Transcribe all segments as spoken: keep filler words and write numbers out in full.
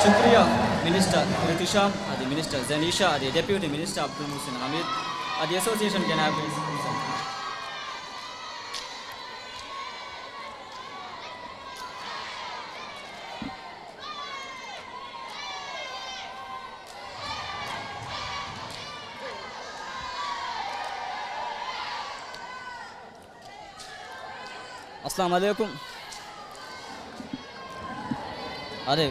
ޝުކުރިއްޔާ މިނިސްޓަރ އިރްތިޝާމް، އަދި މިނިސްޓަރ ޒެނީޝާ، އަދި ޑެޕިއުޓީ މިނިސްޓަރ އަބްދުލް މުޙްސިން ޙަމީދު، އަދި އެސޯސިއޭޝަން ގެނައި އައްސަލާމު ޢަލައިކުމް. އަދި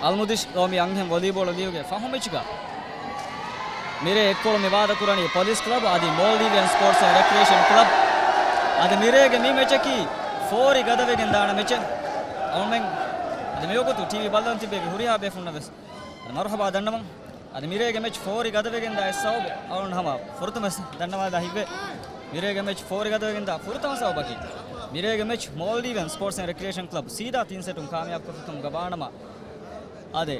އަލްމުދިޝް ގައުމީ އަންހެން ވޮލީބޯޅަ ލީގުގެ ފަހު މެޗްގަ މިރޭ އެއްކޮޅު މި ވާދަކުރަނީ ޕޮލިސް ކްލަބް އަދި މޯލްޑިވިއަން ސްޕޯޓްސް އެންޑް ރެކްރިއޭޝަން ކްލަބް. އަދި މިރޭގެ މި މެޗަކީ ފޯރި ގަދަވެގެން ދާނެ މެޗެއް. އަޅުމެން އަދި މިވަގުތު ޓީވީ ބައްލަން ތިއްބެވި ހުރިހާ ބޭފުންނަށް ވެސް އަދި މަރުޙަބާ ދަންނަވަން. އަދި މިރޭގެ މެޗް ފޯރި ގަދަވެގެންދާ އެއް ސަބަބު އަޅުން ހަމަ ފުރަތަމަ ދަންނަވާލާ ހިތްވޭ. މިރޭގެ މެޗް ފޯރި ގަދަވެގެންދާ ފުރަތަމަ ސަބަބަކީ މިރޭގެ މެޗް މޯލްޑިވިއަން ސްޕޯޓްސް އެންޑް ރެކްރިއޭޝަން ކްލަބް ސީދާ ތިން ސެޓުން ކާމިޔާބު ކޮށްފިކަމުގަ ވާނަމަ، އަދި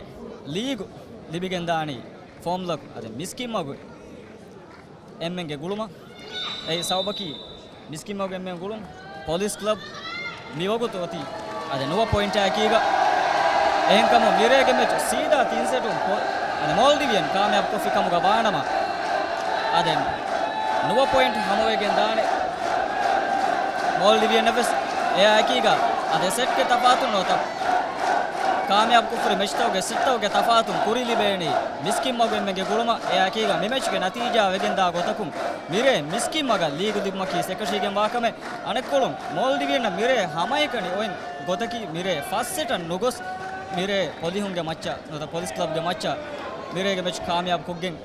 ލީގު ލިބިގެންދާނީ ފޯމްލަކު އަދި މިސްކިތްމަގު އެންމެންގެ ގުޅުމަށް. އެއީ ސަބަބަކީ މިސްކިތްމަގު އެންމެން ގުޅުން ޕޮލިސް ކްލަބް މިވަގުތު އޮތީ އަދި ނުވަ ޕޮއިންޓާއެކީގަ. އެހެންކަމުން މިރޭގެ މެޗް ސީދާ ތިން ސެޓުން ޕޮ-، އަދި މޯލްޑިވިއަން ކާމިޔާބު ކޮށްފި ކަމުގަ ވާނަމަ، އަދި ނުވަ ޕޮއިންޓް ހަމަވެގެން ދާނެ މޯލްޑިވިއަން ވެސް. އެއާއެކީގަ އަދި ސެޓްގެ ތަފާތުން ނުވަތަ ކާމިޔާބު ކޮށްފުރި މެޗްތަކުގެ ސެޓްތަކުގެ ތަފާތުން ކުރި ލިބޭނީ މިސްކިތްމަގު އެންމެންގެ ގުޅުމަށް. އެއާއެކީގަ މި މެޗްގެ ނަތީޖާ ވެގެންދާ ގޮތަކުން މިރޭ މިސްކިތްމަގަށް ލީގު ލިބުމަކީ އެކަށީގެންވާ ކަމެއް. އަނެއްކޮޅުން މޯލްޑިވިއަންނަށް މިރޭ ހަމައެކަނި އޮތް ގޮތަކީ މިރޭ ފަސް ސެޓަށް ނުގޮސް މިރޭ ޕޮލިހުންގެ މައްޗަށް ނުވަތަ ޕޮލިސް ކްލަބްގެ މައްޗަށް މިރޭގެ މެޗް ކާމިޔާބު ކޮށްގެން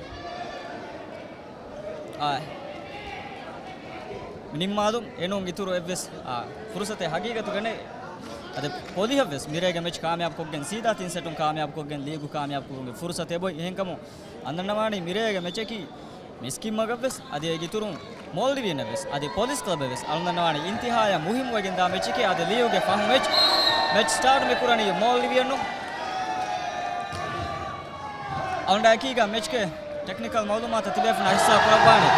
އާ، ނިންމާލުން އެނޫން އިތުރު އެއްވެސް، އާ، ފުރުސަތެއް ހަގީގަތުގަ ނެތް. އަދި ޕޮލިހަށްވެސް މިރޭގެ މެޗް ކާމިޔާބު ކޮށްގެން ސީދާ ތިން ސެޓުން ކާމިޔާބު ކޮށްގެން ލީގު ކާމިޔާބު ކުރުމުގެ ފުރުސަތެއް އޮތް. އެހެންކަމުން އަންނަންނަވާނީ މިރޭގެ މެޗަކީ މިސްކިތްމަގަށްވެސް އަދި އޭގެ އިތުރުން މޯލްޑިވިއަނަށްވެސް އަދި ޕޮލިސް ކްލަބަށްވެސް އަޅުން ދަންނަވާނީ އިންތިހާޔަށް މުހިއްމުވެގެންދާ މެޗެކޭ. އަދި ލީގުގެ ފަހު މެޗް، މެޗް ސްޓާޓް މި ކުރަނީ މޯލްޑިވިއަނުން. އަޅުގަނޑާ އެކީގަ މެޗްގެ ޓެކްނިކަލް މައުލޫމާތަށް ތިބޭފުންނަށް އިހްސާ ކުރައްވާނެ.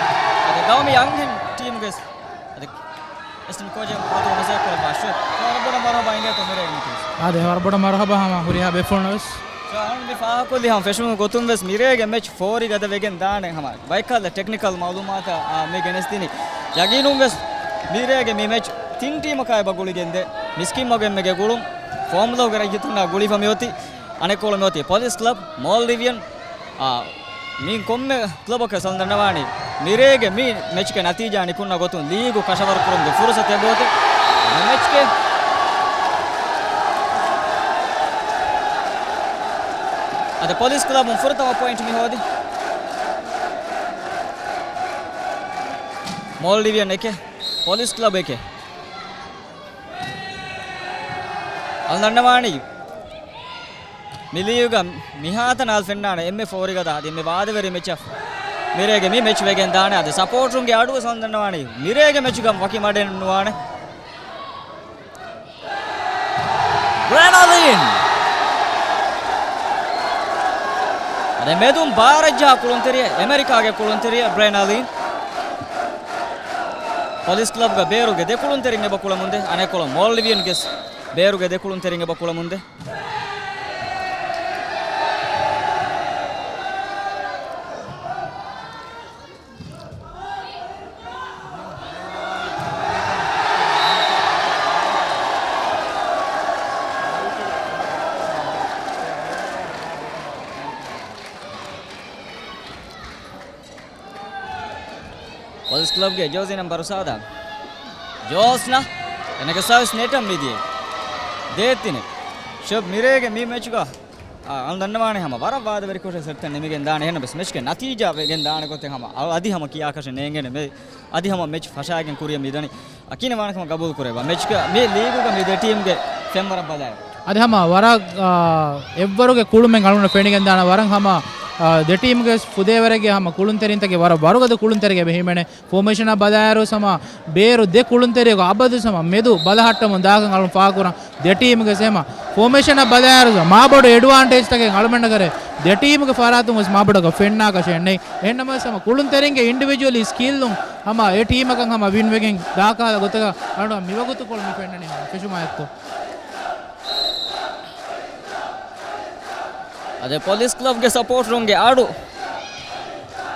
އަދި ގައުމީ އަންހެން ޓީމުގެ އަދި އެސިސްޓެންޓް ކޯޗެއް ވަރަށް ބޮޑަށް މަރުޙަބާ އިނގޭތޯ މިރޭގެ މީޓިންގް. އާދެ، ވަރަށް ބޮޑަށް މަރުޙަބާ ހަމަ ހުރިހާ ބޭފުޅުންނަށްވެސް. އަޅުން މި ފާހަގަކޮށްލި ހަމަ ފެށުމުގެ ގޮތުން ވެސް މިރޭގެ މެޗް ފޯރި ގަދަ ވެގެން ދާނެ ހަމަ ބައެއްކަހަލަ ޓެކްނިކަލް މައުލޫމާތަށް، އާ، މި ގެނެސްދިނީ. ޔަގީނުން ވެސް މިރޭގެ މި މެޗް ތިން ޓީމަކާ އެބަ ގުޅިގެންދޭ. މިސްކިތްމަގު އެންމެގެ ގުޅުން ފޯމްލަކުގެ ރައްޔިތުންނާ ގުޅިފަ މިއޮތީ. އަނެއްކޮޅު މިއޮތީ ޕޮލިސް ކްލަބް، މޯލްޑިވިއަން، އާ، މި ކޮންމެ ކްލަބަކަށް ސަލް ދަންނަވާނީ މިރޭގެ މި މެޗްގެ ނަތީޖާ ނިކުންނަ ގޮތުން ލީގު ކަށަވަރު ކުރުމުގެ ފުރުސަތެއް އެބައޮތޭ. މެޗްގެ އަދި ޕޮލިސް ކްލަބުން ފުރަތަމަ ޕޮއިންޓް މި ހޯދި. މޯލްޑިވިއަން އެކެއް، ޕޮލިސް ކްލަބް އެކެއް. އަޅުން ދަންނަވާނީ މި ލީގުގަ މިހާތަނަށް އަލި ފެންނާނެ އެންމެ ފޯރިގަދަ އަދި އެންމެ ވާދަވެރި މެޗަށް މިރޭގެ މި މެޗް ވެގެން ދާނެ. އަދި ސަޕޯޓުންގެ އަޑުވެސް އަޅުން ދަންނަވާނީ މިރޭގެ މެޗުގަ ވަކި މަޑެއް ނުވާނެ. ބްރެނަލިން! އަދި މެދުން ބާރަށްޖަހާ ކުޅުންތެރިއެއް، އެމެރިކާގެ ކުޅުންތެރިއެއް ބްރެނަލިން. ޕޮލިސް ކްލަބްގަ ބޭރުގެ ދެ ކުޅުންތެރިން އެބަ ކުޅަމުންދޭ. އަނެއްކޮޅަށް މޯލްޑިވިއަންގެ ބޭރުގެ ދެ ކުޅުންތެރިން އެބަ ކުޅަމުންދޭ. ޕޮލިސް ކްލަބްގެ ޖާޒީ ނަންބަރު ސާދާ ޖޯސްނާ، އޭނަގެ ސާވިސް ނެޓަށް މިދިޔައީ ދޭތިނެއް. ޝޮބް މިރޭގެ މި މެޗުގަ، އާ، އަޅުން ދަންނަވާނެ ހަމަ ވަރަށް ވާދަވެރިކޮށެއް ސެޓްތައް ނިމިގެން ދާނެ. އެހެންނަމަވެސް މެޗްގެ ނަތީޖާ ވެގެން ދާނެ ގޮތެއް ހަމަ އަ-، އަދި ހަމަ ކިޔާކަށެއް ނޭނގޭނެ. މެ-، އަދި ހަމަ މެޗް ފަށާގެން ކުރިއަށް މިދަނީ. އަކީ ނަވާނެ ކަމަށް ގަބޫލު ކުރެވޭ. މެޗްގަ މި ލީގުގަ މި ދެ ޓީމްގެ ފެންވަރަށް ބަލާއިރު. އަދި ހަމަ ވަރަށް، އާ، އެއްވަރުގެ ކުޅުމެއް އަޅުގަނޑަށް ފެނިގެން ދާނެ. ވަރަށް ހަމަ، އާ، ދެ ޓީމްގެ ފުދޭވަރެއްގެ ހަމަ ކުޅުންތެރިންތަކެއް ވަރަށް ވަރުގަދަ ކުޅުންތެރިގެ އެބަ ހިމެނޭ. ފޯމޭޝަނަށް ބަލާއިރު ހަމަ ބޭރު ދެ ކުޅުންތެރިއަކު އަބަދު ހަމަ މެދު ބަލަހައްޓަމުން ދާކަން އަޅުން ފާކުރަން. ދެ ޓީމްގެ ހަމަ ފޯމޭޝަނަށް ބަލާއިރު މާބޮޑު އެޑްވާންޓޭޖްތަކެއް އަޅުމެންނަށް ކަރޭ. ދެ ޓީމްގެ ފަރާތުން ވެސް މާބޮޑަކަށް ފެންނާކަށެއް ނެތް. އެހެންނަމަވެސް ހަމަ ކުޅުންތެރިންގެ އިންޑިވިޖުއަލީ ސްކިލްއުން ހަމަ އެ ޓީމަކަށް ހަމަ ވިން ވެގެން ދާކަހަލަ ގޮތަކަށް އަޅުގަނޑު މިވަގުތުކޮޅު މި ފެންނަނީ ހަމަ ފެށުމާ އެއްކޮށް. އަދި ޕޮލިސް ކްލަބްގެ ސަޕޯޓަރުންގެ އަޑު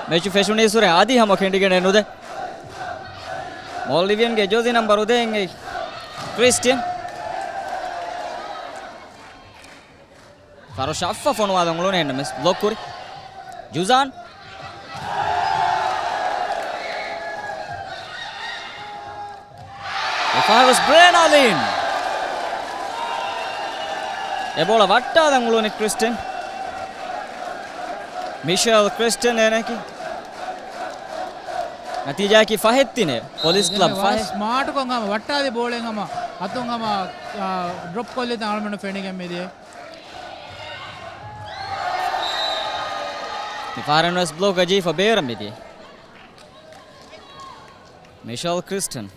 މެޗު ފެށުނީސުރެ އަދި ހަމަ ކެނޑިގެނެއް ނުދޭ. މޯލްޑިވިއަންގެ ޖޯޒި ނަމްބަރު ދޭއް އެއީ ކްރިސްޓިއަން. ފާރު ޝައްފަ ފޮނުވާލަން އުޅުނީ އެން އެމް އެސް ބްލޮކް ކުރި. ޖުޒާން. އެފާރުސް ބްރޭނާލީން. އެ ބޯޅަ ވައްޓާލަން އުޅުނީ ކްރިސްޓިން. މިޝެލް ކްރިސްޓިން އޭނައަކީ. ނަތީޖާއަކީ ފަހެއް ތިނެއް. ޕޮލިސް ކްލަބް ވަރަށް ފަހެއް. ސްމާޓުކޮށް ހަމަ ވައްޓާލި ބޯޅެއް ހަމަ އަތުން ހަމަ، އާ، ޑްރޮޕް ކޮށްލިތަން އަޅުމެންނަށް ފެނިގެން މިދިޔަ. މި ފަހަރަށް ވެސް ބްލޮކަށް ޖެހިފަ ބޭރަށް މިދިޔަ. މިޝެލް ކްރިސްޓިން.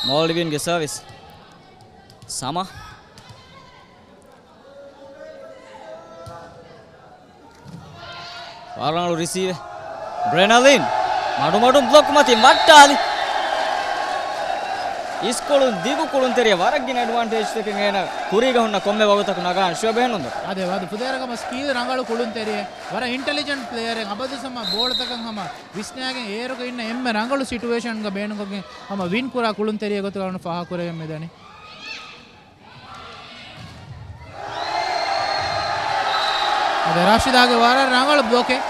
މޯލްޑިވިއަންގެ ސަރވިސް. ސަމަ. ވަރަށް ރަނގަޅު ރިސީވެއް. ބްރެނަލިން. މަޑުމަޑުން ބްލޮކް މަތިން ވައްޓާލި. އިސްކޮޅުން ދިގު ކުޅުންތެރިޔަ ވަރަށް ގިނަ އެޑްވާންޓޭޖްތަކެއް އޭނަ ކުރީގަ ހުންނަ ކޮންމެ ވަގުތަކު ނަގާން ޝުއަބް އެހެންނުން ދޯ؟ އަދެ ވަދު ފުދޭވަރަކަށް ސްކިލް ރަނގަޅު ކުޅުންތެރިޔެއް. ވަރަށް އިންޓެލިޖެންޓް ޕްލޭޔަރެއް. އަބަދުސް ހަމަ ބޯޅަތަކަށް ހަމަ ވިސްނާގެން އޭރުގަ އިންނަ އެންމެ ރަނގަޅު ސިޓުއޭޝަންގަ ބޭނުންކޮށްގެން ހަމަ ވިން ކުރާ ކުޅުންތެރިއެއް ގޮތުގަ އަޅުގަނޑު ފާހަގަކުރެވެން މިދަނީ. އަދި ރާޝިދާގެ ވަރަށް ރަނގަޅު ބްލޮކެއް.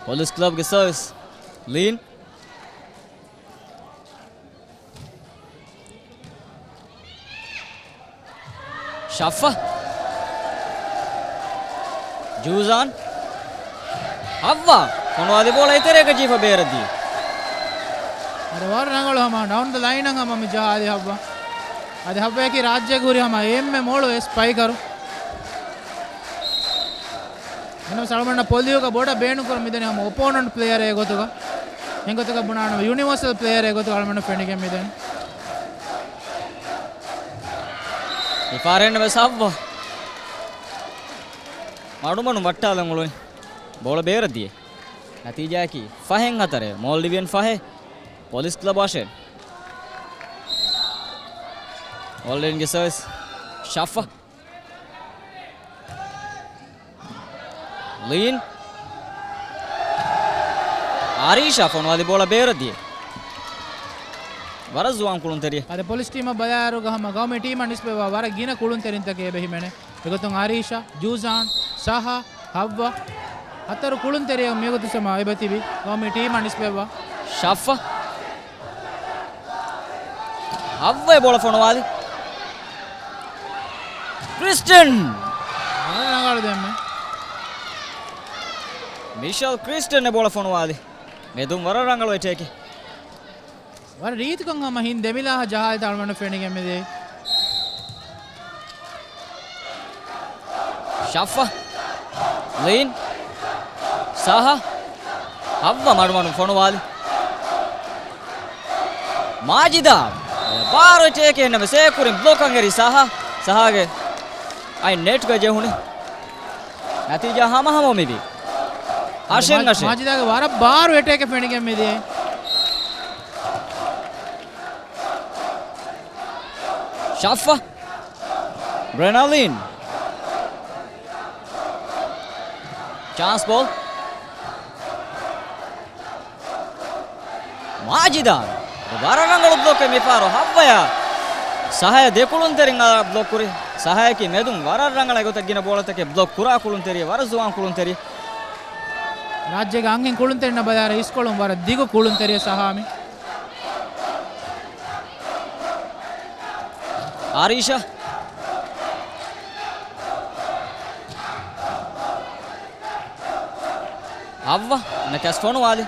ޕޮލިސް ކްލަބްގެ ސަރވިސް. ލީން. ޝައްފަ. ޖޫޒާން. ހައްވާ. ފޮނުވާލި ބޯޅަ އެތެރޭގަ ޖެހިފަ ބޭރަށް ދިޔަ. އަދި ވަރަށް ރަނގަޅު ހަމަ ޑައުން ދަ ލައިނަށް ހަމަ މި ޖަހާލި ހައްވާ. އަދި ހައްވާއަކީ ރާއްޖޭގަ ހުރި ހަމަ އެންމެ މޮޅު އެ ސްޕައިކަރު. އެހެނަސް އަޅުގަނޑަށް ޕޮލިއުގަ ބޮޑަށް ބޭނުންކުރަން މިދަނީ ހަމަ އޮޕޯނަންޓް ޕްލޭޔަރެއް ގޮތުގަ. އެހެން ގޮތަކަށް ބުނާނަމަ ޔުނިވާސަލް ޕްލޭޔަރެއް ގޮތުގަ އަޅުގަނޑަށް ފެނިގެން މިދަނީ. މިފަހަރެއް ވެސް ހައްވާ. މަޑުމަޑުން ވައްޓާލަން އުޅުނީ. ބޯޅަ ބޭރަށް ދިޔަ. ނަތީޖާއަކީ ފަހެއް ހަތަރެއް. މޯލްޑިވިއަން ފަހެއް. ޕޮލިސް ކްލަބް އަށެއް. މޯލްޑިވިއަންގެ ސަރވިސް. ޝައްފަ. ލީން. އާރީޝާ ފޮނުވާލި ބޯޅަ ބޭރަށް ދިޔަ. ވަރަށް ޒުވާން ކުޅުންތެރިއެއް. އަދި ޕޮލިސް ޓީމަށް ބަލާއިރުގަ ހަމަ ގައުމީ ޓީމަށް ނިސްބަތްވާ ވަރަށް ގިނަ ކުޅުންތެރިންތަކެއް އެބަ ހިމެނޭ. އެގޮތުން އާރީޝާ، ޖޫޒާން، ސަހާ، ހައްވާ، ހަތަރު ކުޅުންތެރިޔަކު މިވަގުތު ހަމަ އެބަތިބި ގައުމީ ޓީމަށް ނިސްބަތްވާ. ޝައްފަ. ހައްވާ ބޯޅަ ފޮނުވާލި. ކްރިސްޓިން. ވަރަށް ރަނގަޅު ދެންމެ. މިޝަލް ކްރިސްޓިން އެ ބޯޅަ ފޮނުވާލި. މެދުން ވަރަށް ރަނގަޅު އެޓޭކެއް. ވަރަށް ރީތިކޮށް ހަމަ ހިން ދެމިލާހަށް ޖަހާލިތަން އަޅުގަނޑަށް ފެނިގެން މިދިޔަ. ޝައްފަ. ލީން. ސަހަ. ހައްވާ މަޑުމަޑުން ފޮނުވާލި. މާޖިދާ. ބާރު އެޓޭކެއް ނަމަ ސޭކުރިން ބްލޮކަށް އެރި ސަހަ. ސަހާގެ އަތް ނެޓްގަ ޖެހުނި. ނަތީޖާ ހަމަހަމަ މިވީ. އަށެއް މާ-، އަށެއް. މާޖިދާގެ ވަރަށް ބާރު އެޓޭކެއް ފެނިގެން މިދިޔަ. ޝައްފަ. ބްރެނަލީން. ޗާންސް ބޯލް. މާޖިދާ. ވަރަށް ރަނގަޅު ބްލޮކެއް މިފަހަރު ހައްވަޔާ. ސަހަޔަ ދެކުޅުންތެރިން އަ ބްލޮކް ކުރި. ސަހަޔަކީ މެދުން ވަރަށް ރަނގަޅަށް ގޮތަށް ގިނަ ބޯޅަތަކެއް ބްލޮކް ކުރާ ކުޅުންތެރި، ވަރަށް ޒުވާން ކުޅުންތެރި. ރާއްޖޭގެ އަންހެން ކުޅުންތެރިންނަށް ބަލާއިރު އިސްކޮޅުން ވަރަށް ދިގު ކުޅުންތެރި ސަހާމި. އާރީޝާ. ހައްވާ، އަނެކަސް ފޮނުވާލި.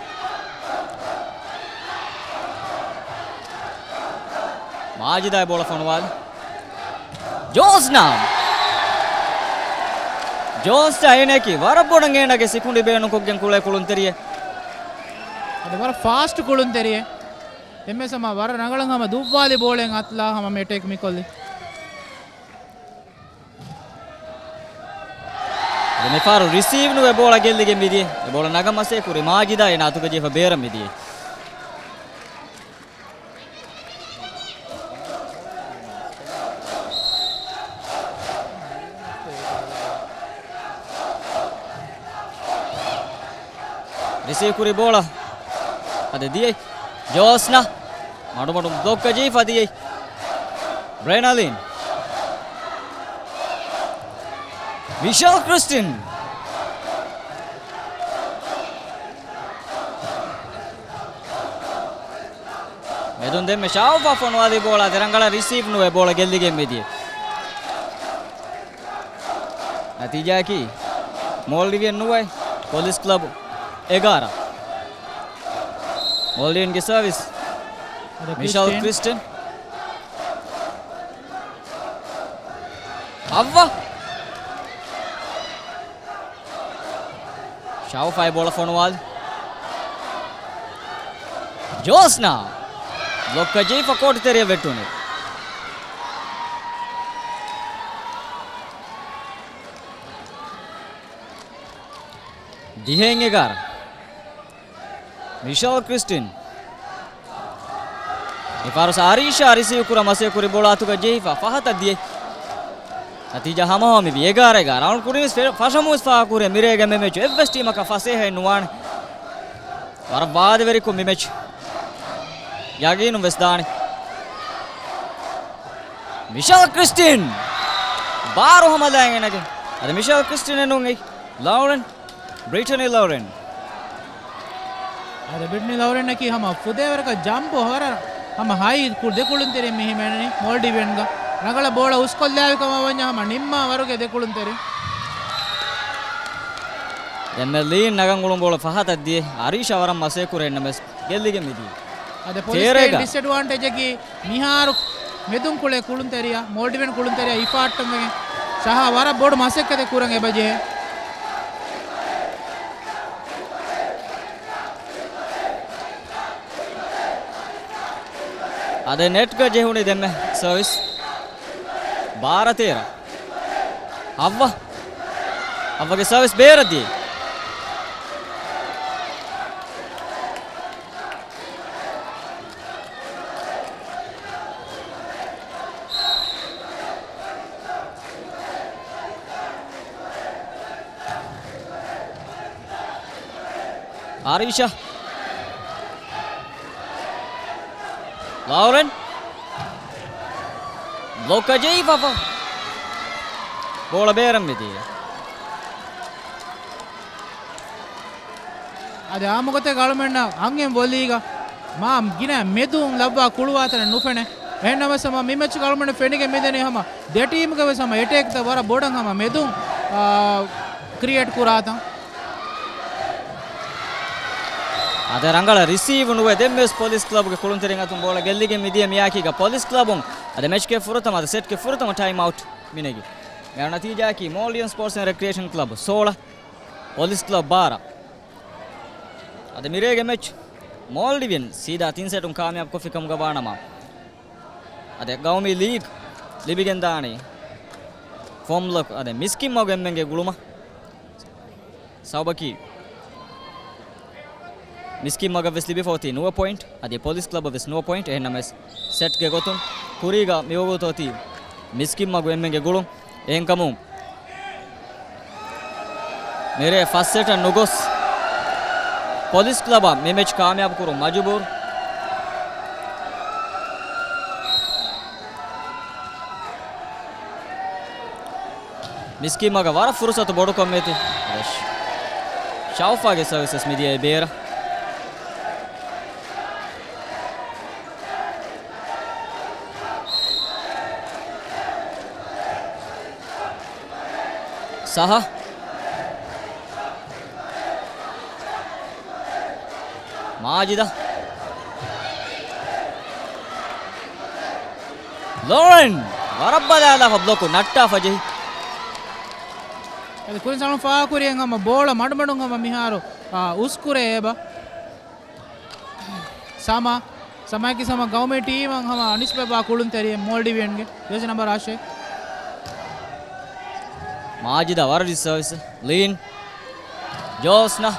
މާޖިދާ ބޯޅަ ފޮނުވާލި. ޖޯސްނާ. ޖޯސް އޭނައަކީ ވަރަށް ބޮޑަށް އޭނަގެ ސިކުނޑި ބޭނުންކޮށްގެން ކުޅޭ ކުޅުންތެރިއެއް. އަދި ވަރަށް ފާސްޓް ކުޅުންތެރިއެއް. އެންމެސް ހަމަ ވަރަށް ރަނގަޅަށް ހަމަ ދުއްވާލި ބޯޅައިން އަތުލާ ހަމަ މި އެޓޭކް މިކޮށްލި. މިފަހަރު ރިސީވް ނުވެ ބޯޅަ ގެއްލިގެން މިދިޔަ. އެ ބޯޅަ ނަގަން މަސޭ ކުރި މާޖިދާ އޭނާ އަތުގަ ޖެހިފަ ބޭރަށް މިދިޔަ. ރިސީވް ކުރި ބޯޅަ އަދި ދިޔައީ ޖޯސްނާ. މަޑުމަޑުން ބްލޮކް ޖެހިފަ ދިޔައީ ބްރެނަލިން. މިޝަލް ކްރިސްޓިން. މެދުން ދެންމެ ޝާއުފާ ފޮނުވާލި ބޯޅަ ދެރަނގަޅަށް ރިސީވް ނުވެ ބޯޅަ ގެއްލިގެން މިދިޔަ. ނަތީޖާއަކީ މޯލްޑިވިއަން ނުވައެއް، ޕޮލިސް ކްލަބް އެގާރަ. މޯލްޑިވިއަންގެ ސަރވިސް. އަދަ މިޝަލް ކްރިސްޓިން. ކްރިސްޓިން. އައްވަ. ޝާއުފާއި ބޯޅަ ފޮނުވާލި. ޖޯސްނާ. ބްލޮކް ޖެހިފަ ކޯޓު ތެރެއަށް ވެއްޓުނީ. ދިހައިން އެގާރަ. މިޝަލް ކްރިސްޓިން. މިފަހަރު އަރީޝާ ރިސީވް ކުރަން މަސޭ ކުރި ބޯޅަ އަތުގަ ޖެހިފަ ފަހަތަށް ދިޔަ. ނަތީޖާ ހަމަހަމަ މިވީ އެގާރަ އެގާރަ. ރައުންޑް ކުރިން ވެސް ފެ-، ފަށަމުވެސް ފާހަގަކުރޭ މިރޭގެ މި މެޗު އެއްވެސް ޓީމަކަށް ފަސޭހައެއް ނުވާނެ. ވަރަށް ވާދަވެރިކޮށް މި މެޗު ޔަގީނުން ވެސް ދާނެ. މިޝަލް ކްރިސްޓިން. ބާރު ހަމަލާ އޭނަގެ. އަދި މިޝަލް ކްރިސްޓިން އެނޫން އެއީ ލައުރެން. ބްރިޓަނީ ލައުރެން. އަދި ބްރިޓަނީ ލައުރެންއަކީ ހަމަ ފުދޭވަރަކަށް ޖަމްޕް ހޮރަ ހަމަ ހައި ކު-، ދެ ކުޅުންތެރިން މި ހިމެނެނީ މޯލްޑިވިއަންގަ. ރަނގަޅަށް ބޯޅަ އުސްކޮށްލާފި ކަމަށް ވަންޏާ ހަމަ ނިންމާ ވަރުގެ ދެ ކުޅުންތެރިން. ދެންމެ ލީން ނަގަން ގުޅުން ބޯޅަ ފަހަތަށް ދިޔަ. އަރީޝާ ވަރަށް މަސޭ ކުރޭ އެންނަމެސް ގެއްލިގެން މިދިޔަ. އަދި ޕޮލިސްގެ ތޭރޭގަ. ޑިސްއެޑްވާންޓޭޖަކީ މިހާރު މެދުން ކުޅޭ ކުޅުންތެރިޔާ، މޯލްޑިވިއަން ކުޅުންތެރިޔާ ހިފާއްޓަންވެގެން ސަހާ ވަރަށް ބޮޑު މަސައްކަތެއް ކުރަން އެބަޖެހޭ. އަދި ނެޓްގަ ޖެހުނީ ދެންމެ ސަރވިސް. ބާރަ ތޭރަ. އައްވަ. އައްވަގެ ސަރވިސް ބޭރަށް ދިޔަ. އާރިޝާ. ލައުރެން. ބްލޮކަށް ޖެހިފަފަ. ބޯޅަ ބޭރަށް މިދިޔަ. އަދި އާއްމުގޮތެއް އަޅުމެންނަށް އަންހެން ވޮލީގަ މާ ގިނަ މެދުން ލައްވާ ކުޅުވާތަނެއް ނުފެނޭ. އެހެންނަމަވެސް މި މެޗުގަ އަޅުމެންނަށް ފެނިގެން މިދެނީ ހަމަ ދެ ޓީމުގެ ވެސް ހަމަ އެޓޭކްތައް ވަރަށް ބޮޑަށް ހަމަ މެދުން، އާ، ކްރިއޭޓް ކުރާތަން. އަދި ރަނގަޅަށް ރިސީވް ނުވެ ދެން ވެސް ޕޮލިސް ކްލަބުގެ ކުޅުންތެރިން އަތުން ބޯޅަ ގެއްލިގެން މިދިޔަ މިއާކީގަ ޕޮލިސް ކްލަބުން އަދި މެޗްގެ ފުރަތަމަ އަދި ސެޓްގެ ފުރަތަމަ ޓައިމް އައުޓް މިނެގި. މިއަންނަ ނަތީޖާއަކީ މޯލްޑިވިއަން ސްޕޯޓްސް އެންޑް ރެކްރިއޭޝަން ކްލަބު ސޯޅަ، ޕޮލިސް ކްލަބް ބާރަ. އަދި މިރޭގެ މެޗް މޯލްޑިވިއަން ސީދާ ތިން ސެޓުން ކާމިޔާބު ކޮށްފި ކަމުގަ ވާނަމަ، އަދި ގައުމީ ލީގް ލިބިގެންދާނީ ފޯމްލަކު އަދި މިސްކިތްމަގު އެންމެންގެ ގުޅުމަށް. ސަބަބަކީ މިސްކިތް މަގަށް ވެސް ލިބިފަ އޮތީ ނުވަ ޕޮއިންޓް، އަދި ޕޮލިސް ކްލަބަށް ވެސް ނުވަ ޕޮއިންޓް. އެހެންނަމަވެސް ސެޓްގެ ގޮތުން ކުރީގަ މިވަގުތު އޮތީ މިސްކިތް މަގު އެންމެންގެ ގުޅުން. އެހެންކަމުން މިރޭ ފަސް ސެޓަށް ނުގޮސް ޕޮލިސް ކްލަބަށް މި މެޗް ކާމިޔާބު ކުރުން މަޖުބޫރު. މިސްކިތް މަގަށް ވަރަށް ފުރުސަތު ބޮޑުކޮށް މިއޮތީ. ޝައުފާގެ ސަރވިސް މިދިޔައީ ބޭރަށް. ސަހަ. މާޖިދަށް. ލޯރެން ވަރަށް ބަލާލާފަ ބްލޮކު ނައްޓާފަ ޖެހި. އަދި ކުރިން ސަމަ ފާކުރިއެއް ހަމަ ބޯޅަ މަޑުމަޑުން ހަމަ މިހާރު، އާ، އުސްކުރޭ އެބަ. ސަމަ، ސަމައަކީ ސަމަ ގައުމީ ޓީމަށް ހަމަ ނިސްބަތްވާ ކުޅުންތެރިއެއް މޯލްޑިވިއަންގެ ޖާސި ނަމްބަރު އަށެއް. މާޖިދާ ވަރަށް ރީތި ސަރވިސް. ލީން. ޖޯސްނާ.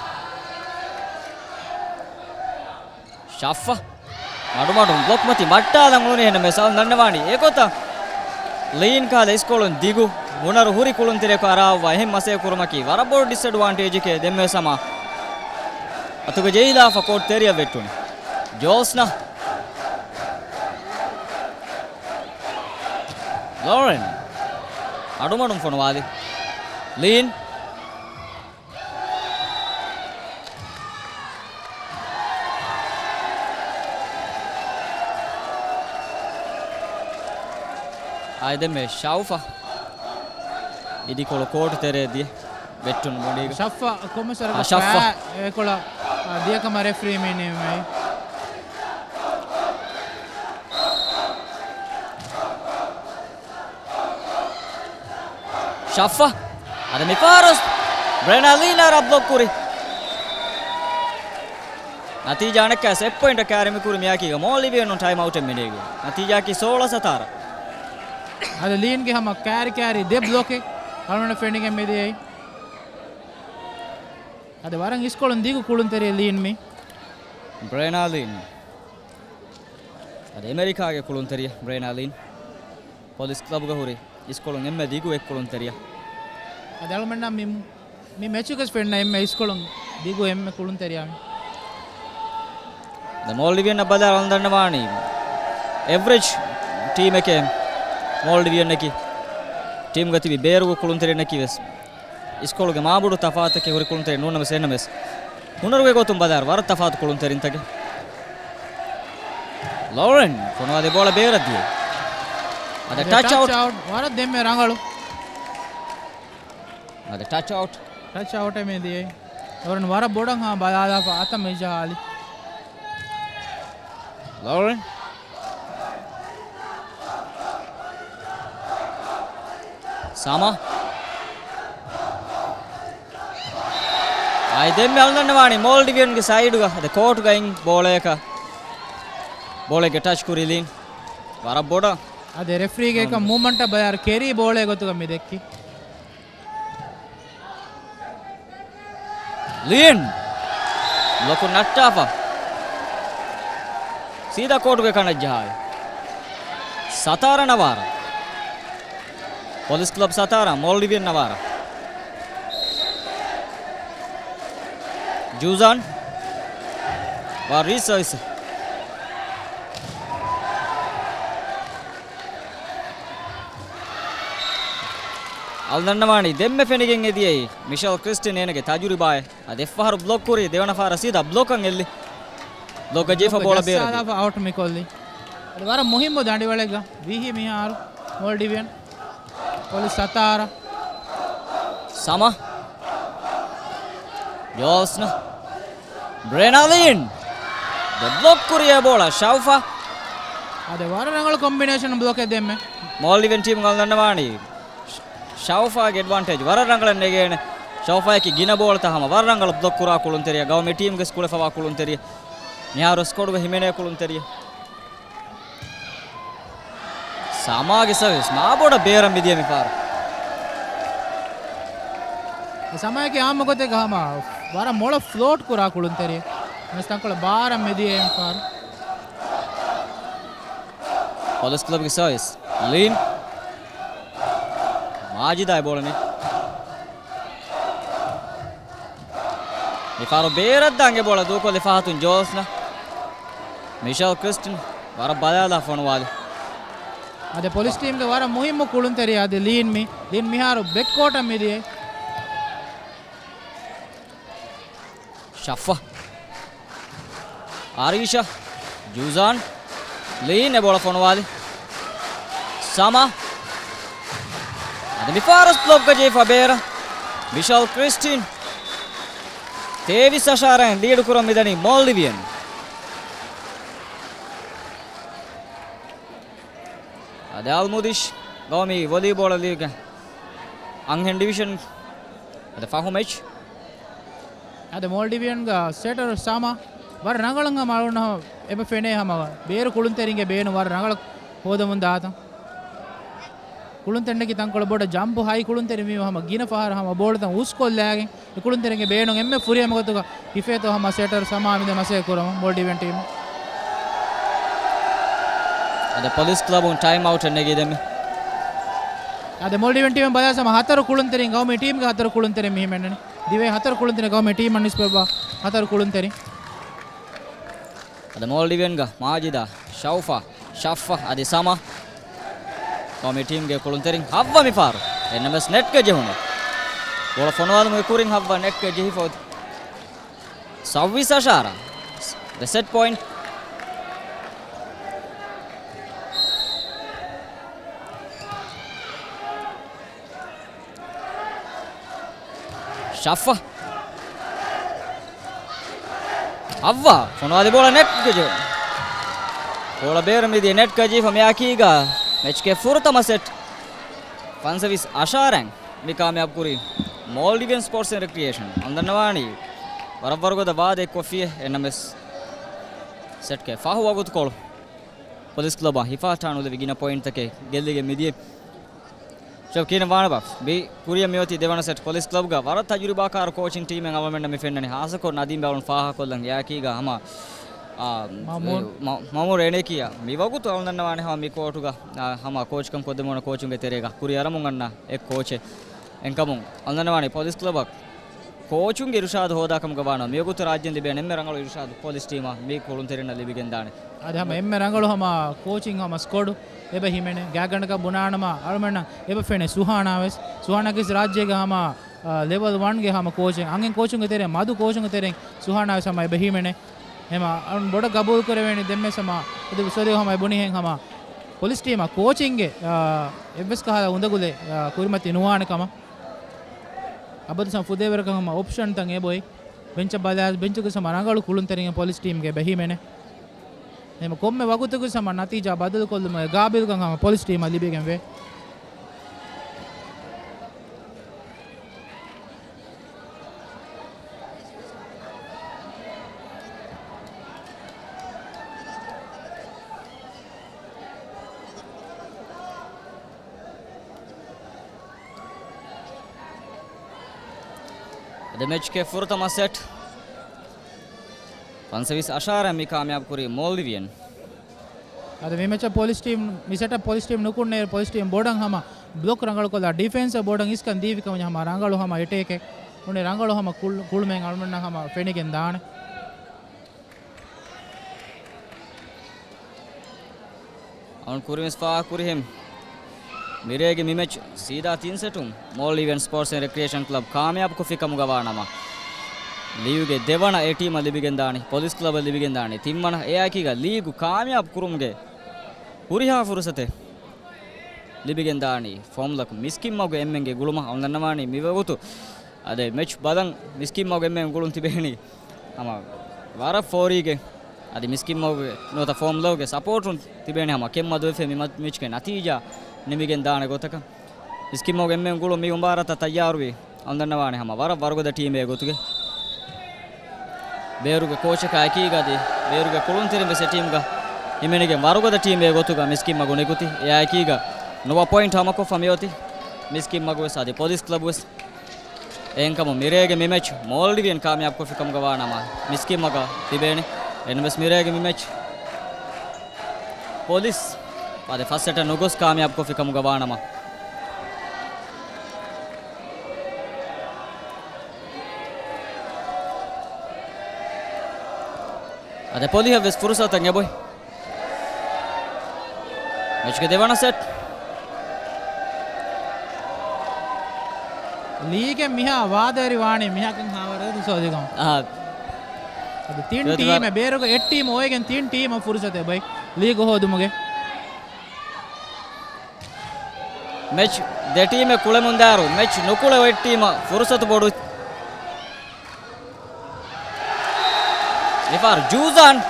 ޝައްފާ. މަޑުމަޑުން ބްލޮކް މަތި މައްޓާލަން އުޅުނީ. އެހެންނަމަވެސް އަލް ދަންނަވާނީ އެގޮތަށް ލީން ކާލަ އިސްކޮޅުން ދިގު ހުނަރު ހުރި ކުޅުންތެރިޔަކު އަރާއްވާ އެހެން މަސައްކަތް ކުރުމަކީ ވަރަށް ބޮޑު ޑިސްއެޑްވާންޓޭޖެކޭ. ދެންވެސް ހަމަ އަތުގަ ޖެހިލާފަ ކޯޓް ތެރެއަށް ވެއްޓުނީ. ޖޯސްނާ. ލޯރެން. އަޑުމަޑުން ފޮނުވާލި. ލީން. އާއި ދެންމެ ޝައުފާ. އިދިކޮޅު ކޯޓު ތެރޭ ދިޔަ. ވެއްޓުން މުޑީގަ. ޝައްފާ ކޮމެސަރ އާ، ޝައްފާ. ފާ އެކޮޅަށް، އާ، ދިޔަކަމަށް ރެފްރީ މި ނިމުމެވި. ޝައްފާ. އަދި މިފަހަރު ބްރެނާ ލީނާ ރަށް ބްލޮކް ކުރި. ނަތީޖާ އަނެއްކާ ސެޓް ޕޮއިންޓަށް ކައިރި މި ކުރި މިޔާކީގަ މޯލްޑިވިއަނުން ޓައިމް އައުޓެއް މިނޭގެ. ނަތީޖާއަކީ ސޯޅަ ސަތާރަ. އަދި ލީންގެ ހަމަ ކައިރި ކައިރި ދެ ބްލޮކެއް އަޅުގަނޑަށް ފެނިގެން މިދިޔައީ. އަދި ވަރަށް އިސްކޮޅުން ދިގު ކުޅުންތެރި ލީން މި. ބްރޭނާ ލީން. އަދި އެމެރިކާގެ ކުޅުންތެރިޔަ ބްރޭނާ ލީން. ޕޮލިސް ކްލަބުގަ ހުރި އިސްކޮޅުން އެންމެ ދިގު އެއް ކުޅުންތެރިޔަ. އަދި އަޅުމެންނަށް މި، މި މެޗުގަސް ފެންނަ އެންމެ އިސްކޮޅުން ދިގު އެންމެ ކުޅުންތެރިޔާ މި. ދެ މޯލްޑިވިއަން ބަލާ އަޅުން ދަންނަވާނީ އެވްރެޖް ޓީމެކޭ. މޯލްޑިވިއަންނަކީ ޓީމްގަ ތިބި ބޭރުގެ ކުޅުންތެރިންނަކީ ވެސް އިސްކޮޅުގެ މާބޮޑު ތަފާތަކެއް ހުރި ކުޅުންތެރި ނޫންނަމަސް އެހެންނަމަސް ހުނަރުގެ ގޮތުން ބަލާއިރު ވަރަށް ތަފާތު ކުޅުންތެރިންތަކެއް. ލޯރެން ފޮނުވާލި ބޯޅަ ބޭރަށް ދިޔަ. އަދި އަދި ޓަޗް ޓަޗް އައުޓް. އައުޓް. ވަރަށް ދެންމެ ރަނގަޅު. އަދި ޓަޗް އައުޓް. ޓަޗް އައުޓެއް މި ދިޔައީ. ލޯރެން ވަރަށް ބޮޑަށް ހަމަ ބަލާލާފަ އަތަށް މި ޖަހާލި. ލޯރެން. ސަމާ. އާއި ދެންމެ އަޅުން ދަންނަވާނީ މޯލްޑިވިއަންގެ ސައިޑުގަ އަދި ކޯޓުގައި ބޯޅަޔަކަށް ބޯޅައެއްގެ ޓަޗް ކުރި ލީން. ވަރަށް ބޮޑަށް. އަދި ރެފްރީގެ އެކަން މޫވްމަންޓަށް ބަލާއިރު ކެރީ ބޯޅައެއް ގޮތުގަ މި ދެއްކި. ލީން ބްލޮކު ނައްޓާފަ. ސީދާ ކޯޓުގެ ކަނޑަށް ޖަހާލި. ސަތާރަ ނަވާރަ. ޕޮލިސް ކްލަބް ސަތާރަ، މޯލްޑިވިއަން ނަވާރަ. ޖޫޒާން. ވާ ރީސަރވިސް. އަޅުން ދަންނަވާނީ ދެންމެ ފެނިގެން އެދިޔައީ މިޝަލް ކްރިސްޓިން އޭނަގެ ތަޖުރިބާއެއް. އަދި އެއްފަހަރު ބްލޮކް ކުރީ ދެވަނަ ފަހަރަށް ސީދާ ބްލޮކަށް އެއްލި. ބްލޮކްގަ ޖެހިފަ ބޯޅަ ބޭރަށް ދިޔަ. އައުޓް މިކޮށްލި. އަދި ވަރަށް މުހިއްމު ދަނޑިވަޅެއްގަ ވީހި މިހާރު މޯލްޑިވިއަން. ޕޮލިސް ސަތާރަ. ސަމާ. ޖޯސްނާ. ބްރެނާލިން. ދެ ބްލޮކް ކުރިޔާ ބޯޅަ ޝައުފާ. އަދި ވަރަށް ރަނގަޅު ކޮމްބިނޭޝަން ބްލޮކެއް ދެންމެ. މޯލްޑިވިއަން ޓީމު އަޅުން ދަންނަވާނީ ޝައުފާގެ އެޑްވާންޓޭޖް ވަރަށް ރަނގަޅަށް ނެގޭނެ. ޝައުފާއަކީ ގިނަ ބޯޅަތައް ހަމަ ވަރަށް ރަނގަޅަށް ބްލޮކް ކުރާ ކުޅުންތެރިޔާ. ގައުމީ ޓީމުގެ ކުޅެފަވާ ކުޅުންތެރިޔާ. މިހާރު ސްކޮޑުގަ ހިމެނޭ ކުޅުންތެރިޔާ. ސަމާގެ ސަރވިސް މާބޮޑަށް ބޭރަށް މިދިޔަ މިފަހަރު. ސަމާއަކީ އާއްމު ގޮތެއްގަ ހަމަ ވަރަށް މޮޅަށް ފްލޯޓް ކުރާ ކުޅުންތެރި. ނަސް ތަންކޮޅެއް ބާރަށް މިދިޔަ މިފަހަރު. ޕޮލިސް ކްލަބްގެ ސަރވިސް. ލީން. މާޖިދާ އެ ބޯޅަ ނެތް. މިފަހަރު ބޭރަށްދާން އެ ބޯޅަ ދޫކޮށްލި ފަހަތުން ޖޯސްނަ. މިޝަލް ކްރިސްޓިން ވަރަށް ބަލާލާ ފޮނުވާލި. އަދި ޕޮލިސް ޓީމްގެ ވަރަށް މުހިއްމު ކުޅުންތެރި އަދި ލީން މި. ލީން މިހާރު ބެކްކޯޓަށް މިދިޔަ. ޝައްފާ. އާރީޝާ. ޖޫޒާން. ލީން އެ ބޯޅަ ފޮނުވާލި. ސަމާ. އަދި މިފަހަރު ބްލޮކްގަ ޖެހިފަ ބޭރަށް. މިޝަލް ކްރިސްޓިން. ތޭވީސް އަށާރައިން ލީޑު ކުރަން މިދަނީ މޯލްޑިވިއަން. އަދި އަލްމުދިޝް ގައުމީ ވޮލީބޯޅަ ލީގް އަންހެން ޑިވިޝަން އަދި ފަހު މެޗް. އަދި މޯލްޑިވިއަންގެ ސެޓަރ ސާމާ ވަރަށް ރަނގަޅަށް ހަމަ އަޅުން ހަމަ އެބަ ފެނޭ ހަމަ ބޭރު ކުޅުންތެރިންގެ ބޭނުން ވަރަށް ރަނގަޅަށް ހޯދަމުން ދާތަން. ކުޅުންތެރިންނަކީ ތަންކޮޅެއް ބޮޑަށް ޖަމްޕު ހައި ކުޅުންތެރިން ވީމަ ހަމަ ގިނަ ފަހަރަށް ހަމަ ބޯޅަތައް އުސްކޮށްލާގެން އެ ކުޅުންތެރިންގެ ބޭނުން އެންމެ ފުރިހަމަ ގޮތުގަ ހިފޭތޯ ހަމަ ސެޓަރ ސަމާ މިދެ މަސައްކަތް ކުރަމުން މޯލްޑިވިއަން ޓީމު. އަދި ޕޮލިސް ކްލަބުން ޓައިމް އައުޓެއް ނެގީ ދެމި. އަދި މޯލްޑިވިއަން ޓީމެއް ބަލާސް ހަމަ ހަތަރު ކުޅުންތެރިން ގައުމީ ޓީމްގެ ހަތަރު ކުޅުންތެރިން މި ހިމެނެނީ. ދިވެހި ހަތަރު ކުޅުންތެރިން ގައުމީ ޓީމަށް ނިސްބަތްވާ ހަތަރު ކުޅުންތެރިން. އަދި މޯލްޑިވިއަންގަ މާޖިދާ، ޝައުފާ، ޝައްފަ، އަދި ސަމާ. ގައުމީ ޓީމްގެ ކުޅުންތެރިން ހައްވަ މިފާރު. އެންއެމްއެސް ނެޓްގަ ޖެހުނު. ބޯޅަ ފޮނުވާލުމުގެ ކުރިން ހައްވަ ނެޓްގަ ޖެހިފަ ސައުވީސް އަށާރަ. ދެ ސެޓް ޕޮއިންޓް. ޝައްފަ. ހައްވާ. ފޮނުވާލި ބޯޅަ ނެޓްގަ ޖެހުނު. ބޯޅަ ބޭރު މިދިޔަ ނެޓްގަ ޖެހިފަ މިއާކީގަ މެޗްގެ ފުރަތަމަ ސެޓް. ފަންސަވީސް އަށާރައިން މި ކާމިޔާބު ކުރީ މޯލްޑިވިއަން ސްޕޯޓްސް އެންޑް ރެކްރިއޭޝަން. އަންދަންނަވާނީ ވަރަށް ވަރުގަދަ ވާދައެއް ކޮށްފިޔޭ އެންއެމްއެސް ސެޓްގެ ފަހު ވަގުތުކޮޅު. ޕޮލިސް ކްލަބަށް ހިފާ ޓާނުލެވި ގިނަ ޕޮއިންޓްތަކެއް ގެއްލިގެން މިދިޔަ. ޝޮކީން ވާނަބާ މި ކުރިޔަށް މިއޮތީ ދެވަނަ ސެޓް. ޕޮލިސް ކްލަބްގަ ވަރަށް ތަޖުރިބާކާރު ކޯޗިން ޓީމެއް އަޅުމެންނަށް މި ފެންނަނީ. ހާއްސަކޮށް ނަދީމް ބައުޅުން ފާހަގަކޮށްލަން އެއާކީގަ ހަމަ، އާ، މައުމޫން. މަ-، މައުމޫން ރޭނޭކިޔާ މި ވަގުތު އަޅުން ދަންނަވާނެ ހަމަ މި ކޯޓުގަ، އާ، ހަމަ ކޯޗްކަން ކޮށްދެމުން ކޯޗުންގެ ތެރޭގަ ކުރިއަރަމުން އަންނަ އެއް ކޯޗެއް. އެންކަމުން އަޅުން ދަންނަވާނެ ޕޮލިސް ކްލަބަށް ކޯޗުންގެ އިރުޝާދު ހޯދާ ކަމުގަ ވާނަމަ، މިވަގުތު ރާއްޖެން ލިބޭނެ އެންމެ ރަނގަޅު އިރުޝާދު ޕޮލިސް ޓީމަށް މި ކުޅުންތެރިންނަށް ލިބިގެންދާނެ. އަދި ހަމަ އެންމެ ރަނގަޅު ހަމަ ކޯޗިން ހަމަ ސްކޮޑު އެބަ ހިމެނޭ. ގާތްގަނޑަކަށް ބުނާނަމަ އަޅުމެންނަށް އެބަ ފެނޭ ސުހާނާ ވެސް. ސުހާނާ ކީސް ރާއްޖޭގެ ހަމަ، އާ، ލެވަލް ވަންގެ ހަމަ ކޯޗެއް. އަންހެން ކޯޗުންގެ ތެރެއިން މަދު ކޯޗުންގެ ތެރެއިން ސުހާނާ ވެސް ހަމަ އެބަ ހިމެނޭ. ހަމަ އަޅުން ބޮޑަށް ގަބޫލު ކުރެވޭނީ ދެންމެސް ހަމަ އަދި ސޯލިހު ހަމަ އެ ބުނިހެން ހަމަ ޕޮލިސް ޓީމަށް ކޯޗިންގެ، އާ، އެއްވެސް ކަހަލަ އުނދަގުލެއް، އާ، ކުރިމަތި ނުވާނެ ކަމަށް. އަބަދު ހަމަ ފުދޭވަރަކަށް ހަމަ އޮޕްޝަންތައް އެބޮތް. ބެންޗަށް ބަލާ، ބެންޗުގެ ހަމަ ރަނގަޅު ކުޅުންތެރިން ޕޮލިސް ޓީމްގެ އެބަ ހިމެނޭ. އެހެން ކޮންމެ ވަގުތަކު ހަމަ ނަތީޖާ ބަދަލުކޮށްލުމުގެ ގާބިލްކަން ހަމަ ޕޮލިސް ޓީމަށް ލިބިގެންވޭ. އަދި މެޗްގެ ފުރަތަމަ ސެޓް ފަންސަވީސް އަށާރަ މި ކާމިޔާބު ކުރީ މޯލްޑިވިއަން. އަދި މި މެޗަށް ޕޮލިސް ޓީމް، މި ސެޓަށް ޕޮލިސް ޓީމް ނުކުންނޭ، ޕޮލިސް ޓީމް ބޮޑަށް ހަމަ ބްލޮކް ރަނގަޅުކޮށްލާ، ޑިފެންސަށް ބޮޑަށް އިސްކަން ދީފިކަމުން ހަމަ ރަނގަޅު ހަމަ އެޓޭކެއް އުނި ރަނގަޅު ހަމަ ކުޅު-، ކުޅުމެއް އަޅުމެންނަށް ހަމަ ފެނިގެން ދާނެ. އަޅުން ކުރިންވެސް ފާހަގަކުރިހެން މިރޭގެ މި މެޗް ސީދާ ތިން ސެޓުން މޯލްޑިވިއަން ސްޕޯޓްސް އެންޑް ރެކްރިއޭޝަން ކްލަބް ކާމިޔާބު ކޮށްފި ކަމުގަ ވާނަމަ، ލީގުގެ ދެވަނަ އެ ޓީމަށް ލިބިގެންދާނީ، ޕޮލިސް ކްލަބަށް ލިބިގެންދާނީ ތިންވަނަ. އެއާއެކީގަ ލީގު ކާމިޔާބު ކުރުމުގެ ހުރިހާ ފުރުސަތެއް ލިބިގެންދާނީ ފޯމްލަކު މިސްކިންމަގު އެންމެންގެ ގުޅުމަށް. އަޅުން ދަންނަވާނީ މިވަގުތު އަދި މެޗް ބަލަން މިސްކިންމަގު އެންމެން ގުޅުން ތިބޭނީ ހަމަ ވަރަށް ފޯރީގެ. އަދި މިސްކިންމަގުގެ ނުވަތަ ފޯމްލަކުގެ ސަޕޯޓުން ތިބޭނީ ހަމަ ކެތްމަދުވެފަ މި މަ-، މެޗްގެ ނަތީޖާ ނިމިގެން ދާނެ ގޮތަކަށް. މިސްކިންމަގު އެންމެން ގުޅުން މި މުބާރާތަށް ތައްޔާރުވި އަޅުން ދަންނަވާނެ ހަމަ ވަރަށް ވަރުގަދަ ޓީމެއް ގޮތުގެ. ބޭރުގެ ކޯޗަކާ އެކީގަ އަދި ބޭރުގެ ކުޅުންތެރިން ވެސް އެ ޓީމްގަ ހިމެނިގެން ވަރުގަދަ ޓީމެއް ގޮތުގަ މިސްކިންމަގު ނިކުތީ. އެއާއެކީގަ ނުވަ ޕޮއިންޓް ހަމަކޮށްފަ މިއޮތީ މިސްކިންމަގު ވެސް އަދި ޕޮލިސް ކްލަބު ވެސް. އެހެންކަމުން މިރޭގެ މި މެޗް މޯލްޑިވިއަން ކާމިޔާބު ކޮށްފި ކަމުގަ ވާނަމަ، މިސްކިންމަގަށް ތިބޭނެ. އެންވެސް މިރޭގެ މި މެޗް ޕޮލިސް އަދި ފަސް ސެޓަށް ނުގޮސް ކާމިޔާބު ކޮށްފި ކަމުގަ ވާނަމަ، އަދި ޕޮލިހަށް ވެސް ފުރުސަތަށް އެބޮތް. މެޗްގެ ދެވަނަ ސެޓް. ލީގެއް މިހާ ވާދައެރި ވާނީ މިހާކަން ހާވަރަށް ދުސޯދިގަން. އާ. އަދި ތިން ޓީމެއް ބޭރުގެ އެއް ޓީމް އޮވެގެން ތިން ޓީމަށް ފުރުސަތެއް އެބައި ލީގު ހޯދުމުގެ. މެޗް ދެ ޓީމެއް ކުޅެމުންދާއިރު މެޗް ނުކުޅެ އޮތް ޓީމަށް ފުރުސަތު ބޮޑު. މިފާރު ޖޫޒާން.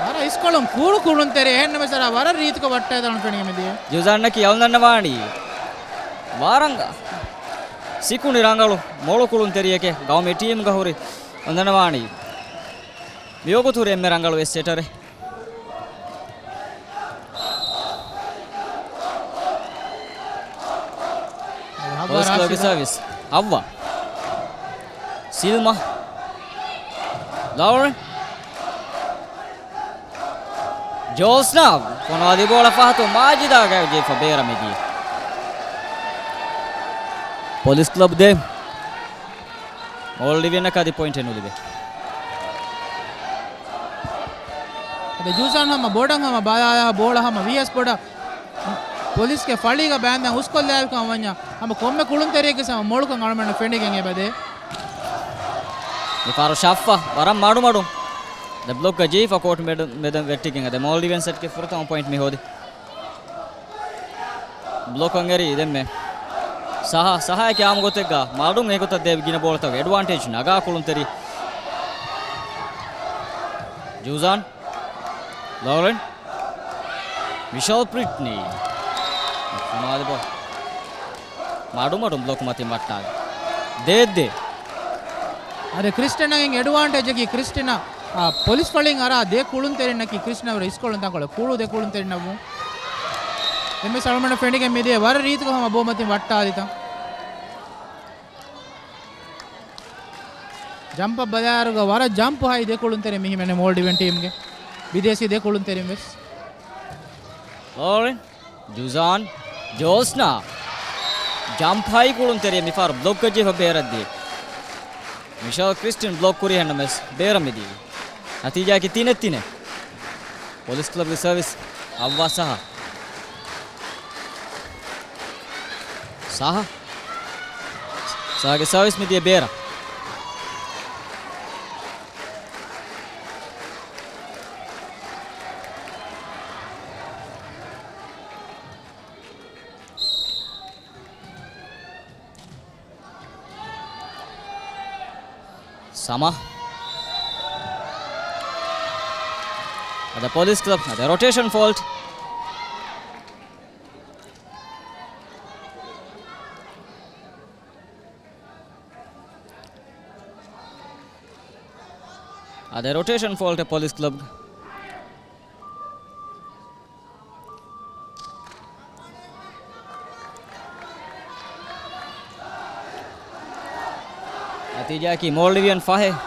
ވަރަށް އިސްކޮޅުން ކުޅު ކުޅުންތެރި އެހެންނަމަ ސަރާ ވަރަށް ރީތިކޮށް ވައްޓައިދާން ފެނިގެން މިދިޔަ. ޖޫޒާންއަކީ އަޅުން ދަންނަވާނީ ވަރަށް ސިކުނޑި ރަނގަޅު މޮޅު ކުޅުންތެރިއެކޭ. ގައުމީ ޓީމްގަ ހުރި އަޅުން ދަންނަވާނީ މިވަގުތު ހުރި އެންމެ ރަނގަޅު އެއް ސެޓަރެއް. ފޯސް ކްލަބްގެ ސާވިސް. ހައްވާ. ސިލްމާ. ލޯރެން. ޖޯސްނާ. ފޮނުވާލި ބޯޅަ ފަހަތު މާޖިދާ ގައި ޖެހިފަ ބޭރަށް މިދިޔަ. ޕޮލިސް ކްލަބް ދޭ. މޯލްޑިވިއަން އަކަދި ޕޮއިންޓެއް ނުލިބޭ. އަދި ޖޫޒާން ހަމަ ބޮޑަށް ހަމަ ބަލާލާ ބޯޅަ ހަމަ ވީއަސް ބޮޑަށް ޕޮލިސްގެ ފަޅީގަ ބާންދެން ހުސްކޮށްލާލިކަމަށް ވަންޏާ ހަމަ ކޮންމެ ކުޅުންތެރިޔެއްގެ ހަމަ މޮޅުކަން އަޅުމެންނަށް ފެނިގެން އެބަދޭ. މިފަހަރު ޝައްފަ ވަރަށް މަޑުމަޑުން ދެ ބްލޮކްގަ ޖެހިފަ ކޯޓް މެދު-، މެދަށް ވެއްޓިގެން އަދި މޯލްޑިވިއަން ސެޓްގެ ފުރަތަމަ ޕޮއިންޓް މި ހޯދި. ބްލޮކަށް އެރީ ދެންމެ ސަހާ، ސަހާއަކީ އާއްމު ގޮތެއްގަ މަޑުން އެގޮތަށް ދޭ ގިނަ ބޯޅަތަކުގެ އެޑްވާންޓޭޖް ނަގާ ކުޅުންތެރި. ޖޫޒާން. ލޯރެން. މިޝަލް ޕްރިޓްނީ. ފޮނުވާލި ބޯ. މަޑުމަޑުން ބްލޮކް މަތިން ވައްޓާލި. ދޭއްދޭ. އަދި ކްރިސްޓިނަގެ އެޑްވާންޓޭޖަކީ ކްރިސްޓިނަ، އާ، ޕޮލިސް ފަޅިން އަރާ ދެ ކުޅުންތެރިންނަކީ ކްރިސްޓިނަ ވަރަށް އިސްކޮޅުން ތަންކޮޅެއް ކުޅު ދެ ކުޅުންތެރިންނަށްވުން. ދެންމެ ސަޅުމަނަ ފެނިގެން މިދިޔަ ވަރަށް ރީތިކޮށް ހަމަ ބޯ މަތިން ވައްޓާލިތަ. ޖަމްޕަށް ބަލާއިރުގަ ވަރަށް ޖަމްޕް ހައި ދެ ކުޅުންތެރިން މި ހިމެނޭ މޯލްޑިވިއަން ޓީމްގެ ބިދޭސީ ދެ ކުޅުންތެރިން ވެސް. ލޯރެން، ޖޫޒާން، ޖޯސްނާ. ޖަމްޕް ހައި ކުޅުންތެރިޔަށް މިފަހަރު ބްލޮކް ކޮށްޖެހިފަ ބޭރަށްދިޔަ. މިޝަލް ކްރިސްޓިން ބްލޮކް ކުރި ހެންނަމެސް ބޭރަށް މިދިޔަ. ނަތީޖާއަކީ ތިނެއް ތިނެއް. ޕޮލިސް ކްލަބްގެ ސަރވިސް އައްވާ ސަހާ. ސަހާ. ސަހާގެ ސަރވިސް މިދިޔަ ބޭރަށް. ސަމާ. އަދި ޕޮލިސް ކްލަބް އަދި ރޮޓޭޝަން ފޯލްޓް. އަދި ރޮޓޭޝަން ފޯލްޓް ޕޮލިސް ކްލަބް. ނަތީޖާއަކީ މޯލްޑިވިއަން ފަހެއް،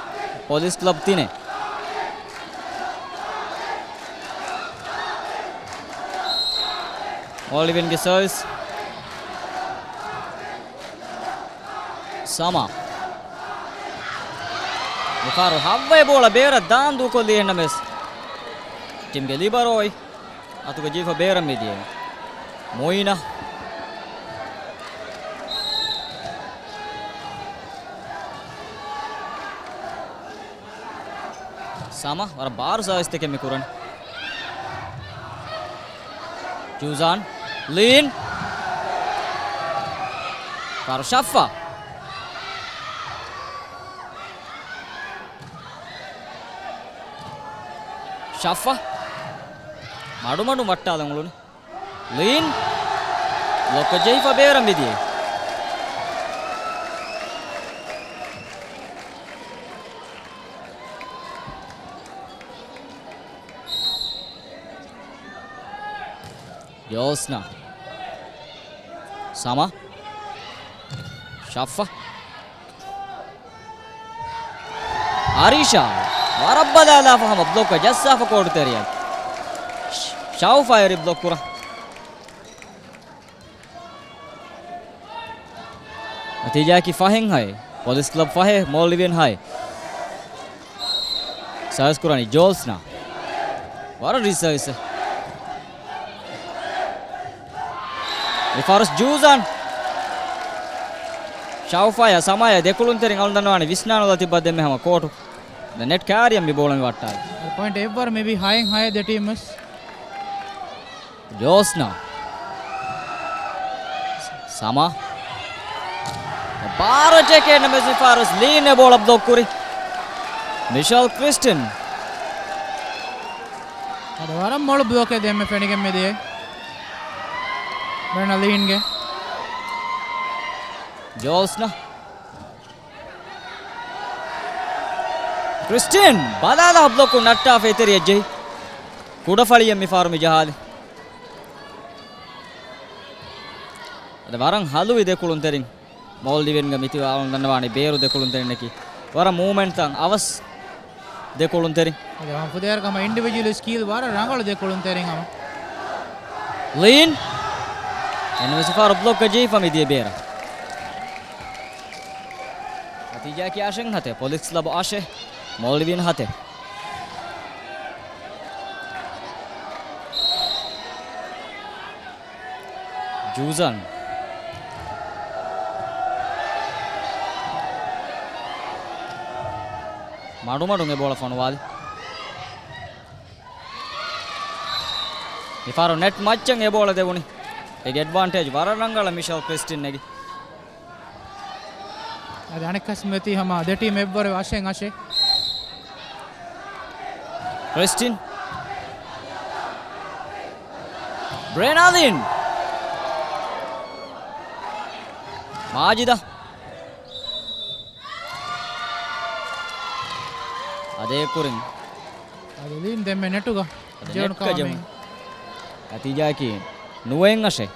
ޕޮލިސް ކްލަބް ތިނެއް. މޯލްޑިވިއަންގެ ސަރވިސް. ސަމާ. މިފަހަރު ހައްވައި ބޯޅަ ބޭރަށް ދާން ދޫކޮށްލީ އެހެންނަމެސް، ޓީމްގެ ލިބަރޯއި އަތުގަ ޖެހިފަ ބޭރަށް މިދިޔަ. މޮއިނާ. ސަމާ ވަރަށް ބާރު ސާވިސްތަކެއް މި ކުރަނީ. ޖޫޒާން. ލީން. ފަރު ޝައްފާ. ޝައްފާ. މަޑުމަޑުން ވައްޓާލަން އުޅުނީ. ލީން. ބްލޮކް ޖެހިފަ ބޭރަށް މިދިޔަ. ޖޯސްނާ. ސަމާ. ޝައްފާ. އަރީޝާ. ވަރަށް ބަލާލާފަ ހަމަ ބްލޮކަށް ޖައްސާފަ ކޯޓު ތެރެއަށް. ޝައުފާ އެރި ބްލޮކް ކުރަން. ނަތީޖާއަކީ ފަހެއް ހައެއް. ޕޮލިސް ކްލަބް ފަހެއް، މޯލްޑިވިއަން ހައެއް. ސަރވިސް ކުރަނީ ޖޯލްސްނާ. ވަރަށް ރީތި ސަރވިސް. މި ފަރުސް ޖޫޒާން. ޝައުފާޔާ ސަމާޔާ ދެކުޅުންތެރިން އަޅުން ދަންނަވާނެ ވިސްނާނުލާ ތިއްބާ ދެންމެ ހަމަ ކޯޓު. ދެން ނެޓް ކާރިއަށް މި ބޯޅަ މި ވައްޓާލި. ޕޮއިންޓް އެއްވަރު މިވީ ހައެއް ހައެއް ދެ ޓީމް ވެސް. ޖޯސްނާ. ސަމާ. ބާރަށް ޖެހި ނަމަ މި ފަރުސް ލީން އެ ބޯޅަ ބްލޮކް ކުރި. މިޝަލް ކްރިސްޓިން. އަދި ވަރަށް މޮޅު ބްލޮކެއް ދެންމެ ފެނިގެން މިދިޔަ. ބެނަ ލީންގެ. ޖޯސްނާ. ކްރިސްޓިން ބަލާލާ ބްލޮކު ނައްޓާފަ އެތެރެއަށް ޖެހި. ކުޑަފަޅިއެއް މި ފަހަރު މި ޖަހާލި. އަދި ވަރަށް ހަލުވި ދެ ކުޅުންތެރިން. މޯލްޑިވިއަންގެ މިތިބާ އަޅުން ދަންނަވާނީ ބޭރު ދެ ކުޅުންތެރިންނަކީ. ވަރަށް މޫވްމެންޓްތައް އަވަސް ދެ ކުޅުންތެރިން. އަދި ހަމަ ފުދޭވަރަކަށް ހަމަ އިންޑިވިޖުއަލް ސްކިލް ވަރަށް ރަނގަޅު ދެ ކުޅުންތެރިން ހަމަ. ލީން. އެންމެސް ފާރު ބްލޮކް ކޮށް ޖެހިފަ މިދިޔަ ބޭރަށް. ނަތީޖާއަކީ އަށެއް ހަތެއް. ޕޮލިސް ކްލަބް އަށެއް، މޯލްޑިވިއަން ހަތެއް. ޖޫޒަން. މަޑުމަޑުން އެ ބޯޅަ ފޮނުވާލި. މިފަހަރު ނެޓް މައްޗަށް އެ ބޯޅަ ދެވުނީ. އޭގެ އެޑްވާންޓޭޖް ވަރަށް ރަނގަޅަށް މިޝަލް ކްރިސްޓިން ނެގި. އަދި އަނެއްކާ ސްމްރިތީ ހަމަ ދެ ޓީމް އެއްވަރު އަށެއް އަށެއް. ކްރިސްޓިން. ބްރެނާލިން. މާޖިދަށް. އަދި ކުރިން. އަދި ލީން ދެންމެ ނެޓުގަ. އަދި ޖެއޮން ނެޓްކަ ކާމިން. ޖެހުނު. ނަތީޖާއަކީ ނުވައެއް އަށެއް.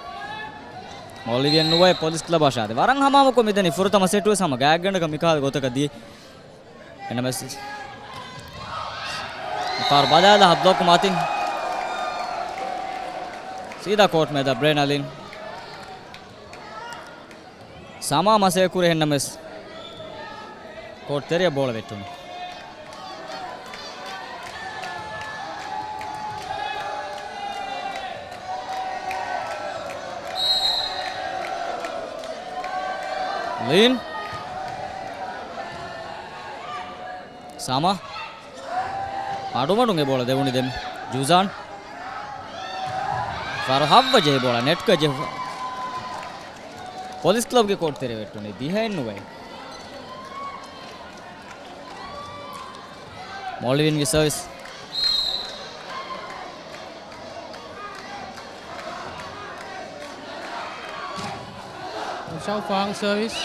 މޯލްޑިވިއަން ނުވައެއް، ޕޮލިސް ކްލަބް އަށެއް. އަދި ވަރަށް ހަމަހަމަކޮށް މިދަނީ ފުރަތަމަ ސެޓުވެސް ހަމަ ގާތްގަނޑަކަށް މިކަހަލަ ގޮތަކަށް ދިޔަ. އެންއެމްއެސް. މިފަހަރު ބަލާލާ ބްލޮކް މަތިން. ސީދާ ކޯޓް މެދަށް ބްރެނާލިން. ސަމާ މަސޭ ކުރި އެންއެމްއެސް ކޯޓް ތެރެއަށް ބޯޅަ ވެއްޓުނު. ލީން. ސަމާ. މަޑުމަޑުން އެ ބޯޅަ ދެވުނީ ދެން. ޖޫޒާން. ފަހަރު ހައްވަ ޖެހި ބޯޅަ ނެޓްގަ ޖެހު. ޕޮލިސް ކްލަބްގެ ކޯޓް ތެރެ ވެއްޓުނީ ދިހައެއް ނުވައެއް. މޯލްޑިވިއަންގެ ސަރވިސް. ޝައުފާގެ ސަރވިސް.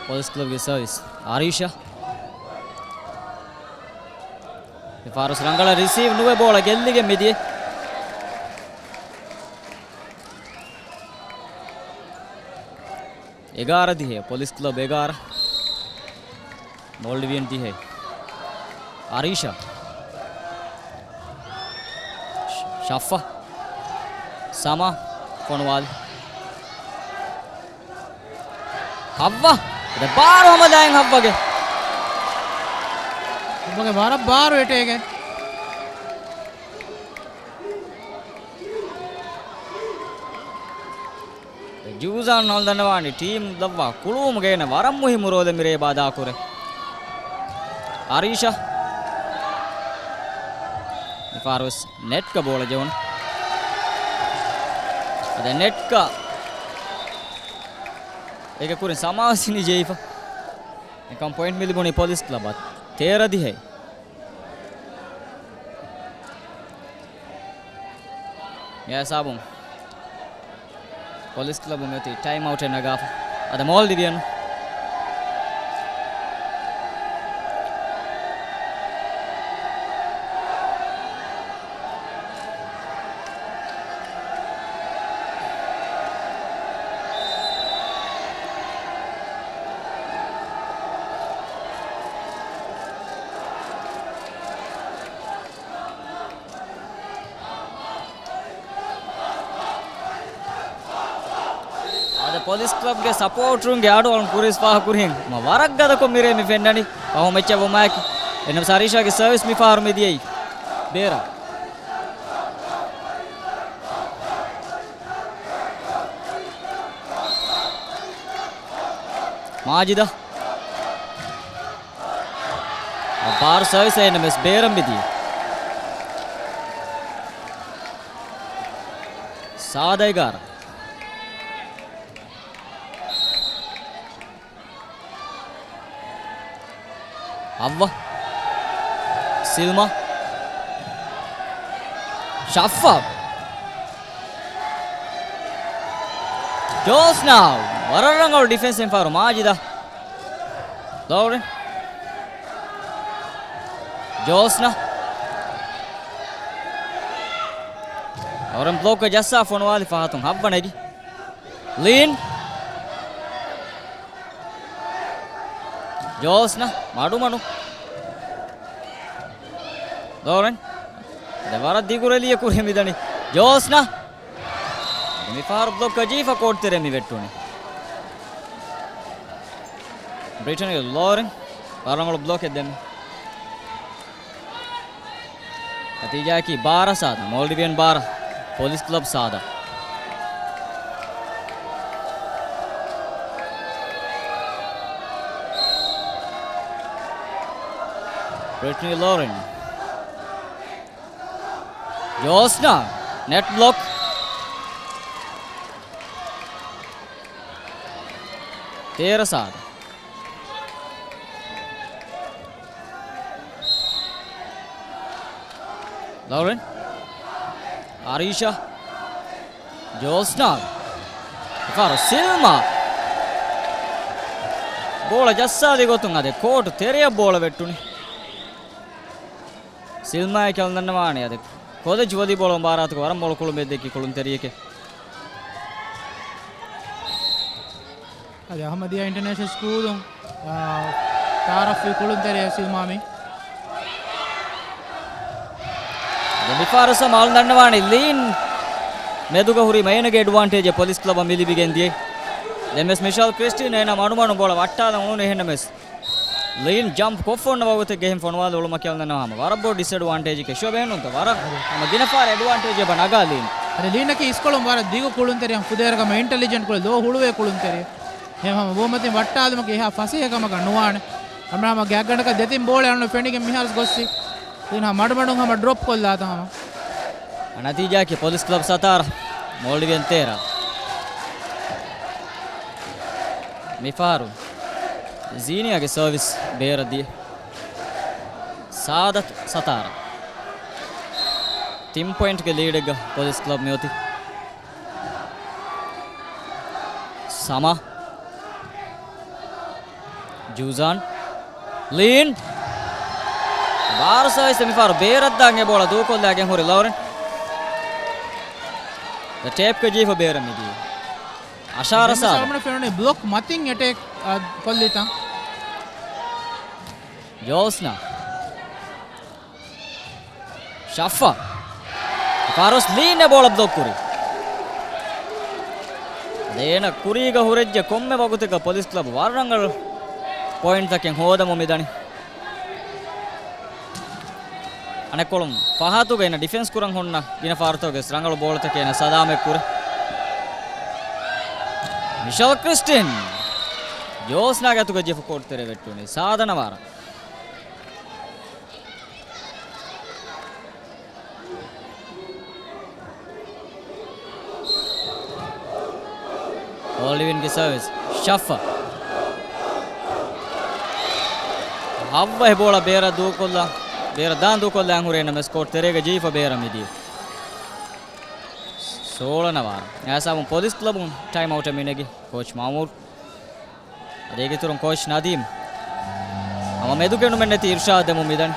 ޕޮލިސް ކްލަބްގެ ސަރވިސް. އާރީޝާ. މި ފާރުސް ރަނގަޅަށް ރިސީވް ނުވެ ބޯޅަ ގެއްލިގެން މިދިޔަ. އެގާރަ ދިހައެއް، ޕޮލިސް ކްލަބް އެގާރަ، މޯލްޑިވިއަން ދިހައެއް. އަރީޝާ. ޝައްފަ. ސަމާ. ފޮނުވާލި. ހައްވަ. ދެ ބާރު ހަމަލާއިން ހައްވަގެ. ހައްވަގެ ވަރަށް ބާރު އެޓޭގެ. ޖޫޒާން ހަމަ ދަންނަވާނީ ޓީމް ލައްވާ ކުޅުވުމުގެ އޭނަ ވަރަށް މުހިއްމު ރޯލެއް މިރޭ ބާދާކުރޭ. އަރީޝާ. މިފާރުވެސް ނެޓްގަ ބޯޅަ ޖެހުނު. އަދި ނެޓްގަ އޭގެ ކުރިން ސަމާސިނި ޖެހިފަ. އެކަމް ޕޮއިންޓް މި ލިބުނީ ޕޮލިސް ކްލަބަށް. ތޭރަ ދިހައެއް. އެ ހިސާބުން ޕޮލިސް ކްލަބު މިއޮތީ ޓައިމް އައުޓެއް ނަގާފަ. އަދި މޯލްޑިވިއަން. އަދި ޕޮލިސް ކްލަބްގެ ސަޕޯޓަރުންގެ އަޑުއަޅުން ކުރީސް ފާހަގަކުރިހެން މަ ވަރަށް ގަދަކޮށް މިރޭ މި ފެންނަނީ. ފަހު މެޗަށް ވުމާއެކީ. އެންއެމް ސަރީޝާގެ ސަރވިސް މި ފަހަރު މި ދިޔައީ ބޭރަށް. މާޖިދަށް. ބާރު ސަރވިސް އެންއެމްއެސް ބޭރަށް މިދިޔަ. ސާދަ އެގާރަ. ހައްވަ. ސިލްމާ. ޝައްފާ. ޖޯސްނާ. ވަރަށް ރަނގަޅު ޑިފެންސް އެއްފަހަރު މާޖިދާ. ލޯރެން. ޖޯސްނާ. ލޯރެން ބްލޮކް ޖައްސާ ފޮނުވާލި ފަހަތުން ހައްވަ ނެގި. ލީން. ޖޯސްނާ. މަޑުމަޑު. ލޯރެން. ދެ ވަރަށް ދިގު ރެލީއެއް ކުރި މިދަނީ. ޖޯސްނާ. މިފަހަރު ބްލޮކް ޖީފަ ކޯޓް ތެރެ މި ވެއްޓުނީ. ބްރިޓަނީ ލޯރެން ވަރަށް ރަނގަޅު ބްލޮކެއް ދެން. ނަތީޖާއަކީ ބާރަ ސާދަ، މޯލްޑިވިއަން ބާރަ، ޕޮލިސް ކްލަބް ސާދަ. ބްރިޓަނީ ލޯރެން. ޖޯސްނާ، ނެޓް ބްލޮކް. ތޭރަ ސާދަ. ލޯރެން. އާރީޝާ. ޖޯސްނާ. އެފާރު ސިލްމާ. ބޯޅަ ޖައްސާލި ގޮތުން އަދި ކޯޓު ތެރެއަށް ބޯޅަ ވެއްޓުނީ. ސިލްމާއަކީ އަޅުގަނޑު ދަންނަވާނެ އަދި ކޮލެޖް ވޮލީބޯޅަ މުބާރާތުގަ ވަރަށް މޮޅު ކުޅުމެއް ދެއްކި ކުޅުންތެރިއެކޭ. އަދި އަހްމަދިއްޔާ އިންޓަރނޭޝަނަލް ސްކޫލުން، އާ، ތައާރަފްވި ކުޅުންތެރިއެއް ސިލްމާ މީ. އަދި މިފަހަރު ސަމާ އަޅުގަނޑު ދަންނަވާނެ ލީން މެދުގަ ހުރީމަ އޭނަގެ އެޑްވާންޓޭޖެއް ޕޮލިސް ކްލަބަށް މި ލިބިގެން ދިޔައީ. ދެންވެސް މިޝަލް ކްރިސްޓިން އޭނަ މަޑުމަޑުން ބޯޅަ ވައްޓާލަން އުޅުނު އެހެންނަމަވެސް. ލީން ޖަމްޕް ކޮށްފަ އޮންނަ ވަގުތެއްގަ އެހެން ފޮނުވާލި އުޅުމަކީ އަޅުގަނޑު ދަންނަވާ ހަމަ ވަރަށް ބޮޑު ޑިސްއެޑްވާންޓޭޖެކޭ. ޝޯ ބެހެއްނުންތަ؟ ވަރަށް ހަމަ ގިނަ ފަހަރަށް އެޑްވާންޓޭޖެއް އެބަ ނަގާ ލީން. އަދި ލީނަކީ އިސްކޮޅުން ވަރަށް ދިގު ކުޅުންތެރިއެއް، ފުދޭވަރަކަށް އިންޓެލިޖެންޓް ކުޅެ، ލޯ ހުޅުވޭ ކުޅުންތެރިއެއް. އެހެން ހަމަ ބޯމަތިން ވައްޓާލުމަކީ އެހާ ފަސޭހަ ކަމަކަށް ނުވާނެ. ހަމަ ހަމަ ގާތްގަނޑަކަށް ދެތިން ބޯޅަ އަޅުގަނޑު ފެނިގެން މިހާރު ގޮއްސި. ލީން ހަމަ މަޑުމަޑުން ހަމަ ޑްރޮޕް ކޮށްލާތަ ހަމަ. ނަތީޖާއަކީ ޕޮލިސް ކްލަބް ސަތާރަ، މޯލްޑިވިއަން ތޭރަ. މިފަހަރު ޒީނިޔާގެ ސަރވިސް ބޭރަށް ދިޔަ. ސާދަތު ސަތާރަ. ތިން ޕޮއިންޓްގެ ލީޑެއްގަ ޕޮލިސް ކްލަބް މިއޮތީ. ސަމާ. ޖޫޒާން. ލީން. ބާރު ސަރވިސް މިފަހަރު ބޭރަށްދާން އެ ބޯޅަ ދޫކޮށްލާގެން ހުރި ލޯރެން. ޓޭޕްގަ ޖީފަ ބޭރަށް މިދިޔަ. އަށާރަ ސާދަ. ފެނުނީ ބްލޮކް މަތިން އެޓޭކް، އާ، ކޮށްލިތަން. ޖޯސްނާ. ޝައްފާ. ފާރުސް ލީން އެ ބޯޅަ ބްލޮކް ކުރި. އޭނަ ކުރީގަ ހުރެއްޖެ ކޮންމެ ވަގުތެއްގަ ޕޮލިސް ކްލަބް ވަރަށް ރަނގަޅު ޕޮއިންޓްތަކެއް ހޯދަމުން މިދަނީ. އަނެއްކޮޅުން ފަހަތުގަ އޭނަ ޑިފެންސް ކުރަން ހުންނަ ގިނަ ފާރުތަކުގެ ރަނގަޅު ބޯޅަތަކެއް އޭނަ ސަލާމަތް ކުރި. މިޝަލް ކްރިސްޓިން ޖޯސްނާގެ އަތުގަ ޖެފް ކޯޓް ތެރެ ވެއްޓުނީ ސާދަ ނަވާރަ. އޯލިވިންގެ ސަރވިސް. ޝައްފަ. ހައްވަހެ ބޯޅަ ބޭރަށް ދޫކޮށްލާ، ބޭރަށް ދާން ދޫކޮށްލާން ހުރޭ ނަމަވެސް ކޯޓް ތެރޭގަ ޖީފަ ބޭރަށް މިދިޔަ. ސޯޅަ ނަވާރަ. އެހިސާބުން ޕޮލިސް ކްލަބުން ޓައިމް އައުޓަށް މިނެގި ކޯޗް މާމޫރު. އަދި އޭގެ އިތުރުން ކޯޗް ނަދީމް. ހަމަ މެދުގެނުމެއް ނެތި އިރްޝާދެއް މިދަނީ.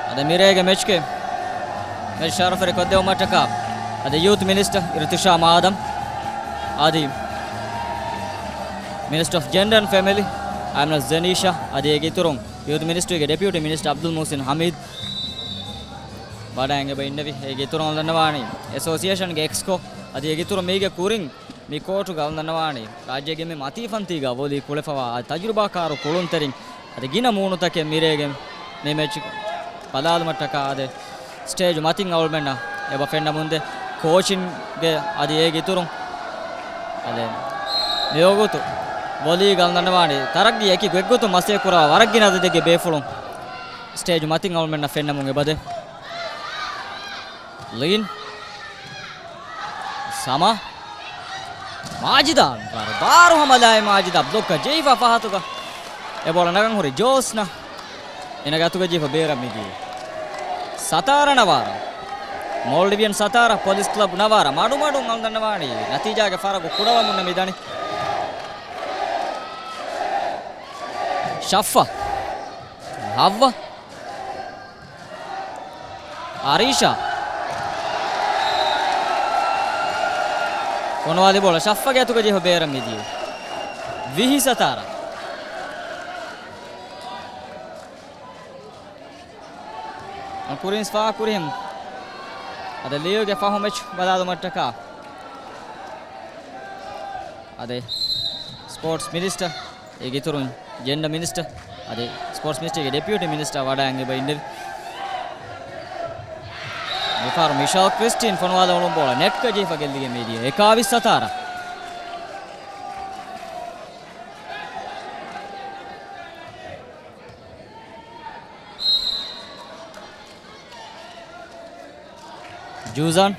އަދި މިރޭގެ މެޗްގެ މެޗް ޝަރަފުވެރި ކޮށްދެއްވުމަށްޓަކާ އަދި ޔޫތު މިނިސްޓަރ އިރުތިޝާމް އާދަމް، އަދި މިނިސްޓަރ އޮފް ޖެންޑަރ އެންޑް ފެމިލީ އައިމްނަޒް ޒެނީޝާ، އަދި އޭގެ އިތުރުން ޔޫތު މިނިސްޓްރީގެ ޑެޕިއުޓީ މިނިސްޓަރ އަބްދުލް މުހުސިން ހަމީދު ވަޑައިގެން އެބަ އިންނެވި. އޭގެ އިތުރުން އަޅުގަނޑު ދަންނަވާނީ އެސޯސިއޭޝަންގެ އެކްސްކޯ އަދި އޭގެ އިތުރުން މީގެ ކުރިން މި ކޯޓުގަ އަޅުގަނޑު ދަންނަވާނީ ރާއްޖޭގެ އެންމެ މަތީ ފަންތީގަ ވޮލީ ކުޅެފަވާ އަދި ތަޖުރިބާކާރު ކުޅުންތެރިން އަދި ގިނަ މޫނުތަކެއް މިރޭގެ މި މެޗް ބަލާލުމަށްޓަކާ އަދި ސްޓޭޖު މަތިން އަޅުގަނޑުމެންނަށް އެބަ ފެންނަމުންދޭ. ކޯޗިންގެ އަދި އޭގެ އިތުރުން އަދި މިވަގުތު ވޮލީގަ އަޅުގަނޑު ދަންނަވާނީ ތަރައްގީ އެކި ގޮތްގޮތުން މަސައްކަތް ކުރާ ވަރަށް ގިނަ އަދަދެއްގެ ބޭފުޅުން ސްޓޭޖު މަތިން އަޅުގަނޑުމެންނަށް ފެންނަމުން އެބަދޭ. ލީން. ސަމާ. މާޖިދާ. ބާރު ހަމަލާއި މާޖިދާ ބްލޮކް ޖެހިފަ ފަހަތުގަ އެ ބޯޅަ ނަގަން ހުރި ޖޯސްނާ. އޭނަގެ އަތުގަ ޖެހިފަ ބޭރަށް މިދިޔަ. ސަތާރަ ނަވާރަ. މޯލްޑިވިއަން ސަތާރަ، ޕޮލިސް ކްލަބް ނަވާރަ. މަޑުމަޑުން އަޅުގަނޑު ދަންނަވާނީ ނަތީޖާގެ ފަރަގު ކުޑަވަމުންނަށް މިދަނީ. ޝައްފަ. ހައްވަ. އަރީޝާ. ފޮނުވާލި ބޯޅަ ޝައްފަގެ އަތުގަ ޖެހިފަ ބޭރަށް މިދިޔަ. ވިހި ސަތާރަ. ކުރިންސް ފާހަގަކުރިހެން އަދި ލީގުގެ ފަހު މެޗް ބަލާލުމަށްޓަކާ އަދި ސްޕޯޓްސް މިނިސްޓަރ، އޭގެ އިތުރުން ޖެންޑަ މިނިސްޓަރ އަދި ސްޕޯޓްސް މިނިސްޓަރގެ ޑެޕިއުޓީ މިނިސްޓަރ ވަޑައިގެން އިންނެވި. މިފަހަރު މިޝާލް ކްރިސްޓިން ފޮނުވާލަ އުޅުން ބޯޅަ ނެޓްގަ ޖެހިފަ ގެއްލިގެން މިދިޔަ. އެކާވީސް ސަތާރަ. ޖޫޒާން.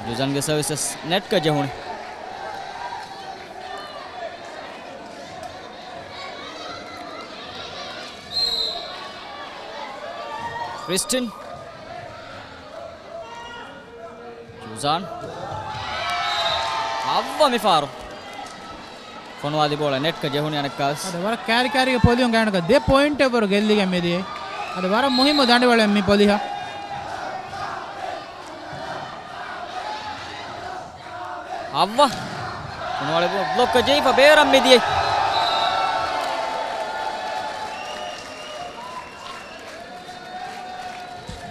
ޖޫޒާންގެ ސަރވިސް ނެޓްގަ ޖެހުނު. ކްރިސްޓިން. ޖޫޒާން. ހައްވަ މިފަހަރު. ފޮނުވާލި ބޯޅަ ނެޓްގަ ޖެހުނީ އަނެއްކާވެސް. އަދި ވަރަށް ކާރިކާރީގެ ޕޮލިހުން ގާތްގަނޑަކަށް ދެ ޕޮއިންޓެއްވަރު ގެއްލިގެން މިދިޔަ. އަދި ވަރަށް މުހިއްމު ދަނޑިވަޅެއް މި ޕޮލިހަށް. ހައްވަ. ފޮނުވާލި ބޯ-، ބްލޮކް ޖެހިފަ ބޭރަށް މިދިޔަ.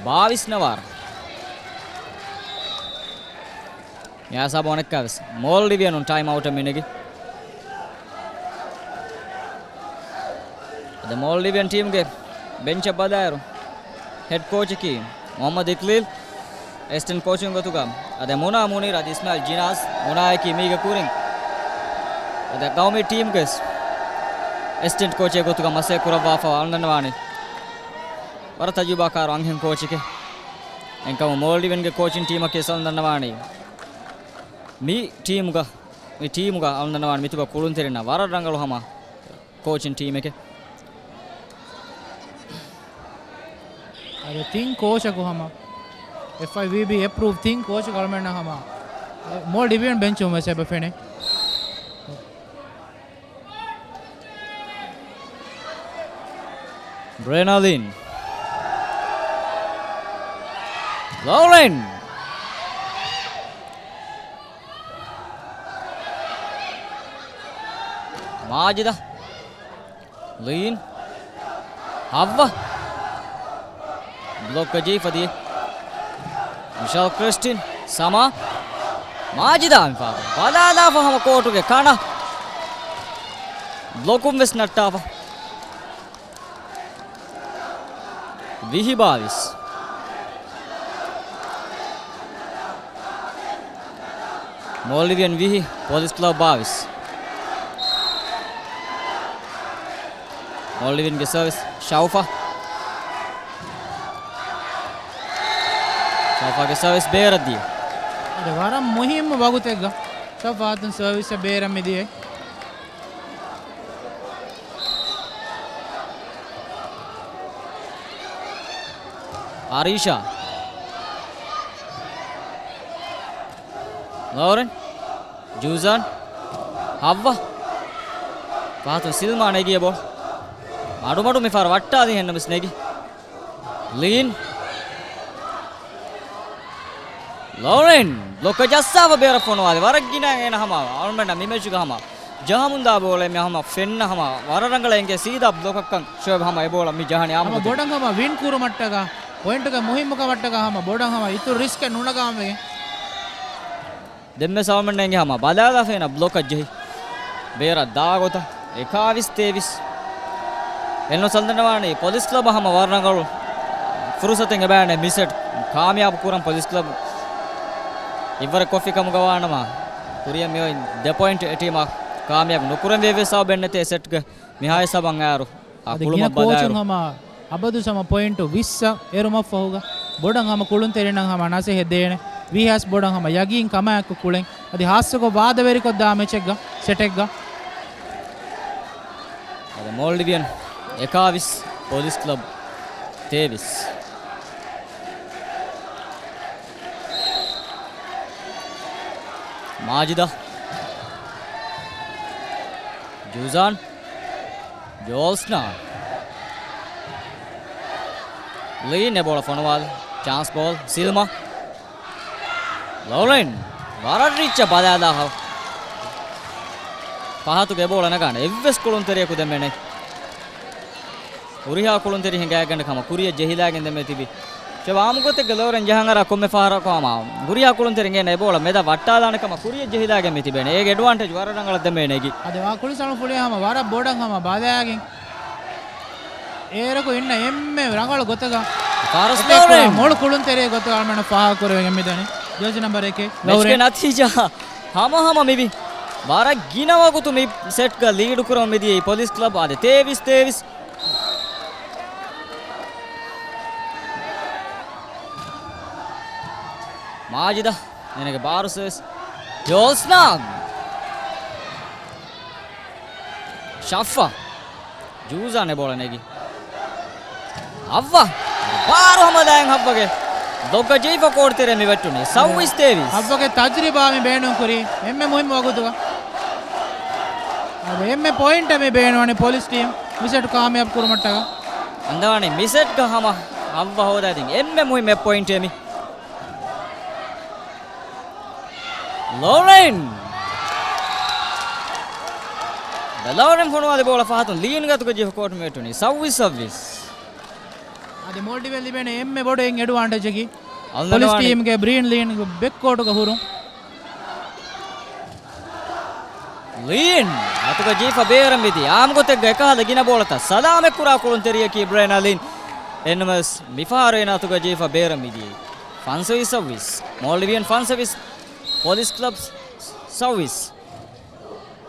ބާވީސް ނަވާރަ. މި ހިސާބު އަނެއްކާވެސް މޯލްޑިވިއަނުން ޓައިމް އައުޓަށް މިނެގި. އަދި މޯލްޑިވިއަން ޓީމްގެ ބެންޗަށް ބަލާއިރު، ހެޑް ކޯޗަކީ މުޙައްމަދު އިކްލީލް، އެސިސްޓެންޓް ކޯޗުން ގޮތުގަ، އަދި މުނާ މުނީރު އަދި އިސްމާއިލް ޖިނާޒް، މުނާއަކީ މީގެ ކުރިން އަދި ގައުމީ ޓީމްގެ އެސިސްޓެންޓް ކޯޗެއް ގޮތުގަ މަސައްކަތް ކުރައްވާފަ އަޅުގަނޑު ދަންނަވާނީ. ވަރަށް ތަޖުރިބާކާރު އަންހެން ކޯޗެކޭ. އެހެންކަމުން މޯލްޑިވިއަންގެ ކޯޗިން ޓީމަކީ އަޅުގަނޑު ދަންނަވާނީ މި ޓީމުގަ، މި ޓީމުގަ އަޅުގަނޑު ދަންނަވާނީ މިތިބަ ކުޅުންތެރިންނަށް ވަރަށް ރަނގަޅު ހަމަ ކޯޗިން ޓީމެކޭ. އަދި ތިން ކޯޗަކު ހަމަ، އެފްއައިވީބީ އެޕްރޫވް ތިން ކޯޗު އަޅުގަނޑަށް ހަމަ މޯލްޑިވިއަން ބެންޗުން ވެސް އެބަ ފެނޭ. ބްރެނަލިން. ލޯރެން. މާޖިދަ. ލީން. ހައްވަ. ބްލޮކް ޖެހިފަ ދިޔަ. މިޝަލް ކްރިސްޓިން. ސަމާ. މާޖިދާ މިފަހަރު. ބަލާލާފަ ހަމަ ކޯޓުގެ ކަނަ. ބްލޮކުން ވެސް ނައްޓާފަ. ވިހި ބާވީސް. މޯލްޑިވިއަން ވިހި، ޕޮލިސް ކްލަބް ބާވީސް. މޯލްޑިވިއަންގެ ސަރވިސް، ޝައުފާ. ޝައުފާގެ ސަރވިސް ބޭރަށް ދިޔަ. އަދި ވަރަށް މުހިއްމު ވަގުތެއްގަ ޝައުފާ ހައްދުން ސަރވިސް ބޭރަށް މިދިޔަ. އަރީޝާ. ލޯރެން. ޖޫޒާން. ހައްވަ. ފަހަތުން ސިލްމާ ނެގި އެބަ. މަޑުމަޑު މިފަހަރު ވައްޓާލި ހެންނަމެސް ނެގި. ލީން. ލޯރެން ބްލޮކަށް ޖައްސާފަ ބޭރަށް ފޮނުވާލި. ވަރަށް ގިނަ އޭނަ ހަމަ އަޅުމެންނަށް މި މެޗުގަ ހަމަ ޖަހަމުންދާ ބޯޅަ މި ހަމަ ފެންނަ ހަމަ ވަރަށް ރަނގަޅަށް އެނގޭ ސީދާ ބްލޮކަށްކަން ޝޮއިބް ހަމަ އެ ބޯޅަ މި ޖަހަނީ އާ ހަމަ ބޮޑަށް ހަމަ ވިން ކުރުމަށްޓަކާ ޕޮއިންޓުގެ މުހިއްމުކަމަށްޓަކާ ހަމަ ބޮޑަށް ހަމަ އިތުރު ރިސްކެއް ނުނަގާމެގެން. ދެންމެ ސަވަމެންނެންގެ ހަމަ ބަލާލާފައިނަ ބްލޮކަށް ޖެހި. ބޭރަށް ދާ ގޮތަށް އެކާވީސް ތޭވީސް. އެންނު ސަލްދަނަވާނީ ޕޮލިސް ކްލަބަށް ހަމަ ވަރަށް ރަނގަޅު ފުރުސަތެއް އެބައިނެ މި ސެޓް ކާމިޔާބު ކުރަން ޕޮލިސް ކްލަބު އިއްވަރެއް ކޮށްފި ކަމުގަ ވާނަމަ، ކުރިއަށް މިއޮތް ދެ ޕޮއިންޓް އެ ޓީމަށް ކާމިޔާބު ނުކުރަން ވެވޭ ސަބަބެއް ނެތޭ ސެޓްގެ މިހާ ހިސާބަށް އައިރު. އާ، އަދި ކުޅުމަށް ގިނަ ކޯޗުން ބަލާއިރު. ހަމަ އަބަދު ހަމަ ޕޮއިންޓު ވިއްސަށް އެރުމަށްފަހުގަ ބޮޑަށް ހަމަ ކުޅުންތެރިންނަށް ހަމަ ނަސޭހަތް ދޭނެ. ވީހާސް ބޮޑަށް ހަމަ ޔަގީން ކަމާއެކު ކުޅެން. އަދި ހާއްސަކޮށް ވާދަވެރިކޮށްދާ މެޗެއްގަ، ސެޓެއްގަ. އަދި މޯލްޑިވިއަން އެކާވީސް، ޕޮލިސް ކްލަބް ތޭވީސް. މާޖިދަށް. ޖޫޒާން. ޖޯލްސްނާ. ލީން އެ ބޯޅަ ފޮނުވާލި. ޗާންސް ބޯލް. ސިލްމާ. ލޯރެން. ވަރަށް ރީއްޗަށް ބަލާލާ ހަ-، ފަހަތުގެ ބޯޅަ ނަގާނެ. އެއްވެސް ކުޅުންތެރިޔަކު ދެންމެ ނެތް. ހުރިހާ ކުޅުންތެރި ހިނގާގަނޑަކަމަށް ކުރިޔަށް ޖެހިލާގެން ދެންމެ ތިބި. ޝެވާމު ގޮތެއްގެ ލޯރެން ޖަހަން އަރާ ކޮންމެ ފަހަރަކު ހަމަ ހުރިހާ ކުޅުންތެރިން އޭނަ އެ ބޯޅަ މެދަށް ވައްޓާލާނެ ކަމަށް ކުރިޔަށް ޖެހިލާގެން މި ތިބޭނެ. އޭގެ އެޑްވާންޓޭޖް ވަރަށް ރަނގަޅަށް ދެންމެ ނެގި. އަދި ވާ ކުޅި ސަޅުން ފުޅި ހަމަ ވަރަށް ބޮޑަށް ހަމަ ބަލާގެން. އޭރަކު އިންނަ އެންމެ ރަނގަޅު ގޮތަކަށް ފާރަސް އެޓޭކް ކުރާ ލޯރެން. މޮޅު ކުޅުންތެރިއެއް ގޮތަށް އަޅުމެންނަށް ފާހަގަކުރެވިގެން މިދަނީ. ޖާޒީ ނަމްބަރު އެކެއް މެޗްގެ ލޯރެން. ނަތީޖާ ހަމަހަމަ މިވީ. ވަރަށް ގިނަ ވަގުތު މި ސެޓްގަ ލީޑު ކުރަމުން މިދިޔައީ ޕޮލިސް ކްލަބް. އާދެ، ތޭވީސް ތޭވީސް. މާޖިދަށް އޭނަގެ ބާރު ސެވިސް. ޖޯލްސްނާ. ޝައްފަ. ޖޫޒާން އެ ބޯޅަ ނެގި. އައްވަ. ބާރު ހަމަލާއިން އައްވަގެ ދޮގަށް ޖެހިފަ ކޯޓު ތެރޭ މި ވެއްޓުނީ. ސައުވީސް ތޭވީސް. އައްވަގެ ތަޖުރިބާ މި ބޭނުން ކުރީ އެންމެ މުހިއްމު ވަގުތުގަ. އަދި އެންމެ ޕޮއިންޓެއް މި ބޭނުންވަނީ ޕޮލިސް ޓީމް މި ސެޓް ކާމިޔާބު ކުރުމަށްޓަކާ. އަންދަވާނީ މި ސެޓްގަ ހަމަ އައްވަ ހޯދާދިން އެންމެ މުހިއްމު ޕޮއިންޓެއް މި. ލޯރެން! ލޯރެން ފޮނުވާލި ބޯޅަ ފަހަތުން ލީންގެ އަތުގަ ޖެހިފަ ކޯޓު މި ވެއްޓުނީ. ސައުވީސް ސައުވީސް. އަދި މޯލްޑިވިއަން ލިބޭނެ އެންމެ ބޮޑު އެއް އެޑްވާންޓޭޖަކީ ޕޮލިސް ޓީމްގެ ބްރީން ލީން ބެކް ކޯޓުގަ ހުރުން. ލީން އަތުގަ ޖެހިފަ ބޭރަށް މިދިޔަ. އާންމު ގޮތެއްގަ އެކަހަލަ ގިނަ ބޯޅަތައް ސަލާމަތްކުރާ ކުޅުންތެރިޔަކީ ބްރޭން އަލީން. އެންނަމަވެސް މިފަހަރު އޭނަ އަތުގަ ޖެހިފަ ބޭރަށް މިދިޔައީ. ފަންސަވީސް ސައުވީސް. މޯލްޑިވިއަން ފަންސަވީސް، ޕޮލިސް ކްލަބް ސައުވީސް.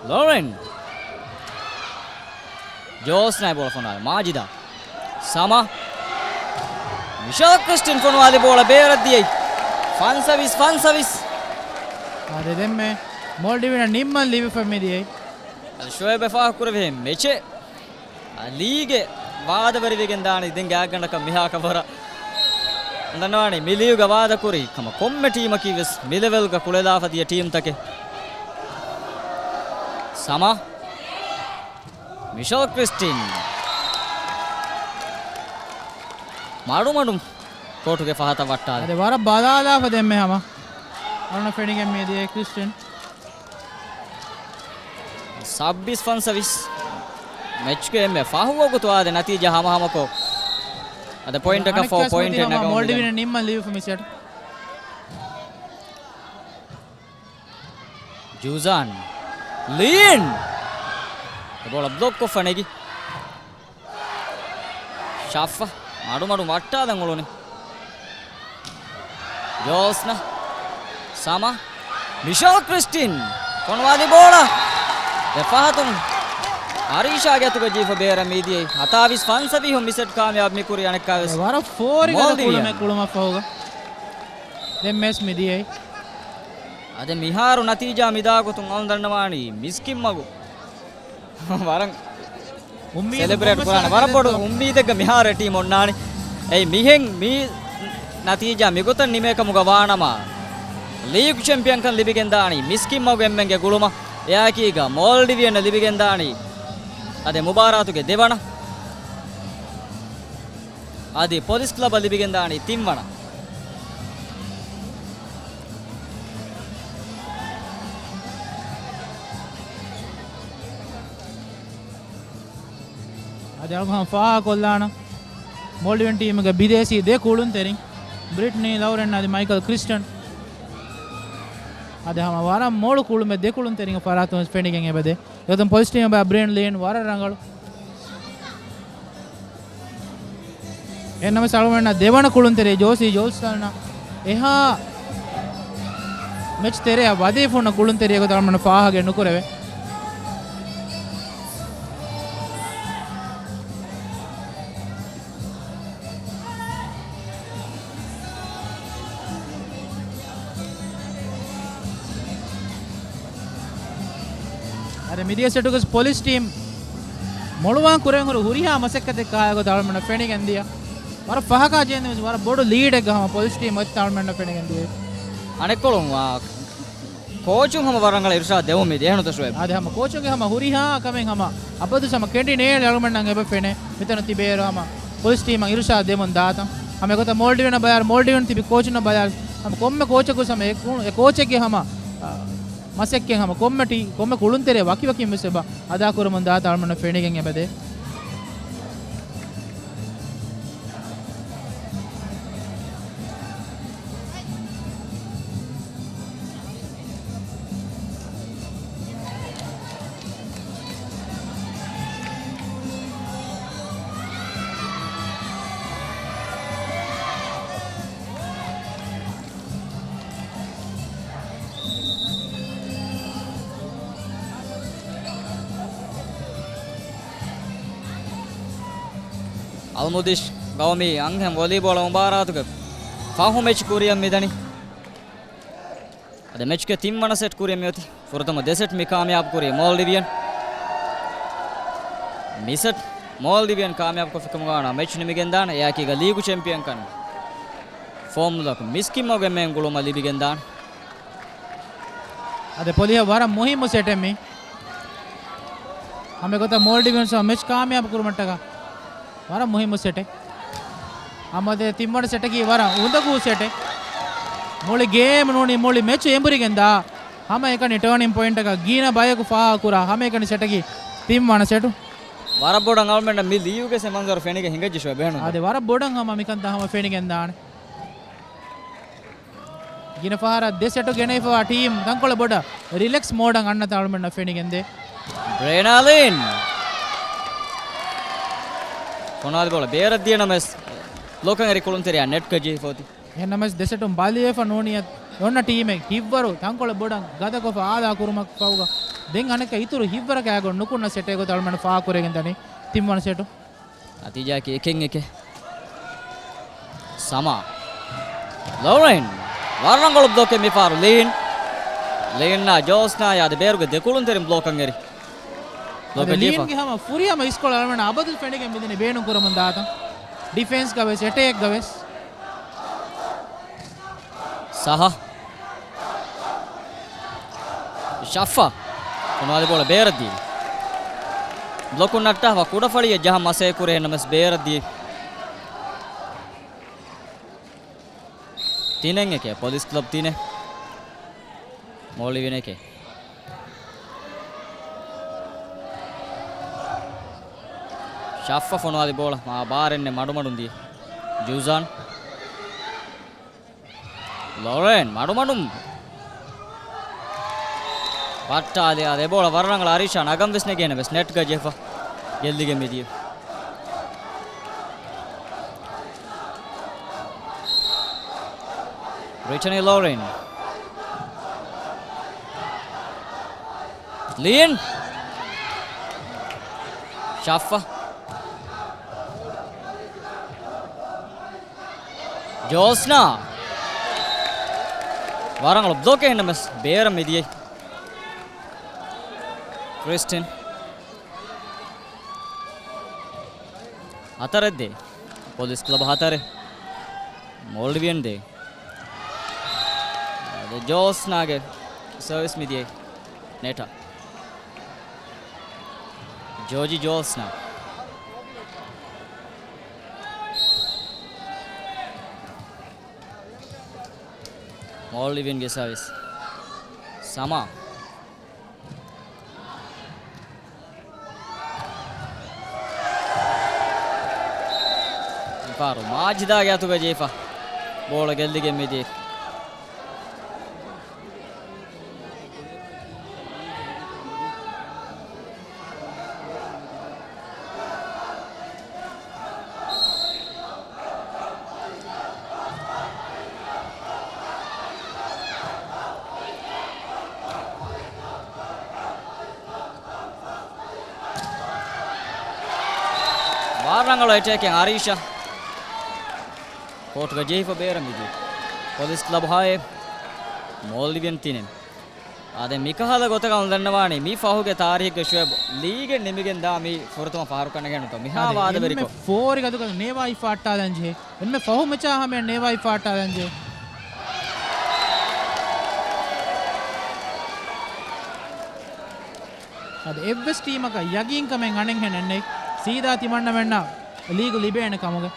ލޯރެން. ޖޯލްސްނާ އެ ބޯޅަ ފޮނުވާލި. މާޖިދާ. ސަމާ. މިޝަލް ކްރިސްޓިން ފޮނުވާލި ބޯޅަ ބޭރަށް ދިޔައީ. ފަންސަވީސް ފަންސަވީސް. އާދެ، ދެންމެ މޯލްޑިވިއަން ނިންމަން ލިބިފަ މިދިޔައީ. އަދި ޝޮއޭބް އެ ފާހަގަކުރެއްވި މެޗެއް. އަ، ލީގެ ވާދަވެރިވެގެން ދާނީ ދެން ގާތްގަނޑަކަށް މިހާ ކަބަރަށް. ދަންނަވާނީ މި ލީގުގަ ވާދަކުރީ ކަމަށް ކޮންމެ ޓީމަކީ ވެސް މި ލެވެލްގަ ކުޅެލާފަ ދިޔަ ޓީމްތަކެއް. ސަމާ. މިޝަލް ކްރިސްޓިން. މަޑުމަޑުން ކޯޓުގެ ފަހަތަށް ވައްޓާލި. އަދި ވަރަށް ބަލާލާފަ ދެންމެ ހަމަ. އަޅުން ފެނިގެން މިދިޔައީ ކްރިސްޓިން. ސައުވީސް ފަންސަވީސް. މެޗްގެ އެންމެ ފަހު ވަގުތު އާދެ ނަތީޖާ ހަމަހަމަކޮށް. އަދި ޕޮއިންޓަކަށް ފޯ އަނެއްކާސް މެދި ޕޮއިންޓެއް ހަމަ ނަގަމުން މޯލްޑިވިން މިދަނީ. ނިންމަން ލިބިފަ މި ސެޓް. ޖޫޒާން. ލީން. އެ ބޯޅަ ބްލޮކް ކޮށްފަ ނެގި. ޝައްފަ. މަޑުމަޑު ވައްޓާލަން އުޅުނި. ޖޯސްނަ. ސަމަ. މިޝަލް ކްރިސްޓިން. ފޮނުވާލި ބޯޅަ. އެ ފަހަތުން އަރީޝާގެ އަތުގަ ޖެހިފަ ބޭރަށް މިދިޔައީ. ހަތާވީސް ފަންސަވީހުން މި ސެޓް ކާމިޔާބު މިކުރި އަނެއްކާވެސް. ވަރަށް ފޯރިގަދަ ކުޅުމެއް ކުޅުމަށްފަހުގަ. ދެން މެޗް މިދިޔައީ. އަދި މިހާރު ނަތީޖާ މިދާގޮތުން އަޅުން ދަންނަވާނީ މިސްކިތްމަގު ވަރަށް ސެލެބްރޭޓް ކުރާނެ. ވަރަށް ބޮޑު އުއްމީދެއްގަ މިހާރު ޓީމް އޮންނާނެ. އެއީ މިހެން މި ނަތީޖާ މިގޮތަށް ނިމޭކަމުގަ ވާނަމަ، ލީގް ޗެމްޕިއަންކަން ލިބިގެންދާނީ މިސްކިތްމަގު އެންމެންގެ ގުޅުމަށް. އެއާއެކީގަ މޯލްޑިވިއަން ލިބިގެންދާނީ އަދި މުބާރާތުގެ ދެވަނަ. އަދި ޕޮލިސް ކްލަބަށް ލިބިގެންދާނީ ތިންވަނަ. އަދި އަޅުގަނޑު ފާހަގަކޮށްލާނަން މޯލްޑިވިއަން ޓީމުގެ ބިދޭސީ ދެ ކުޅުންތެރިން، ބްރިޓްނީ ލައުރެން އަދި މައިކަލް ކްރިސްޓަން. އަދި ހަމަ ވަރަށް މޮޅު ކުޅުމެއް ދެ ކުޅުންތެރިންގެ ފަރާތުން ފެނިގެން އެބަދޭ. އެގޮތުން ޕޮލިސް ޓީމަށް ބްރޭން ލީން ވަރަށް ރަނގަޅު. އެހެންނަމަވެސް އަޅުގަނޑަށް ދެވަނަ ކުޅުންތެރި ޖޯސީ ޖޯލްސްޓަން އެހާ މެޗް ތެރެއަށް ވަދެފަ ހުންނަ ކުޅުންތެރިއެއް ގޮތަށް އަޅުގަނޑަށް ފާހަގަ ނުކުރެވޭ. އަދި މިދިޔަ ސެޓުގަސް ޕޮލިސް ޓީމް މޮޅުވާން ކުރެން ހުރި ހުރިހާ މަސައްކަތެއް ކާޔަ ގޮތަށް އަޅުމެންނަށް ފެނިގެން ދިޔަ. ވަރަށް ފަހަކާ ޖެހެން ވަރަށް ބޮޑު ލީޑެއްގަ ހަމަ ޕޮލިސް ޓީމް އޮތް އަޅުމެންނަށް ފެނިގެން ދިޔަ. އަނެއްކޮޅުން ވާ ކޯޗުން ހަމަ ވަރަށް ރަނގަޅަށް އިރުޝާދު ދެވުން މި ދޭނުތަ ޝުއޭބް؟ އާދެ، ހަމަ ކޯޗުންގެ ހަމަ ހުރިހާ ކަމެއް ހަމަ އަބަދު ހަމަ ކެނޑިނޭ އަޅުމެންނަށް އެބަ ފެނޭ. މިތަނު ތިބޭރު ހަމަ ޕޮލިސް ޓީމަށް އިރުޝާދު ދެމުން ދާތަން. ހަމަ އެގޮތަށް މޯލްޑިވިން ބަޔާރު، މޯލްޑިވިން ތިބި ކޯޗުންނަށް ބަޔާރު، ހަމަ ކޮންމެ ކޯޗަކު ހަމަ އެ ކު-، އެ ކޯޗެއްގެ ހަމަ، އާ، މަސައްކަތް ހަމަ ކޮންމެ ޓީ-، ކޮންމެ ކުޅުންތެރި ވަކިވަކިން ވެސް އެބަ އަދާކުރަމުން ދާތަން އަޅުމެންނަށް ފެނިގެން އެބަދޭ. އަލްމުދިޝް ގައުމީ އަންހެން ވޮލީބޯޅަ މުބާރާތުގެ ފަހު މެޗް ކުރިއަށް މިދަނީ. އަދި މެޗްގެ ތިންވަނަ ސެޓް ކުރިއަށް މިއޮތީ. ފުރަތަމަ ދެ ސެޓް މި ކާމިޔާބު ކުރީ މޯލްޑިވިއަން. މި ސެޓް މޯލްޑިވިއަން ކާމިޔާބު ކޮށްފިކަމުގަ ވާނަމަ މެޗް ނިމިގެންދާނެ. އެއާއެކީގަ ލީގު ޗެމްޕިއަންކަން ފޯމުލަކު މިސްކިތްމަގު އެންމެން ގުޅުމަށް ލިބިގެންދާނެ. އަދި ޕޮލިހަށް ވަރަށް މުހިއްމު ސެޓެއް މީ. ހަމަ އެގޮތަށް މޯލްޑިވިއަންސް މެޗް ކާމިޔާބު ކުރުމަށްޓަކާ ވަރަށް މުހިއްމު ސެޓެއް. ހަމަ ދެ ތިންވަނަ ސެޓަކީ ވަރަށް އުނދަގޫ ސެޓެއް. މުޅި ގޭމް ނޫނީ މުޅި މެޗު އެނބުރިގެން ދާ ހަމައެކަނި ޓާނިން ޕޮއިންޓަކަށް ގިނަ ބަޔަކު ފާހަގަކުރާ ހަމައެކަނި ސެޓަކީ ތިންވަނަ ސެޓު. ވަރަށް ބޮޑަށް އަޅުމެންނަށް މި ލީގުގެ ސެ މަންޒަރު ފެނިގެން ހިނގައްޖެ ޝުއޭބް ބޭނުން. އާދެ، ވަރަށް ބޮޑަށް ހަމަ މިކަންތައް ހަމަ ފެނިގެން ދާނެ. ގިނަ ފަހަރަށް ދެ ސެޓު ގެނައިފަވާ ޓީމް ތަންކޮޅެއް ބޮޑަށް ރިލެކްސް މޯޑަށް އަންނަތާ އަޅުމެންނަށް ފެނިގެންދޭ. ބްރޭނާލިން ފޮނުވާލި ބޯޅަ ބޭރަށް ދިޔަ ނަމަވެސް، ބްލޮކަށް އެރި ކުޅުންތެރިޔާ ނެޓްގަ ޖެހިފަ އޮތީ. އެހެންނަމަވެސް ދެ ސެޓުން ބަލިވެފަ ނޫނީ އޮންނަ ޓީމެއް ހިތްވަރު ތަންކޮޅެއް ބޮޑަށް ގަދަކޮށްފަ އާލާ ކުރުމަށް ފަހުގަ ދެން އަނެއްކާ އިތުރު ހިތްވަރަކާ ގޮތް ނުކުންނަ ސެޓެއް ގޮތަށް އަޅުމެން ފާހަގަކުރެގެން ދަނީ ތިންވަނަ ސެޓު. ނަތީޖާއަކީ އެކެއް އެކެއް. ސަމާ. ލޮރެން. ވަރަށް ރަނގަޅު ބްލޮކެއް މިފަހަރު. ލީން. ލީންއާ ޖޯސްނާ އާދެ ބޭރުގެ ދެކުޅުންތެރިން ބްލޮކަށް އެރި. އަދި ބްލޮކަށް ޖެހިފަ. ލީންގެ ހަމަ ފުރިހަމަ އިސްކޮޅަށް އަޅުމެން އަބަދު ފެނިގެން މިދަނީ ބޭނުން ކުރަމުން ދާތަން. ޑިފެންސްގަ ވެސް، އެޓޭކްގަ ވެސް. ސަހަ. ޝައްފަ. ފޮނުވާލި ބޯޅަ ބޭރަށް ދީ. ބްލޮކުން ނައްޓާފަ ކުޑަފަޅިއެއް ޖަހަން މަސައްކަތް ކުރި އެހެންނަމަވެސް ބޭރަށް ދީ. ތިނެއް އެކެއް، ޕޮލިސް ކްލަބް ތިނެއް. މޯލްޑިވިއަން އެކެއް. ޝައްފަ ފޮނުވާލި ބޯޅަ މާ ބާރެއް ނެތް މަޑުމަޑުން ދީ. ޖޫޒާން. ލޮރެން މަޑުމަޑުން ބައްޓާލި އާދެ ބޯޅަ ވަރަށް ރަނގަޅަށް އަރީޝާ ނަގަން ވެސް ނެގޭނެ ވެސް ނެޓްގަ ޖެހިފަ ގެއްލިގެން މިދިޔަ. ބްރިޓަނީ ލޮރެން. ލީން. ޝައްފަ. ޖޯސްނާ. ވަރަށް ރަނގަޅު ބްލޮކެއް އެހެންނަމަވެސް ބޭރަށް މިދިޔައީ. ކްރިސްޓިން. ހަތަރެއް ދޭ. ޕޮލިސް ކްލަބް ހަތަރެއް. މޯލްޑިވިއަން ދޭ. އަދި ޖޯސްނާގެ ސަރވިސް މިދިޔައީ ނެޓަށް. ޖޯޖި ޖޯސްނާ. މޯލްޑިވިއަންގެ ސަރވިސް. ސަމާ. މިފަހަރު މާޖިދާގެ އަތުގަ ޖެހިފަ ބޯޅަ ގެއްލިގެން މިދިޔަ. ވަރަށް ރަނގަޅު އެޓޭކެއް އަރީޝާ. ކޯޓުގަ ޖެހިފަ ބޭރަށް މިދިޔަ. ޕޮލިސް ކްލަބް ހައެއް، މޯލްޑިވިއަން ތިނެއް. އާދެ، މިކަހަލަ ގޮތަކަށް އަޅުގަނޑު ދަންނަވާނީ، މި ފަހުގެ ތާރީޚްގަ ޝުއޭބް ލީގެއް ނިމިގެން ދާ މީ ފުރަތަމަ ފަހަރު ކަންނޭނގެ ނުތަ؟ މިހާ އާދެ، ވާދަވެރިކޮށް. އެންމެ ފޯރި ގަދަކަށް ނޭވާ ހިފާއްޓާލަން ޖެހޭ. އެންމެ ފަހު މެޗާ ހަމަޔަށް ނޭވާ ހިފާއްޓާލަން ޖެހޭ. އަދި އެއްވެސް ޓީމަކަށް ޔަގީންކަމެއް އަނެއްހެނެއް ނެތް، ސީދާ ތިމަންނަމެންނަށް ލީގު ލިބޭނެ ކަމުގެ.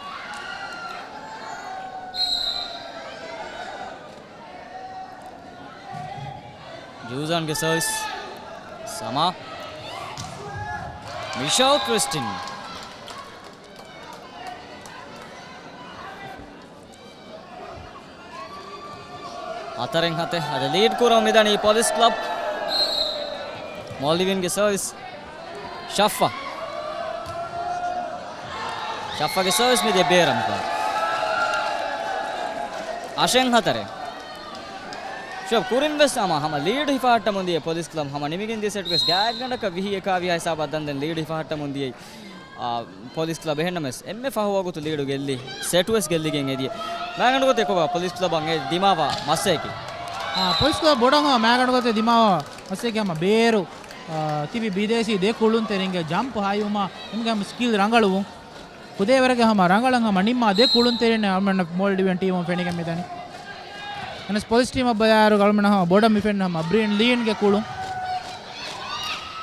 ޖޫޒާންގެ ސަރވިސް. ސަމާ. މިޝާލް ކްރިސްޓިން. ހަތަރެއް ހަތެއް އަދި ލީޑް ކުރަމުން މިދަނީ ޕޮލިސް ކްލަބް. މޯލްޑިވިއަންގެ ސަރވިސް. ޝައްފަ. ޝައްފަގެ ސަރވިސް މިދިޔަ ބޭރަށް މިފަހަރު. އަށެއް ހަތަރެއް. ޝޮބް ކުރިން ވެސް ހަމަ، ހަމަ ލީޑް ހިފަހައްޓަމުން ދިޔަ ޕޮލިސް ކްލަބް ހަމަ ނިމިގެން ދިޔަ ސެޓް ވެސް ގާތްގަނޑަކަށް ވިހި އެކާ ވިހާ ހިސާބަށް ދަންދެން ލީޑް ހިފަހައްޓަމުން ދިޔައީ. އާ، ޕޮލިސް ކްލަބް އެހެންނަމަވެސް އެންމެ ފަހު ވަގުތު ލީޑު ގެއްލި ސެޓް ވެސް ގެއްލިގެން އެދިޔަ. މާގަނޑުގަތެ ކޮބާ ޕޮލިސް ކްލަބަށް ދިމާވާ މައްސައެކީ؟ އާ، ޕޮލިސް ކްލަބް ބޮޑަށް ހަމަ މާގަނޑުގަތެ ދިމާވާ މައްސައެކީ ހަމަ ބޭރު، އާ، ތިބި ބިދޭސީ ދެ ކުޅުންތެރިންގެ ޖަމްޕް ހައިވުމާ އެމްގެ ހަމަ ސްކިލް ރަނގަޅުވުން. ކުދޭވަރެގެ ހަމަ ރަނގަޅަށް ހަމަ ނިންމާ ދެ ކުޅުންތެރިން އަޅުމެންނަށް މޯލްޑިވިއަން ޓީމުން ފެނިގެން މިދަނީ. އެނަސް ޕޮލިސް ޓީމަށް ބަލާއިރު އަޅުމެންނަށް ހަމަ ބޮޑަށް މި ފެންނަ ހަމަ ބްރިއަން ލީންގެ ކުޅުން.